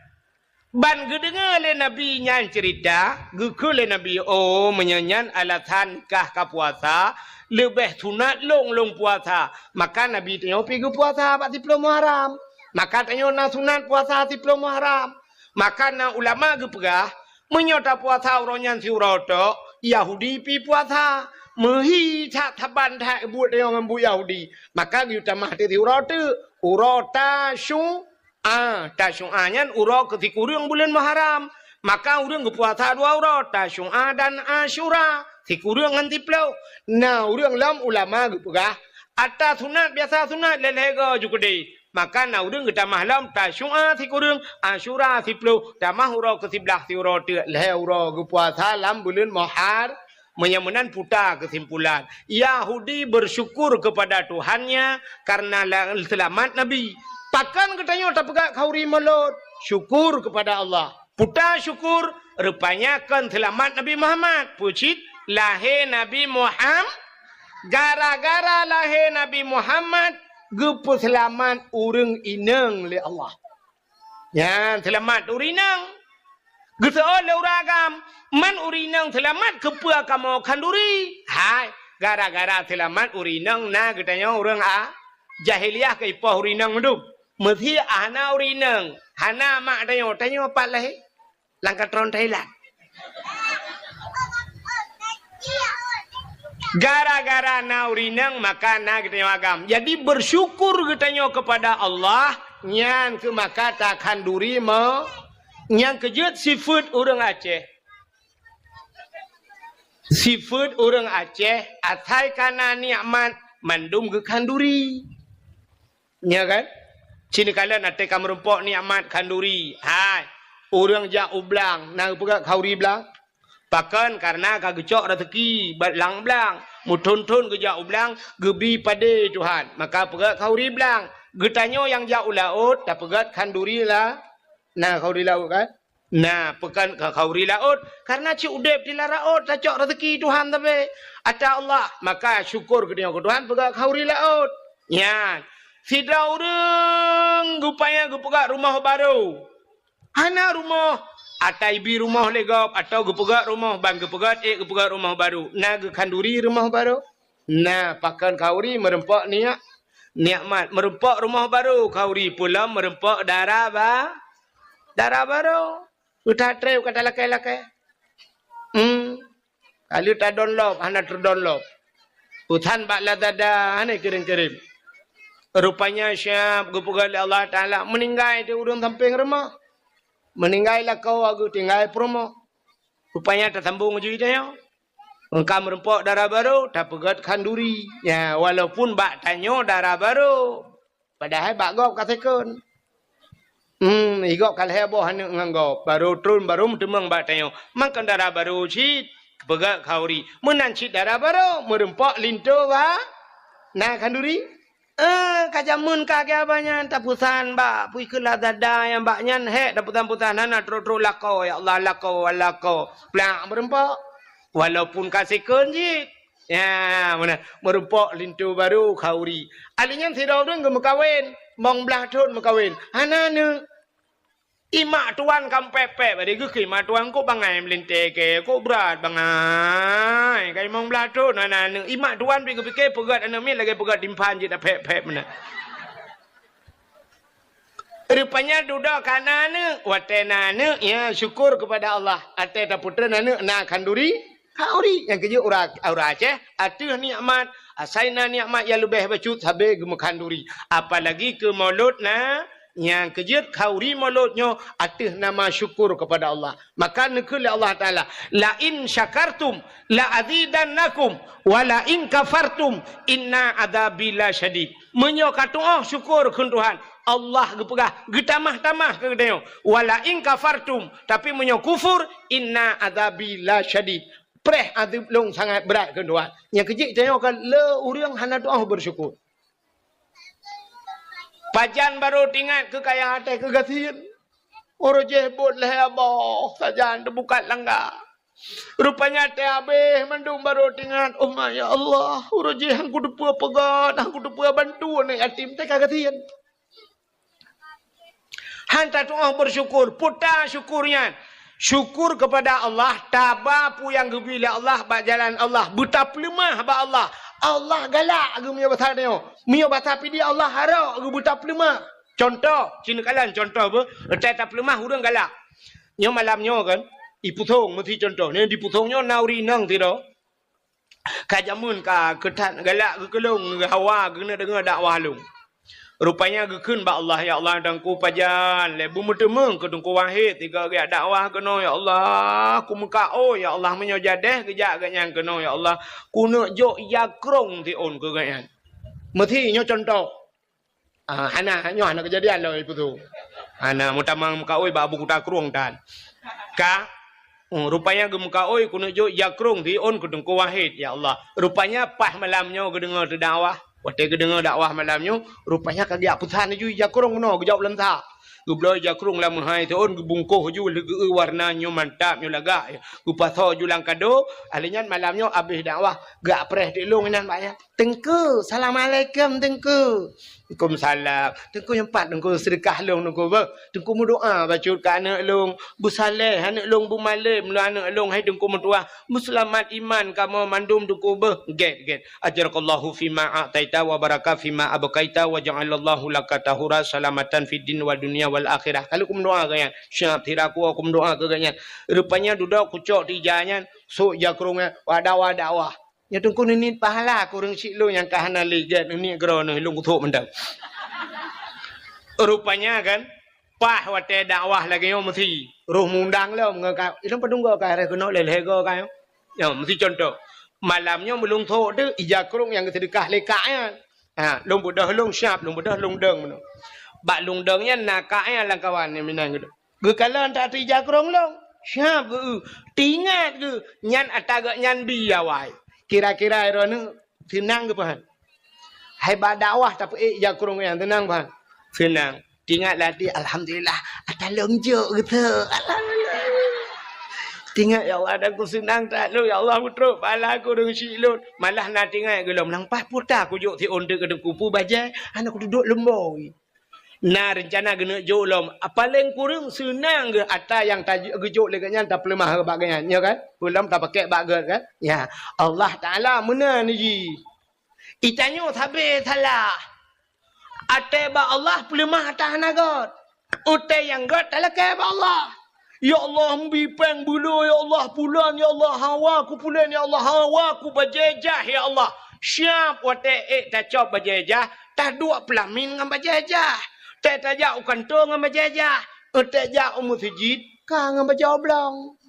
Ban geudeungoe lé Nabi nyan ceurita, geukheun lé Nabi, "Oh, meunyoe nyan alasan kah ka puasa, leubeh sunat lôn lôn puasa." Maka Nabi tanyoe pi geupuasa bak siploh Muharram. Maka tanyoe na sunat puasa siploh Muharram. Maka na ulama geupeugah, meunyoe tapuasa uroe nyan siuroe tok, Yahudi pi puasa. Meuhi that saban that buet tanyoe ngon buet Yahudi. Maka geuyue tamah teuk siuroe teuk, uroe Tasyu-, a, Tasyu'a nyan uroe keu sikureueng buleuen Muharram. Maka ureuëng geupuasa dua uroe, Tasyu'a dan Asyura, sikureueng ngon siploh. Na ureuëng lom ulama geupeugah, ata sunat biasa sunat lhée-lhée goe ju keudeh. Maka na ureuëng geutamah lom Tasyu'a sikureueng, Asyura siploh, tamah uroe keu siblaih siuroe teuk, lhée uroe geupuasa lam buleuen Muhar-, Meunyoe meunan puta keusimpulan, Yahudi bersyukur kepada Tuhannya karena la-, seulamat Nabi. Pakon geutanyoe tapeugah khanduri mulod? Syukur kepada Allah. Puta syukur, rupanya kon seulamat Nabi Muhammad. Peue cit? Lahé Nabi Muham-, gara-gara lahé Nabi Muhammad, geupeuseulamat ureuëng inong lé Allah. Nyan seulamat ureuëng inong. Geuseuôt lé ureuëng agam, "Man ureuëng inong seulamat, keupeue kamoe khanduri?" Hai, gara-gara seulamat ureuëng inong na geutanyoe ureuëng a-, jahiliyah keu ipoh ureuëng inong mandum. Meusé hana ureuëng inong, hana mak tanyoe, tanyoe pat lahé? Lam katron Thailand. Gara-gara na ureuëng inong, maka na geutanyoe agam. Jadi, bersyukur geutanyoe kepada Allah, nyan keuh maka takhanduri mo-, nyang keujeuet sifeuet ureuëng Aceh. Sifeuet ureuëng Aceh, asai ka na nikmat, mandum geukhanduri. Nya kan? Ci neukalon até ka meurumpok nikmat khanduri. Hai, ureuëng jak u blang, na geupeugah khanduri blang? Pakon? Karena ka geucok raseuki bak lam blang. Meuthon-thon geujak u blang, geubi padé Tuhan. Maka peugah khanduri blang. Geutanyoe nyang jak u laôt, tapeugah khanduri la-, na khanduri laôt kan? Na, pakon ka khanduri laôt, karena cit udeb di lam laôt tacok raseuki Tuhan sabe. Ata Allah, maka syukur geutanyoe keu Tuhan peugah khanduri laôt. Nyan, sidroe ureuëng geupaya geupeugah rumoh barô. Hana rumoh, ata ibi rumoh lé gob, atawa geupeugah rumoh, ban geupeugah ék geupeugah rumoh barô. Na geukhanduri rumoh barô? Na, pakon khanduri? Meurumpok niat, nikmat. Meurumpok rumoh barô khanduri, peue lom meurumpok dara ba-, dara barô. Uta treb ka talakée-lakée. Hmm. Ka lheueh tadonlop, hana teudonlop. Utan bak Lazada, hana kirém-kirém. Rupanya siab geupeugah lé Allah Taala, meuninggai di ureuëng sampéng rumoh. Meuninggai lakoe geutinggai peurumoh. Rupanya tasambong ju tanyoe. Ka meurumpok dara barô, tapeugah khanduri. Ya, walaupun bak tanyoe dara barô. Padahai bak gob ka second. Hmm, i gob ka lhée boh aneuëk ngon gob. Barô tron, barô meuteumeung bak tanyoe. Mangkon dara barô cit, peugah khanduri. Meunan cit dara barô, meurumpok linto ba-, na khanduri. Eh, ka jameun ka geuh abah nyan, tapeusan bak, pui keu Lazada nyang bak nyan, hék, tapeusan-peusan, hana trok-trok lakoe, ya Allah, lakoe, lakoe. Plak meurumpok. Walaupun ka second cit. Ya, meunan. Meurumpok linto barô khanduri. Ahli nyan sidroe ureuëng geumeukawen, limong blaih thon meukawen. Hana aneuëk. Ié mak tuan ka meupék-pék, bak di geuh keu mak tuan, kok bangai meulintée kée, kok brat bangai. Ka limong blaih thon hana aneuëk. Ié mak tuan pi geupike peugét aneuëk miet lagée peugét timphan jih tapék-pék meunan. Rupanya dudoe ka na aneuëk. Watée na aneuëk, ya syukur kepada Allah. Até tapeutreun aneuëk na khanduri, khanduri. Nyang keujeuet ura-, ureuëng Aceh, ateueh nikmat. Asai na nikmat nyang leubeh bacut sabe geumeukahanduri. Apalagi keu mulod na-, Nyang keujeuet khauri mulod nyoe ateueh nama syukur keupada Allah. Maka neukheun lé Allah Taala, "La in syakartum la azidannakum, wa la in kafartum inna adzabi lasyadid." Meunyoe ka tu'oh syukur kheun Tuhan, Allah geupeugah, geutamah-tamah keu geutanyoe, "Wa la in kafartum," tapi meunyoe kufur, "inna adzabi lasyadid." Preh azeub lôn sangat brat kheun Tuhan. Nyang keujeuet tanyoe ka le ureuëng hana tu'oh beusyukur. Pajan barô teuingat keu kaya até keu gasien. Uroe jih buet lhée boh sajan teubukat langga. Rupanya até habéh mandum barô teuingat, "Oh ma, ya Allah, uroe jih han kuteupeue peugét, han kuteupeue bantu aneuk yatim teuka gasien." Han tatu'oh beusyukur, puta syukur nyan. Syukur keupada Allah, taba peue nyang geubri lé Allah bak jalan Allah, beutapeuleumah bak Allah. Allah galak geuh meunyoe basa tanyoe. Meunyoe basa pidie Allah harok geuh beutapeuleumah. Cuntoh, ci neukalon cuntoh beuh, teuh tapeuleumah ureuëng galak. Nyoe malam nyoe kan, i Pusong meusi cuntoh. Nyoe di Pusong nyoe na ureuëng inong sidroe. Ka jameun ka keuthat galak geukeulong hawa geuneuk deungoe dakwah lôn. Rupanya geukheun bak Allah, "Ya Allah, Teungku pajan lé beumeuteumeung keu Teungku Wahid tiga geujak dakwah keunoe, ya Allah. Kumeukaôi, ya Allah, meunyoe jadeh geujak geuhnyan keunoe, ya Allah, kuneuk jok ija krong siôn keu geuhnyan." Meusi nyoe cuntoh. Ah, hana, nyoe hana keujadian lom ipeue tu. Hana meutamang meukaôi bak Abu Kuta Krueng tan. Ka, hmm, rupanya geumeukaôi kuneuk jok ija krong siôn keu Teungku Wahid, ya Allah. Rupanya paih malam nyoe geudeungoe teudakwah. Watée geudeungoe dakwah malam nyoe, rupanya ka geujak peusan laju ija krong keunoe geujaweueb leuntha. Geubloe ija krong lam meuhai siôn geubungkoh laju lé geu warna nyoe mantap nyoe lagak. Geupasoe laju lam kado, alheuh nyan malam nyoe abéh dakwah geupreh teuk lôn inan bak nyan. "Teungku, assalamualaikum, Teungku." "Waalaikumsalam." "Teungku, nyoe pat, Teungku, seudeukah lôn, Teungku, beuh. Teungku, meudoá bacut keu aneuk lôn. Beusaleh aneuk lôn, beumalém lôn aneuk lôn, hai Teungku meutuah. Beuseulamat iman kamoe mandum, Teungku, beuh." "Gét, gét. Ajarakallahu fima a'taita wa baraka fima abqaita wa ja'alallahu laka tahura salamatan fid din wa dunya wal akhirah." Ka lheueh kumeudoá keu geuhnyan. Siap, sira kuwoe kumeudoá keu geuhnyan. Rupanya dudoe kucok teuh ija nyan, sôk ija krong nyan, wada-wada wah. Nyoe Teungku neuniet pahala keu ureuëng syiek lôn nyang ka hana lé gét neuniet keudroe neuh lôn kuthok mantong. Rupanya kan, paih watée dakwah lagée nyoe meusi roh mundang lom ngon ka, ilôn padum goe ka harôh keunoe lé lhée goe ka nyoe. Nyoe meusi cuntoh. Malam nyoe meulôn thok teuh ija krong nyang geuseudeukah lé kak nyan. Ha, lôn beudôh lôn siab, lôn beudôh lôn dong meunoe. Bak lôn dong nyan na kak nyan lam kawan nyang meunan geudoh. Geukalon that ija krong lôn, siab geu-eu. Teuingat geuh nyan ata geuhnyan bi awai. Kira-kira droeneuh seunang geuh pahan. Hai bak dakwah tapeuék ija krong nyan seunang pahan. Seunang. Teuingat lam até, "Alhamdulillah, ata lôn jok geuh teuh. Alhamdulillah." Teuingat, "Ya Allah, ata ku seunang that lôn. Ya Allah, meutrok pahala keu ureuëng syiek lôn." Malah na teuingat geuh lom, "Nang paih puta kujok siôn teuh keu Teungku, peue bajée hana kuduek leumbôi." Na reuncana geuneuk jok lom, paléng kureueng seunang geuh ata nyang ta-, geujok lé geuhnyan tapeuleumah bak geuhnyan, nyo kan? Peue lom tapakèk bak gét kan? Ya, Allah Taala meunan jih. Geutanyoe sabe salah. Até bak Allah peuleumah ata hana gét. Até nyang gét talakèe bak Allah. Ya Allah, meubi péng beulo, ya Allah, pulan, ya Allah, hawa ku pulan, ya Allah, hawa ku bajée jah, ya Allah. Siab watée ék tacok bajée jah, taduek peulamin ngon bajée jah. Tée tajak u kantô ngon bajée jah. Tée jak u meuseujid, ka ngon bajée oblong.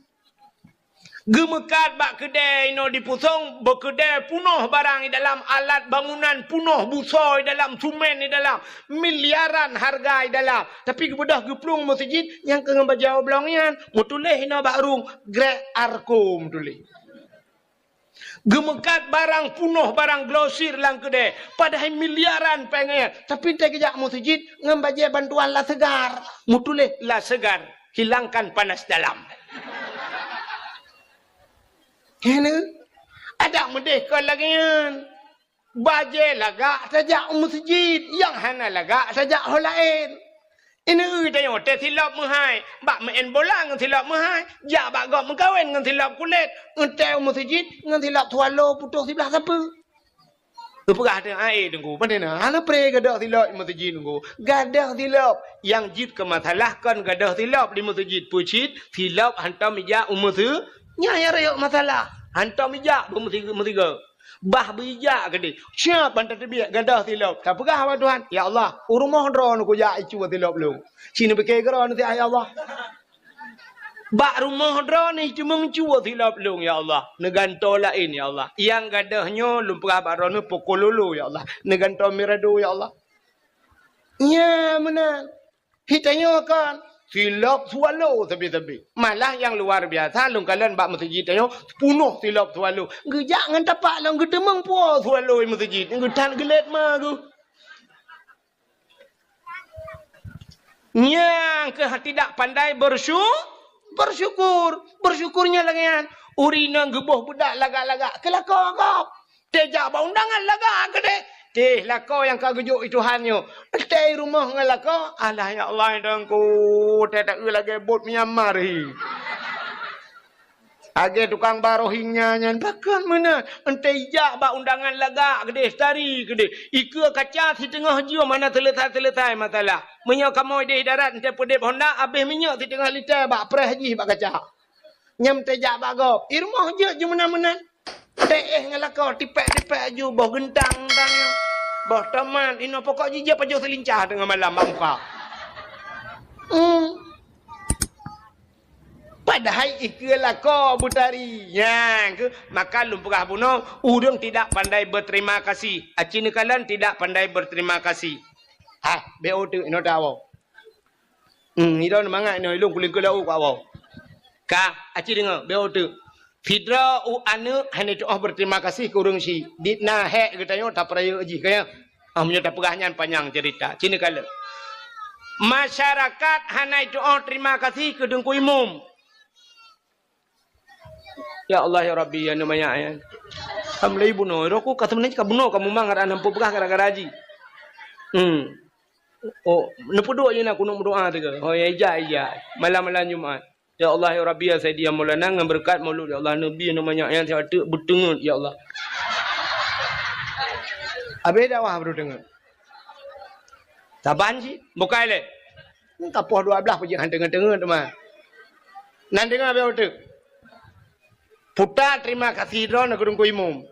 Geumeukat bak keudée inoe di Pusong, beukeudée punoh barang di dalam, alat bangunan punoh, busoe di dalam, sumen di dalam, miliaran hareuga di dalam. Tapi geubeudôh geuplueng meuseujid nyang keu ngon bajée oblong nyan, meutuléh inoe bak rueng, Grek Arko meutuléh. Geumeukat barang punoh, barang glosir lam keudée, padahai miliaran péng nyan. Tapi tée geujak meuseujid ngon bajée bantuan La Segar, meutuléh La Segar. Hilangkan panas dalam. Keuneuk adak meudeh kon lagée nyan. Bajée lagak tajak u meuseujid, nyang hana lagak tajak ho laén. Ineuk tanyoe tée silop meuhai, bak meu'en bola ngon silop meuhai, jak bak gob meukawen ngon silop kulét, eunteuk u meuseujid ngon silop swallow putôh siblah sapeue. Geupeugah teuh, "Ai, Teungku, pane na? Hana pré gadôh silop di meuseujid, Teungku." Gadôh silop. Nyang jeuet keu masalah kon gadôh silop di meuseujid. Peue cit? Silop hantom ijak u meuseu-, nyan nyang rayeuk masalah. Hantom ijak bak meusi-, meusigoe. Bah beujak keudeh. Siap ban tateubiet gadoh silop. Tapeugah bak Tuhan, "Ya Allah, u rumoh droeneuh kujak icu silop lôn. Ci neupike keudroe neusiat, ya Allah. Bak rumoh droeneuh teumeung cu silop lôn, ya Allah. Neugantoe laén, ya Allah. Nyang gadoh nyoe lôn peugah bak droeneuh pukul lolo, ya Allah. Neugantoe mirado, ya Allah." Nya meunan. Hi tanyoe kan, silop swallow sabe-sabe. Malah nyang luar biasa, lôn kalon bak meuseujid tanyoe, peunoh silop swallow. Geujak ngon tapak lôn geuteumeung po swallow meuseujid. Geuthan geulet ma geuh. Nyang keuh tidak pandai bersyu-, bersyukur. Bersyukur nyan lagèe nyan. Ureueng inong geuboh beudak lagak-lagak, keu lakoe gob. Teuh jak bak undangan lagak keudeh. Teuh lakoe nyang ka geujok i Tuhan nyoe. Teuh i rumoh ngon lakoe, alah ya Allah, Tuhanku, teuh taeu lagèe bot Myanmar hi. Lagèe tukang ba Rohingya nyan, pakon meunan. Teuh ijak bak undangan lagak keudeh, tari keudeh. Ikeue kaca siteungoh jeuem hana seuleusoe-seuleusoe masalah. Meunyoe kamoe ideh darat, teuh peudeb honda, abéh minyeuk siteungoh lita bak preh jih bak kaca. Nyan teuh jak bak gob. I rumoh jeuet ju meunan-meunan. Teuh éh ngon lakoe, tipék-tipék aju, boh geuntang-geuntang nyoe. Boh tomat, inoe pokok jih jeuet pajoh seulincah teungoh malam bak muka. Hmm. Padahai ikeue lakoe beutari. Nyan keuh, maka lôn peugah bunoe, ureueng tidak pandai berterima kasih. Aci neukalon tidak pandai berterima kasih. Ah, B O teuk, inoe tawoe. Hmm, idong mangat inoe, ilong kulingkeu laôt ka woe. Ka, aci deungoe, B O teuk. Sidroe u aneuk hana tu'oh berterima kasih keu ureueng syiek. Dit na hék geutanyoe tapeurayeuk jih, ka nyan. Ah, meunyoe tapeugah nyan panyang cerita. Ci neukalon. Masyarakat hana tu'oh terima kasih keu Teungku Imum. Ya Allah, ya Rabbi, ya aneuk manyak, ya. Alhamdulillah, bunoe. Roh ku ka seubeunajih ka bunoe, ka mumang, ada nampu peugah gara-gara jih. Hmm. Oh, neupeuduek jih na kunut meudoa teuka. Oh, ya, ija, ija. Malam-malam Jumat. Ya Allah, ya Rabbi, ya Sayyidi, ya Maulana, ngon beureukat Maulud, ya Allah, Nabi, aneuk manyak nyan siat teuk beuteungeut, ya Allah. Abéh dakwah baru teungeut. Saban cit, bukai lé. Ka poh dua blaih peujeuet han teungeut-teungeut teuma. Nan teungoh abéh uteuk. Puta terima kasih droeneuh keu Teungku Imum.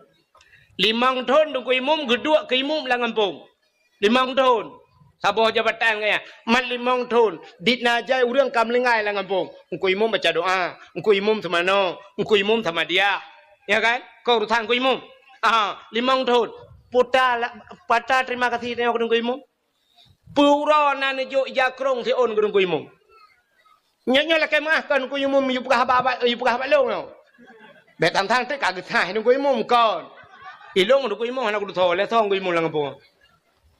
Limong thon Teungku Imum geuduek keu imum lam gampông. Limong thon. Saboh jabatan gaya. Mat limong thon. Dit na jai ureueng ka meuninggai lam gampông. Teungku Imum baca doa. Teungku Imum seumanoe. Teungku Imum sama dia. Ya kan? Keu urusan Teungku Imum. Ah, limong thon. Puta la-, pata terima kasih tanyoe keu Teungku Imum. Peue uroe na neujok ija krông siôn keu Teungku Imum. Nyoe, nyoe lakèe meu'ah kon Teungku Imum yue peugah haba, haba, yue peugah haba lôn nyoe. Bèk tang-tang teuk ka geusaih Teungku Imum kon. Ilôn Teungku Imum hana kutusoe, lé soe Teungku Imum lam gampông.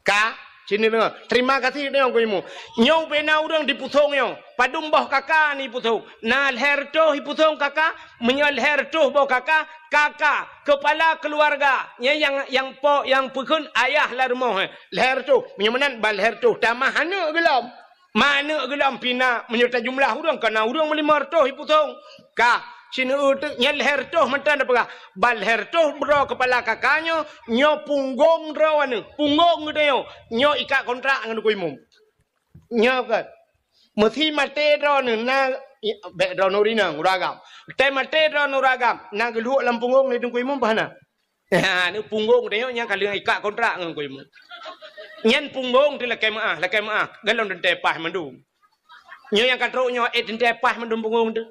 Ka, sini deungoe. Terima kasih deungoe Teungku Imum. Nyoe ubé na ureueng di Pusong nyoe. Padum boh kaka ni Pusong. Na lhèe reutôh i Pusong kaka, meunyoe lhèe reutôh boh kaka, kaka, kepala keluarga. Nyan nyang, nyang po, nyang peukheun ayah lam rumoh, eh. Lhèe reutôh. Meunyoe meunan ban lhèe reutôh, tamah aneuk geulom. Ma aneuk geulom pih na, meunyoe tajumlah ureueng, ka na ureueng meulimong reutôh i Pusong. Ka, sineuk teuk nyan lhèe reutôh mantong tapeugah. Ban lhèe reutôh droe kepala kaka nyoe, nyoe punggong droeneuh, punggong geutanyoe, nyoe ikat kontrak ngon Teungku Imum. Nyoe kan. Meusi maté droeneuh na, bèk droeneuh ureueng inong, ureueng agam. Teuh maté droeneuh ureueng agam, na geulhok lam punggong lé Teungku Imum bah na. Ha, ni punggong tanyoe nyang ka lheueh ikat kontrak ngon Teungku Imum. Nyan punggong teuh lakèe meu'ah, lakèe meu'ah. Galom teuntèe paih mandum. Nyoe nyang ka trok nyoe, eh, teuntèe paih mandum punggong teuh.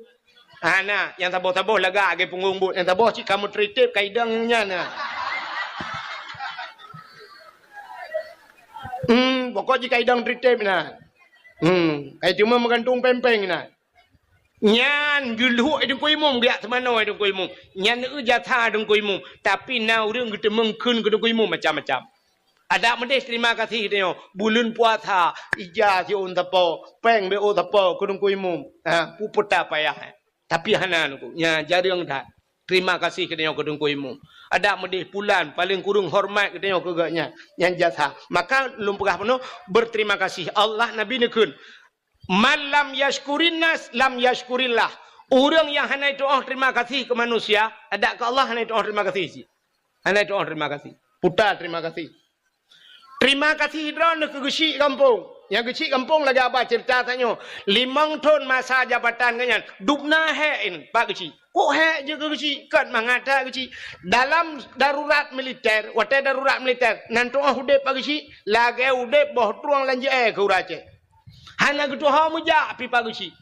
Ha, na, nyang saboh-saboh lagak lagèe punggong buet. Nyang saboh cit ka meutritép ka idong nyan, na. Hmm, pokok jih ka idong tritép, na. Hmm, ka cuma meugantung péng-péng, na. Nyan geulhok Teungku Imum, geujak seumanoe Teungku Imum. Nyan eu jasa Teungku Imum. Tapi na ureueng geuteumeung kheun keu Teungku Imum macam-macam. Adak meudeh terima kasih tanyoe. Buleuen puasa, ija siôn sapo, péng B O sapo keu Teungku Imum. Ha, peue peue ta payah. Tapi hana Teungku. Nyan jareueng that. Terima kasih keu tanyoe keu Teungku Imum. Adak meudeh pulan, paleng kureueng hormat keu tanyoe keu gobnyan. Nyan jasa. Maka lôn peugah bunoe, berterima kasih. Allah, Nabi neukheun, "Man lam yashkurin nas, lam yashkurillah." Ureueng nyang hana tu'oh terima kasih keu manusia, adak keu Allah hana tu'oh terima kasih cit. Hana tu'oh terima kasih. Puta terima kasih. Terima kasih droeneuh keu geusyik gampông. Nyang geuchik gampông lagèe haba ceurita tanyoe. Limong thon masa jabatan geuh nyan, dubna hék in, Pak Geuchik. Kok hék jeuet keu geuchik? Kon mangat that geuchik. Dalam darurat militer, watèe darurat militer, nan tu'oh udép Pak Geuchik, lagèe udép boh trueng lam jeu'èe keu ureueng Aceh. Hana geutuho meujak pih Pak Geuchik.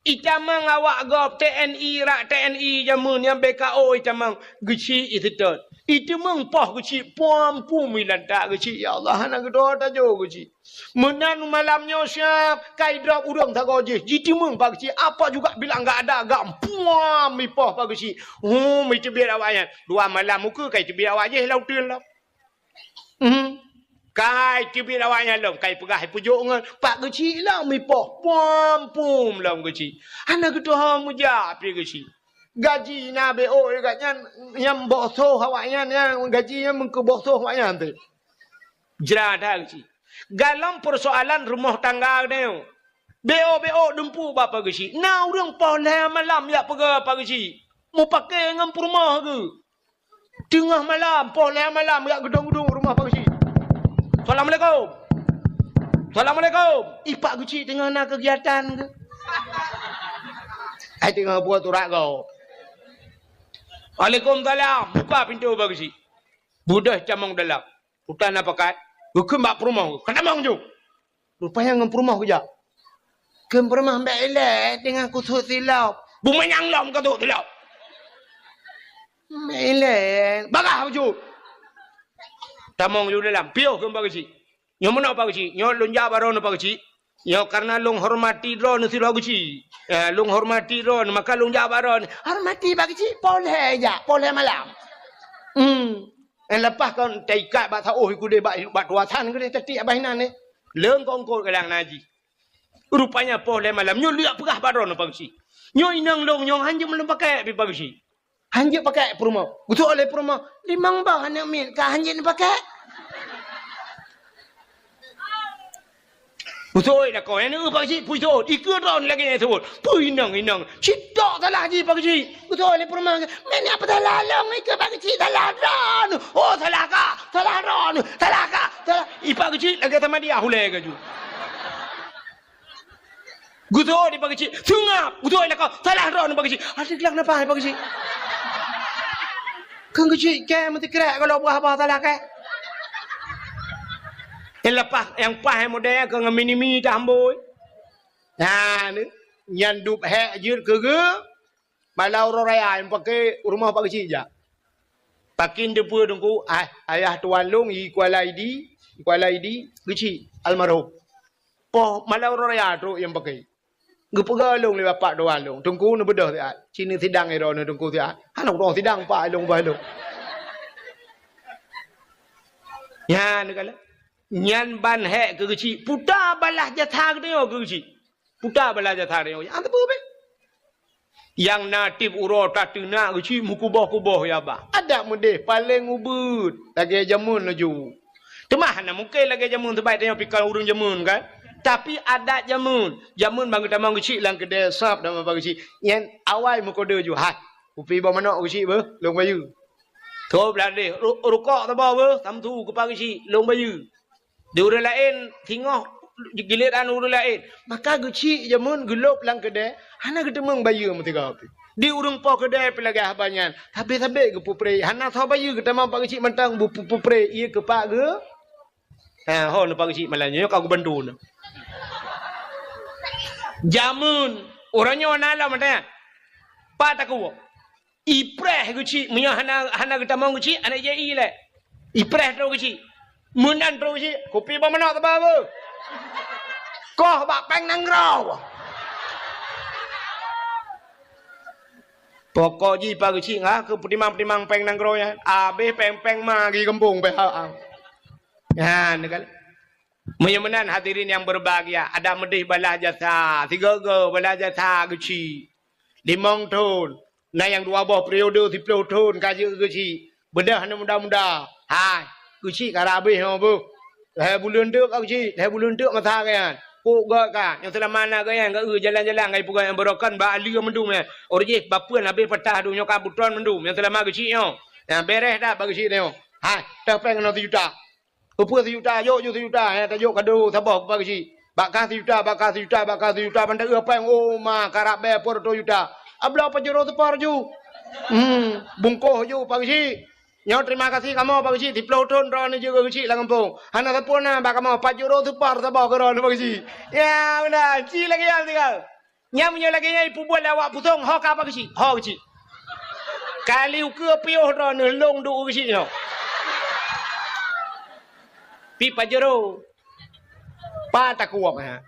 Itamong awak gob T N I, rak T N I jameun nyang B K O itamong geuchik iseutôt. Itamong poh geuchik puam-puam ilantak geuchik, ya Allah, hana geutuho tajo geuchik. Meunan malam nyoe siap, ka idrop ureueng sagoe jih, jitimeung Pak Geuchik, apa juga bilang enggak ada, agam puam ipoh Pak Geuchik. Hum, iteubiet awak nyan. Dua malam ukeue ka iteubiet awak jih lam uteuen lom. Hmm. Ka iteubiet awak nyan lom, ka ipeugah ipeujok ngon Pak Geuchik lom ipoh, puam-puam lom geuchik. Hana geutuho meujak pih geuchik. Gaji na B O geuh nyan, nyang boh soh awak nyan, nyang gaji nyan meukeu boh soh awak nyan teuh. Jra that geuchik. Galom peusoalan rumoh tangga geutanyoe. B O, B O dumpeue bak Pak Geuchik. Na ureueng poh lhèe malam jak peugah Pak Geuchik. Mupakè ngon peurumoh geuh. Teungoh malam, poh lhèe malam jak geudong-geudong rumoh Pak Geuchik. "Assalamualaikum. Assalamualaikum." Ih, Pak Geuchik teungoh na keugiatan geuh. Ai teungoh buet urat gob. "Waalaikumsalam." Buka pintoe Pak Geuchik. Beudôh tamong dalam. Utan na pakat, geukheun bak peurumoh, "Ka tamong ju." Rupanya ngon peurumoh geujak. Kheun peurumoh, "Bèk ilèe, teungoh kusut silop." "Bumanyang lom ka sut silop." "Bèk ilèe." "Bagah bacut." Tamong ju dalam. "Piôh," kheun Pak Geuchik. "Nyoe meunoe Pak Geuchik. Nyoe lôn jak bak droeneuh Pak Geuchik. Nyoe karena lôn hormati droeneuh sidroe Geuchik. Ya, lôn hormati droeneuh, maka lôn jak bak droeneuh." "Hormati Pak Geuchik, poh lhèe jak, poh lhèe malam." Hmm. Eh, leupah kon taikat bak saôh keudéh bak, bak tuasan keudéh tatiek abah inan nyan. Leung kongkot galang naji. Rupanya poh lhèe malam nyoe lheueh peugah bak droeneuh Pak Geuchik. "Nyoe inong lôn nyoe hanjeuet meulôn pakèk pih Pak Geuchik." Hanjeuet pakèk peurumoh. Geuseuôt lé peurumoh, "Limong boh aneuk miet ka hanjeuet neupakèk." Geuseuôt lakoe, "Nyan neu Pak Geuchik, peue seuôt? Ikeue droeneuh lagèe nyan seuôt. Peue inong-inong? Sitok salah jih Pak Geuchik." Geuseuôt lé peurumoh, "Meunyo peue salah lôn ikeue Pak Geuchik, salah droeneuh." "Oh, salah kah? Salah droeneuh. Salah kah? Salah." Ih, Pak Geuchik lagèe sama dia hulèe gaju. Geuseuôt lé Pak Geuchik, "Seungab!" Geuseuôt lakoe, "Salah droeneuh Pak Geuchik." Adak geulak nafah Pak Geuchik. Kheun Geuchik kèe meusikrek kalau buah-buah salah kèe. Nyang leupah, nyang paih model keu ngon mini-mini tambôi. Nah, ni, nyan dub hék jeuet keu geuh. Malam uroe raya nyang pakè u rumoh Pak Geuchik jak. Pakon teupeue Teungku, ah, ayah tuan lôn i Kuala Idi, Kuala Idi, Geuchik almarhum. Poh malam uroe raya trok nyang pakè. Geupeugah lôn lé bapak tuan lôn, "Teungku neubeudôh siat, ci neusidang droeneuh Teungku siat." Hana uroe sidang pak lôn bah lôn. Nyan kala. Nyan ban hék keu Geuchik, puta balah jasa geutanyoe keu Geuchik. Puta balah jasa geutanyoe. Hana teupeue beh. Nyang na tiep uroe tateunak Geuchik meukuboh-kuboh ya bah. Adak meudeh paleng ubeuet lagèe jameun laju. Teuma hana mungken lagèe jameun, sabab tanyoe pih kon ureueng jameun kan. Tapi adat jameun, jameun ban geutamong Geuchik lam keudè sab dan ban Geuchik. Nyan awai meukode ju, "Hai, kupi boh manok Geuchik beuh, lôn bayeue." Tôb ladeh, ru-, rukok saboh beuh, samsu keu Pak Geuchik, lôn bayeue. Di ureueng laén singoh giliran ureueng laén. Maka Geuchik jameun geulôb lam keudè, hana geuteumeung bayeue meusigoe pih. Di ureueng po keudè pih lagèe haba nyan, sabé-sabé geupeupreh, hana soe bayeue geutamong Pak Geuchik mantong beupeupreh, ié keu Pak Geu-, ha, ho neu Pak Geuchik malam nyoe ka geubantu neu. Jameun, uroe nyoe na lom mantong. Pat takue. Ipreh Geuchik, meunyoe hana, hana geutamong Geuchik, hana jai lé. Ipreh trok Geuchik. Meunan trok Geuchik, kupi boh manok teuba beuh. Koh bak péng nanggroe. Pokok jih Pak Geuchik ngah keu peutimang-peutimang péng nanggroe nyan. Abéh péng-péng ma geugampông pih ha. Nyan kan. Meunyoe meunan hadirin nyang berbahagia, adak meudeh balah jasa, sigoe-goe balah jasa Geuchik. Limong thon, na nyang dua boh periode siploh thon ka jeuet Geuchik. Beudôh aneuk muda-muda. Hai, Geuchik ka rab abéh nyoe beuh. Lhèe buleuen teuk ka Geuchik, lhèe buleuen teuk masa geuh nyan. Kok gèt ka, nyang seulama na geuh nyan, geuh jalan-jalan, geuh peugah nyang beurokon bak aleue mandum nyan. Ureueng jih bapeuen abéh patah dum nyoe ka butron mandum, nyang seulama Geuchik nyoe. Nyan bereh that bak Geuchik nyoe. Hai, teuh péng keunoe sijuta. Keupeue sijuta, jok ju sijuta, eh, tajok kado saboh keu Pak Geuchik. Bak kah sijuta, bak kah sijuta, bak kah sijuta, ban ta eu péng, oh ma, karab bèe peuet reutôh juta. Abloe Pajero seupar ju. Hmm, bungkôh ju Pak Geuchik. Nyoe terima kasih kamoe Pak Geuchik, siplôh thon droeneuh jeuet keu Geuchik lam gampông. Hana sapeue na bak kamoe, Pajero seupar saboh keu droeneuh Pak Geuchik. Ya, meunan, ci lagèe nyan tinggai. Nyan meunyoe lagèe nyan ipeubuet lé awak Pusong, ho ka Pak Geuchik, ho Geuchik. Kali ukeue piôh droeneuh lôn duek Geuchik nyoe. Pi Pajero. Pat takuwöm, ha.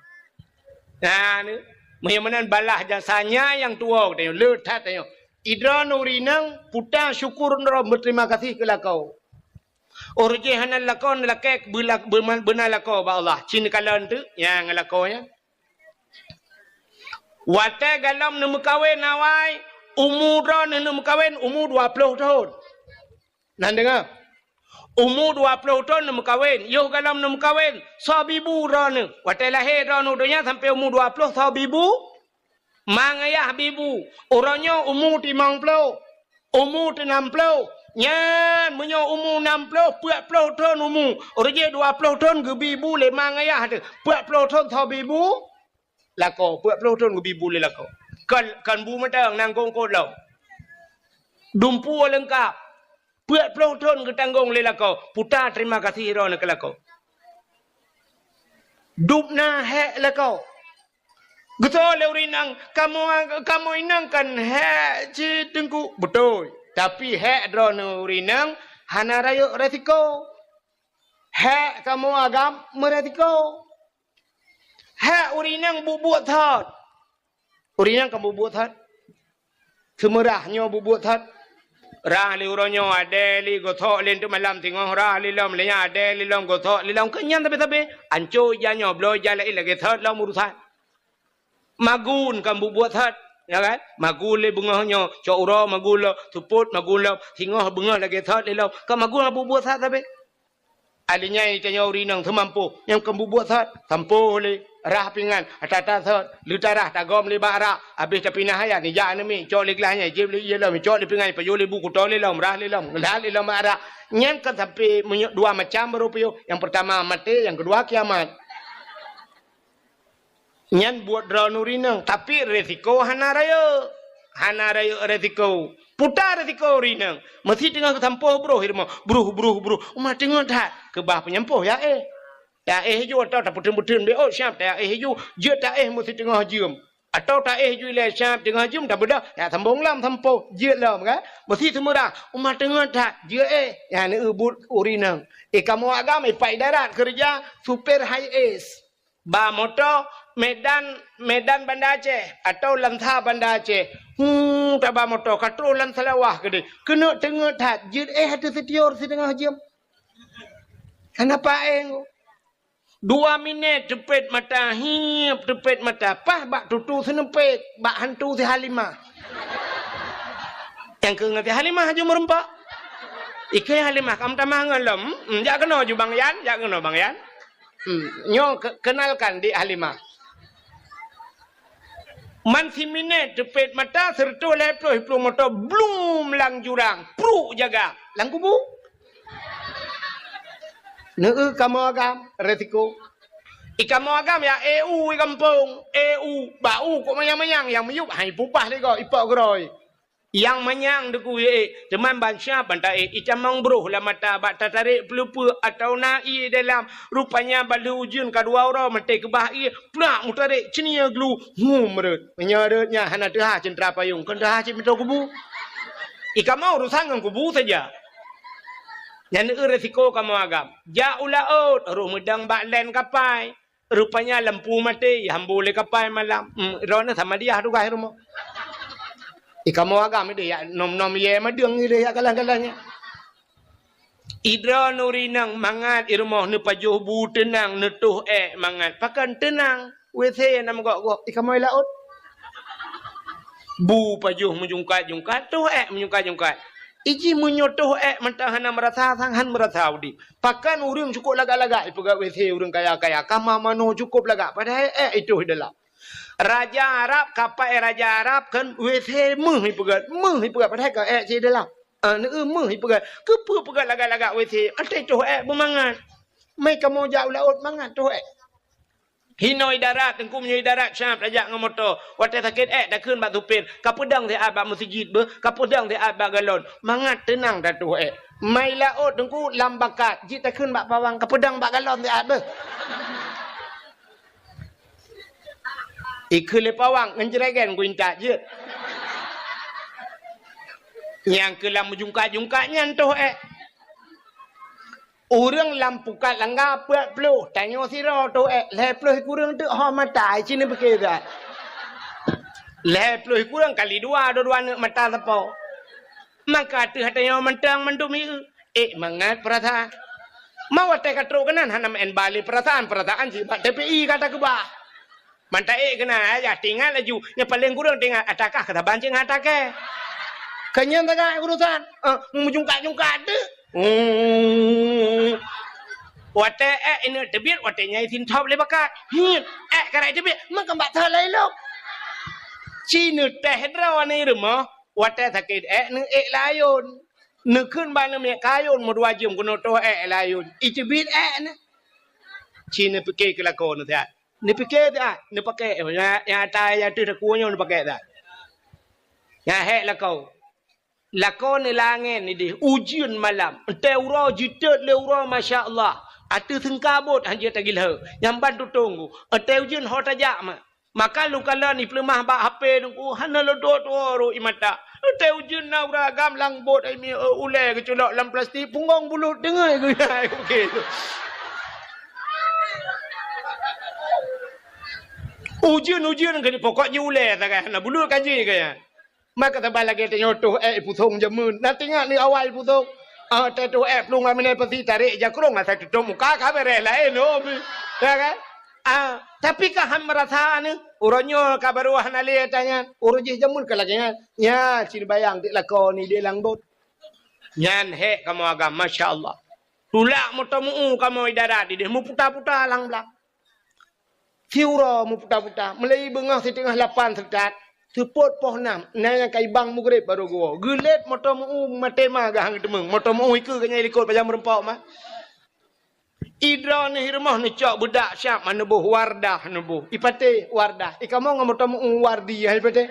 Nah, ni. Meunyoe meunan balah jasanya nyang tuwoe tanyoe, le that tanyoe. Idroeneuh ureueng inong, puta syukur droe, beuterima kasih keu lakoe. Óh jih hana lakoe, lakèe beula-, beuma-, beuna lakoe bak Allah. Ci neukalon teuk nyang lakoe nyan. Watèe galom neumeukawen awai, umu droeneuh neumeukawen umu dua ploh thon. Nan deungö. Umu dua ploh thon neumeukawen, yoh galom neumeukawen, soe bibu droeneuh. Watèe lahé droeneuh donya sampoe umu dua ploh, soe bibu? Ma ngayah bibu. Uroe nyoe umu timong ploh, umu teunam ploh. Nyan meunyoe umu nam ploh, peuet ploh thon umu. Uroe jih dua ploh thon geubi bu lé ma ngayah teuh. Peuet ploh thon soe bibu? Lakoe, peuet ploh thon geubi bu lé lakoe. Kon, kon bu mantong, nangkong kot lom. Dumpeue leungkap. Peuet ploh thon geutanggong lé lakoe. Puta terima kasih droeneuh keu lakoe. Dubna hék lakoe. Geutoe lé ureueng inong, kamoe, kamoe inong kan hék cit Teungku. Beutôi. Tapi hék droeneuh ureueng inong hana rayeuk resiko. Hék kamoe agam meuresiko. Hék ureueng inong buet-buet that. Ureueng inong ka buet-buet that. Seumeurah nyoe buet-buet that. Rah lé uroe nyoe, adèe lé gosok lé teuk malam singoh, rah lé lom lé nyan, adèe lé lom gosok lé lom. Keu nyan sabe-sabe, anco ija nyoe, bloe ija laén lagèe that lom urusan. Magun ka buet-buet that, ya kan? Magun lé beungoh nyoe, cok uroe magun lom, seupôt magun lom, singoh beungoh lagèe that lé lom. Ka magun ka buet-buet that sabe. Alinyan tanyoe ureueng inong seumampoh, nyang keu buet-buet that, sampoh lé, rah pingan, ata-ata that, leutarah tagom lé bak rak, abéh tapinah ayat, nijak aneuk miet, cok lé glah nyan, jieb lé ié lom, cok lé pingan, pajoh lé bu, kuto lé lom, rah lé lom, ngeulat lé lom bak rak. Nyan kan sampoe meunyoe dua macam baru piôh, nyang peurtama maté, nyang keudua kiamat. Nyan buet droeneuh ureueng inong, tapi resiko hana rayeuk. Hana rayeuk resiko. Puta resiko ureueng inong. Meusi teungoh geusampoh broh i rumoh. Broh, broh, broh. Uma teungoh that. Keubah peunyampôh ya éh. Ta éh ju atau tapeuteun-peuteun beuôt siab ta éh ju. Jeuet ta éh meusi teungoh jeuem. Atau ta éh ju ilèe siab teungoh jeuem tabeudoh. Ya sambông lom sampoh. Jeuet lom kan. Meusi seumeurah. Uma teungoh that. Jeuet éh. Ya neu buet ureueng inong. Eh kamoe agam eh Pak Idarat keureuja supir high es. Ba moto Medan, Medan Banda Aceh atau Lansa Banda Aceh. Hu, taba moto ka troh lam Seulawah keudeh. Keuneuk teungeut that, jeuet éh ateueh sitior siteungoh jeuem. Hana paéng. Dua minèt teupet mata, hiep teupet mata, paih bak tutoe seuneupet, bak hantu si Halimah. Nyang keu ngon si Halimah aju meureumpok. Ikeu Halimah ka meutamah ngon lom. Hmm, jak keunoe ju Bang Yan, jak keunoe Bang Yan. Hmm, nyoe ke-, kenalkan Dik Halimah. Man siminèt teupet mata, seureutôh lhèe ploh iplueng moto, blum lam jurang, pruk jaga, lam kubu. Neu kamoe agam, resiko. I kamoe agam ya, eu i gampông, eu, bak u kok manyang-manyang, nyang miyueb hai pubah lé gob, ipok geurôi. Nyang manyang deukuyue ék, teuma ban siab ban taék, itamong broh lam mata bak tatarek peuleupeue atawa na ié dalam. Rupanya ban lheueh ujeuen ka dua uroe maté keubah ié, plak meutarek ceunie glu, hum rhot. Meunyoe rhot nyan hana teuhah ceuntra payong, kon teuhah cit meutoe kubu. I kamoe urusan ngon kubu saja. Nyan eu resiko kamoe agam. Jak u laôt, roh meudong bak len kapai. Rupanya lampu maté, ihambô lé kapai malam. Hmm, droeneuh sama diah tugaih rumoh. I kamoe agam ideh yak nom-nom yé madeueng ideh yak galah-galah nyan. I droeneuh rinang mangat i rumoh neupajoh bu teunang, neutoh ék mangat. Pakon teunang? WC na meugok-gok. I kamoe laôt. Bu pajoh meujungkat-jungkat, toh ék meujungkat-jungkat. Iji meunyoe toh ék mantong hana meurasa sang, han meurasa udép. Pakon ureuëng cukôp lagak-lagak ipeugah WC ureuëng kaya-kaya, kama manoe cukôp lagak, padahai ék itoh i dalam. Raja Arab, kapai raja Arab kan WC méuh ipeugah, méuh ipeugah, padahai ka ék cit i dalam. Ah, neu méuh ipeugah. Keupeue peugah lagak-lagak WC? Até toh ék beumangat. Mai kamoe jak u laôt mangat toh ék. Hinoe i darat, Teungku, meunyoe i darat siap tajak ngon moto. Watèe sakét èk takheun bak supir, "Kapeudong siat bak meuseujid beuh, kapeudong siat bak galon." Mangat teunang tatoh èk. Ma i laôt, Teungku, lam bakat, jeuet takheun bak pawang, "Kapeudong bak galon siat beuh." Ikheun lé pawang ngon jregen ku intat jeuet. Nyang keu lam meujungkat-jungkat nyan toh èk. Ureueng lam pukat langga peuet ploh, tanyoe sidroe toh èk, lhèe ploh kureueng teuk ho mata, ci neupike that. Lhèe ploh kureueng kali dua, dua-dua neuk mata sapo. Maka ateueh tanyoe mantong mandum ieu, ék mangat peurasaan. Ma watèe ka trok keunan hana meu'en ba lé peurasaan, peurasaan jih bak T P I ka takeubah. Mantong ék keunan, ayah teuingat laju, nyang paleng kureueng teuingat, atawa ka saban cit ngon atakèe. Ka nyan sagai urusan, eh, meujungkat-jungkat teuk. Hmm. Watèe èk ineuk teubiet, watèe nyan i sintop lé bakat. Hiet, èk ka rhot teubiet, meukeubah that laén lom. Ci neuteh droeneuh i rumoh, watèe sakét èk neuék layôn. Neukheun bak aneuk miet kayôn meudua jeuem keunoe toh èk layôn. I teubiet èk nyan. Ci neupike keu lakoe neuh siat. Neupike siat, neupakèk, nyang, nyang ata nyang ateueh takue nyoe neupakèk siat. Nyang hék lakoe. Lakoe neulangèe nideh, ujeuen malam. Watèe uroe jiteuet lé uroe, masya Allah. Ateueh seungkabot hanjeuet tagilheu. Nyang ban tutông ku. Watèe ujeuen ho tajak ma. Maka lôn kalon ipeuleumah bak H P Teungku, hana lôn tuwoe-tuwoe rot ie mata. Watèe ujeuen na ureueng agam lam bot, ai mi, ulèe geuculok lam plastik, punggong bulut teungeut geuya. Ujeuen-ujeuen keu pokok jih ulèe sagai, hana bulut ka jih geuya. Maka saban lagèe tanyoe toh èk ipusong jameun. Na teuingat ni awai ipusong. Ah, teuh toh èk plueng lam inan pasi tarek jakrong asai tutôp muka ka beureh laén, oh, bi. Ya kan? Ah, tapi ka han meurasa ni, uroe nyoe ka barô hana lé ata nyan. Uroe jih jameun ka lagèe nyan. Nya, ci neubayang dik lakoe nideh lam bot. Nyan hék kamoe agam, masya Allah. Tulak moto meu-eu kamoe i darat ideh, meuputa-puta lam blang. Siuroe meuputa-puta, mulai beungoh siteungoh lapan seutôt, seupôt poh nam, na nyang ka ibang mugreb barô geuwoe. Geulét moto meu-eu maté ma geuh han geuteumeung, moto meu-eu ikeue geuh nyan i likot pajan meurumpok ma. I droeneuh i rumoh neucok beudak siab ma neuboh Wardah neuboh. I patéh Wardah, i kamoe ngon moto meu-eu Wardi hai patéh.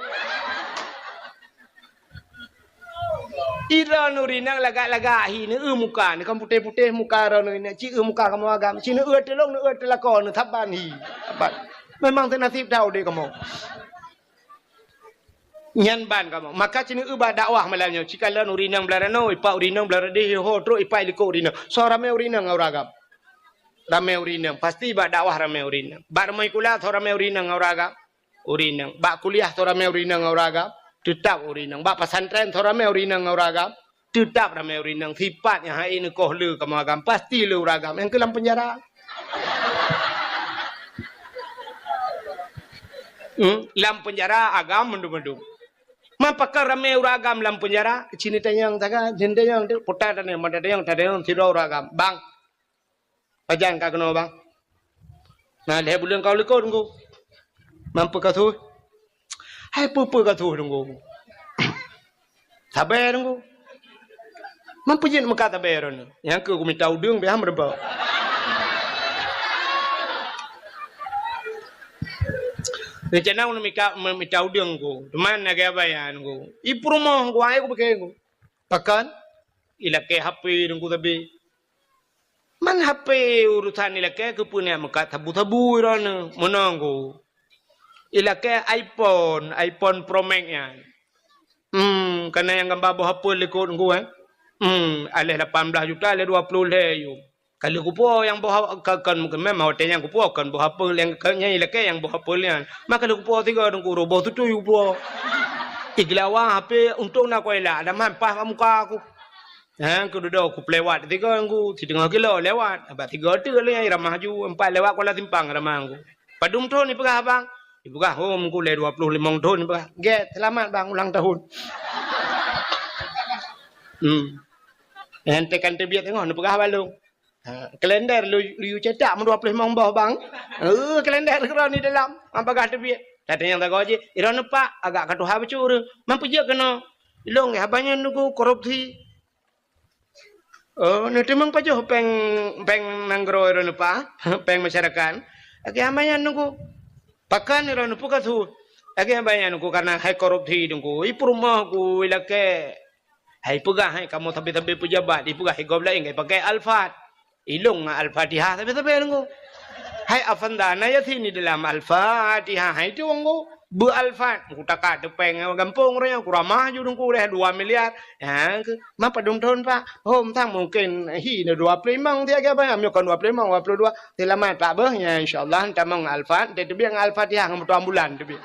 I droeneuh ureueng inong lagak-lagak hi, neueu muka, neuh kan putéh-putéh muka droeneuh inong, ci eu muka kamoe agam, ci neueu teulông, neueu teulakô, neusaban hi. Saban. Memang teunasib that udép kamoe. Nyan ban kamoe. Maka ci neueu bak dakwah malam nyoe, ci kalon ureueng inong blah ranoe, ipak ureueng inong blah radeh, ho trok ipak i likot ureueng inong. Soe ramé ureueng inong ngon ureueng agam? Ramé ureueng inong. Pasti bak dakwah ramé ureueng inong. Bak rumoh sikula soe ramé ureueng inong ngon ureueng agam? Ureueng inong. Bak kuliah soe ramé ureueng inong ngon ureueng agam? Teutap ureueng inong. Bak pesantren soe ramé ureueng inong ngon ureueng agam? Teutap ramé ureueng inong. Sipat nyang han ék neukoh le kamoe agam, pasti le ureueng agam. Nyang keu lam peunjara. Hmm, lam peunjara agam mandum-mandum. Man pakon ramé ureueng agam lam peunjara? Ci neutanyong sagai, ci neutanyong tu, puta tanyong, mata tanyong, tatanyong sidroe ureueng agam. Bang, pajan ka keunoe, Bang? Na lhèe buleuen ka u likot, Teungku. Man peue ka su? Hai peue-peue ka su, Teungku. Sabe, Teungku. Man peue jeuet meukat sabe droeneuh? Nyang keu kumita udeueng, pih han meureubah. Rencana ulôn mika, me-, mita udeueng, Teungku. Teuma na gaya bayan, Teungku. I peurumoh, Teungku, hai kupike, Teungku. Pakon? Ilakèe H P, Teungku, sabe. Man H P urusan ilakèe keupeue neujak meukat sabu-sabu droeneuh, meunan, Teungku. Ilakèe iPhone, iPhone Pro Max nyan. Hmm, ka na nyang gamba boh apel likot, Teungku, eh. Hmm, aléh lapan blah juta, aléh dua ploh lhèe yuem. Ka lheueh kupuwoe nyang boh ha-, ka, kon, memang watèe nyan kupuwoe kon boh apel nyang, ka, nyan ilakèe nyang boh apel nyan. Man ka lheueh kupuwoe sigoe, Teungku, roh boh tutui kupuwoe. Igeulawa H P untông na kuela, ada man paih bak muka aku. Ha, keu dudoe kupeuléwat sigoe, Teungku, siteungoh kilo lewat. Abah sigoe teuk lé nyang ramah ju, empat lewat Kuala Simpang ramah, Teungku. "Padum thon ipeugah, Bang?" Ipeugah, "Oh, Teungku, lé dua ploh limong thon," ipeugah. "Gèt, seulamat, Bang, ulang tahun." Hmm. Nyan tekan teubiet teungoh neupeugah bak lôn. Ha, kalender lu, lu cetak meudua ploh limong boh, Bang. Eh, kalender keudroe di dalam, han bagah teubiet. Tatanyong sagoe jih, "Droeneuh, Pak, agak ka tuha bacut ureueng. Man peue jeuet keunoe?" "Ilôn, haba nyan, Teungku, korupsi." "Oh, neuteumeung pajoh péng, péng nanggroe droeneuh, Pak? Péng masyarakat?" Lagèe hamba nyan Teungku. Pakon droeneuh peugah su? Lagèe hamba nyan Teungku, karena hai korupsi Teungku. I peurumoh ku, i lakèe. Hai peugah hai kamoe sabe-sabe pejabat, i peugah hai gob laén ka i pakai Alphard. I lôn ngon Al-Fatihah sabe-sabe Teungku. Hai Afanda, na Yasin di dalam Al-Fatihah hai Teungku. Beu Alphard, Teungku, taka teupeng gampông ureueng, ku ramah ju Teungku deh dua miliar. Ha, ke, ma padum thôn, Pak? Hom sang mungkin hi na dua ploh limong tiep ke apa? Meunyo kon dua ploh limong, dua puluh dua. Selamat, Pak, beuh. Nya, insya Allah, tamong Alphard, teubiet ngon Al-Fatihah ngon moto ambulan teubiet.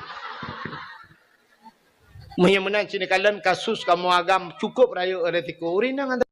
Meunyo meunan sini kalon kasus kamoe agam cukup rayeuk resiko. Ureueng inong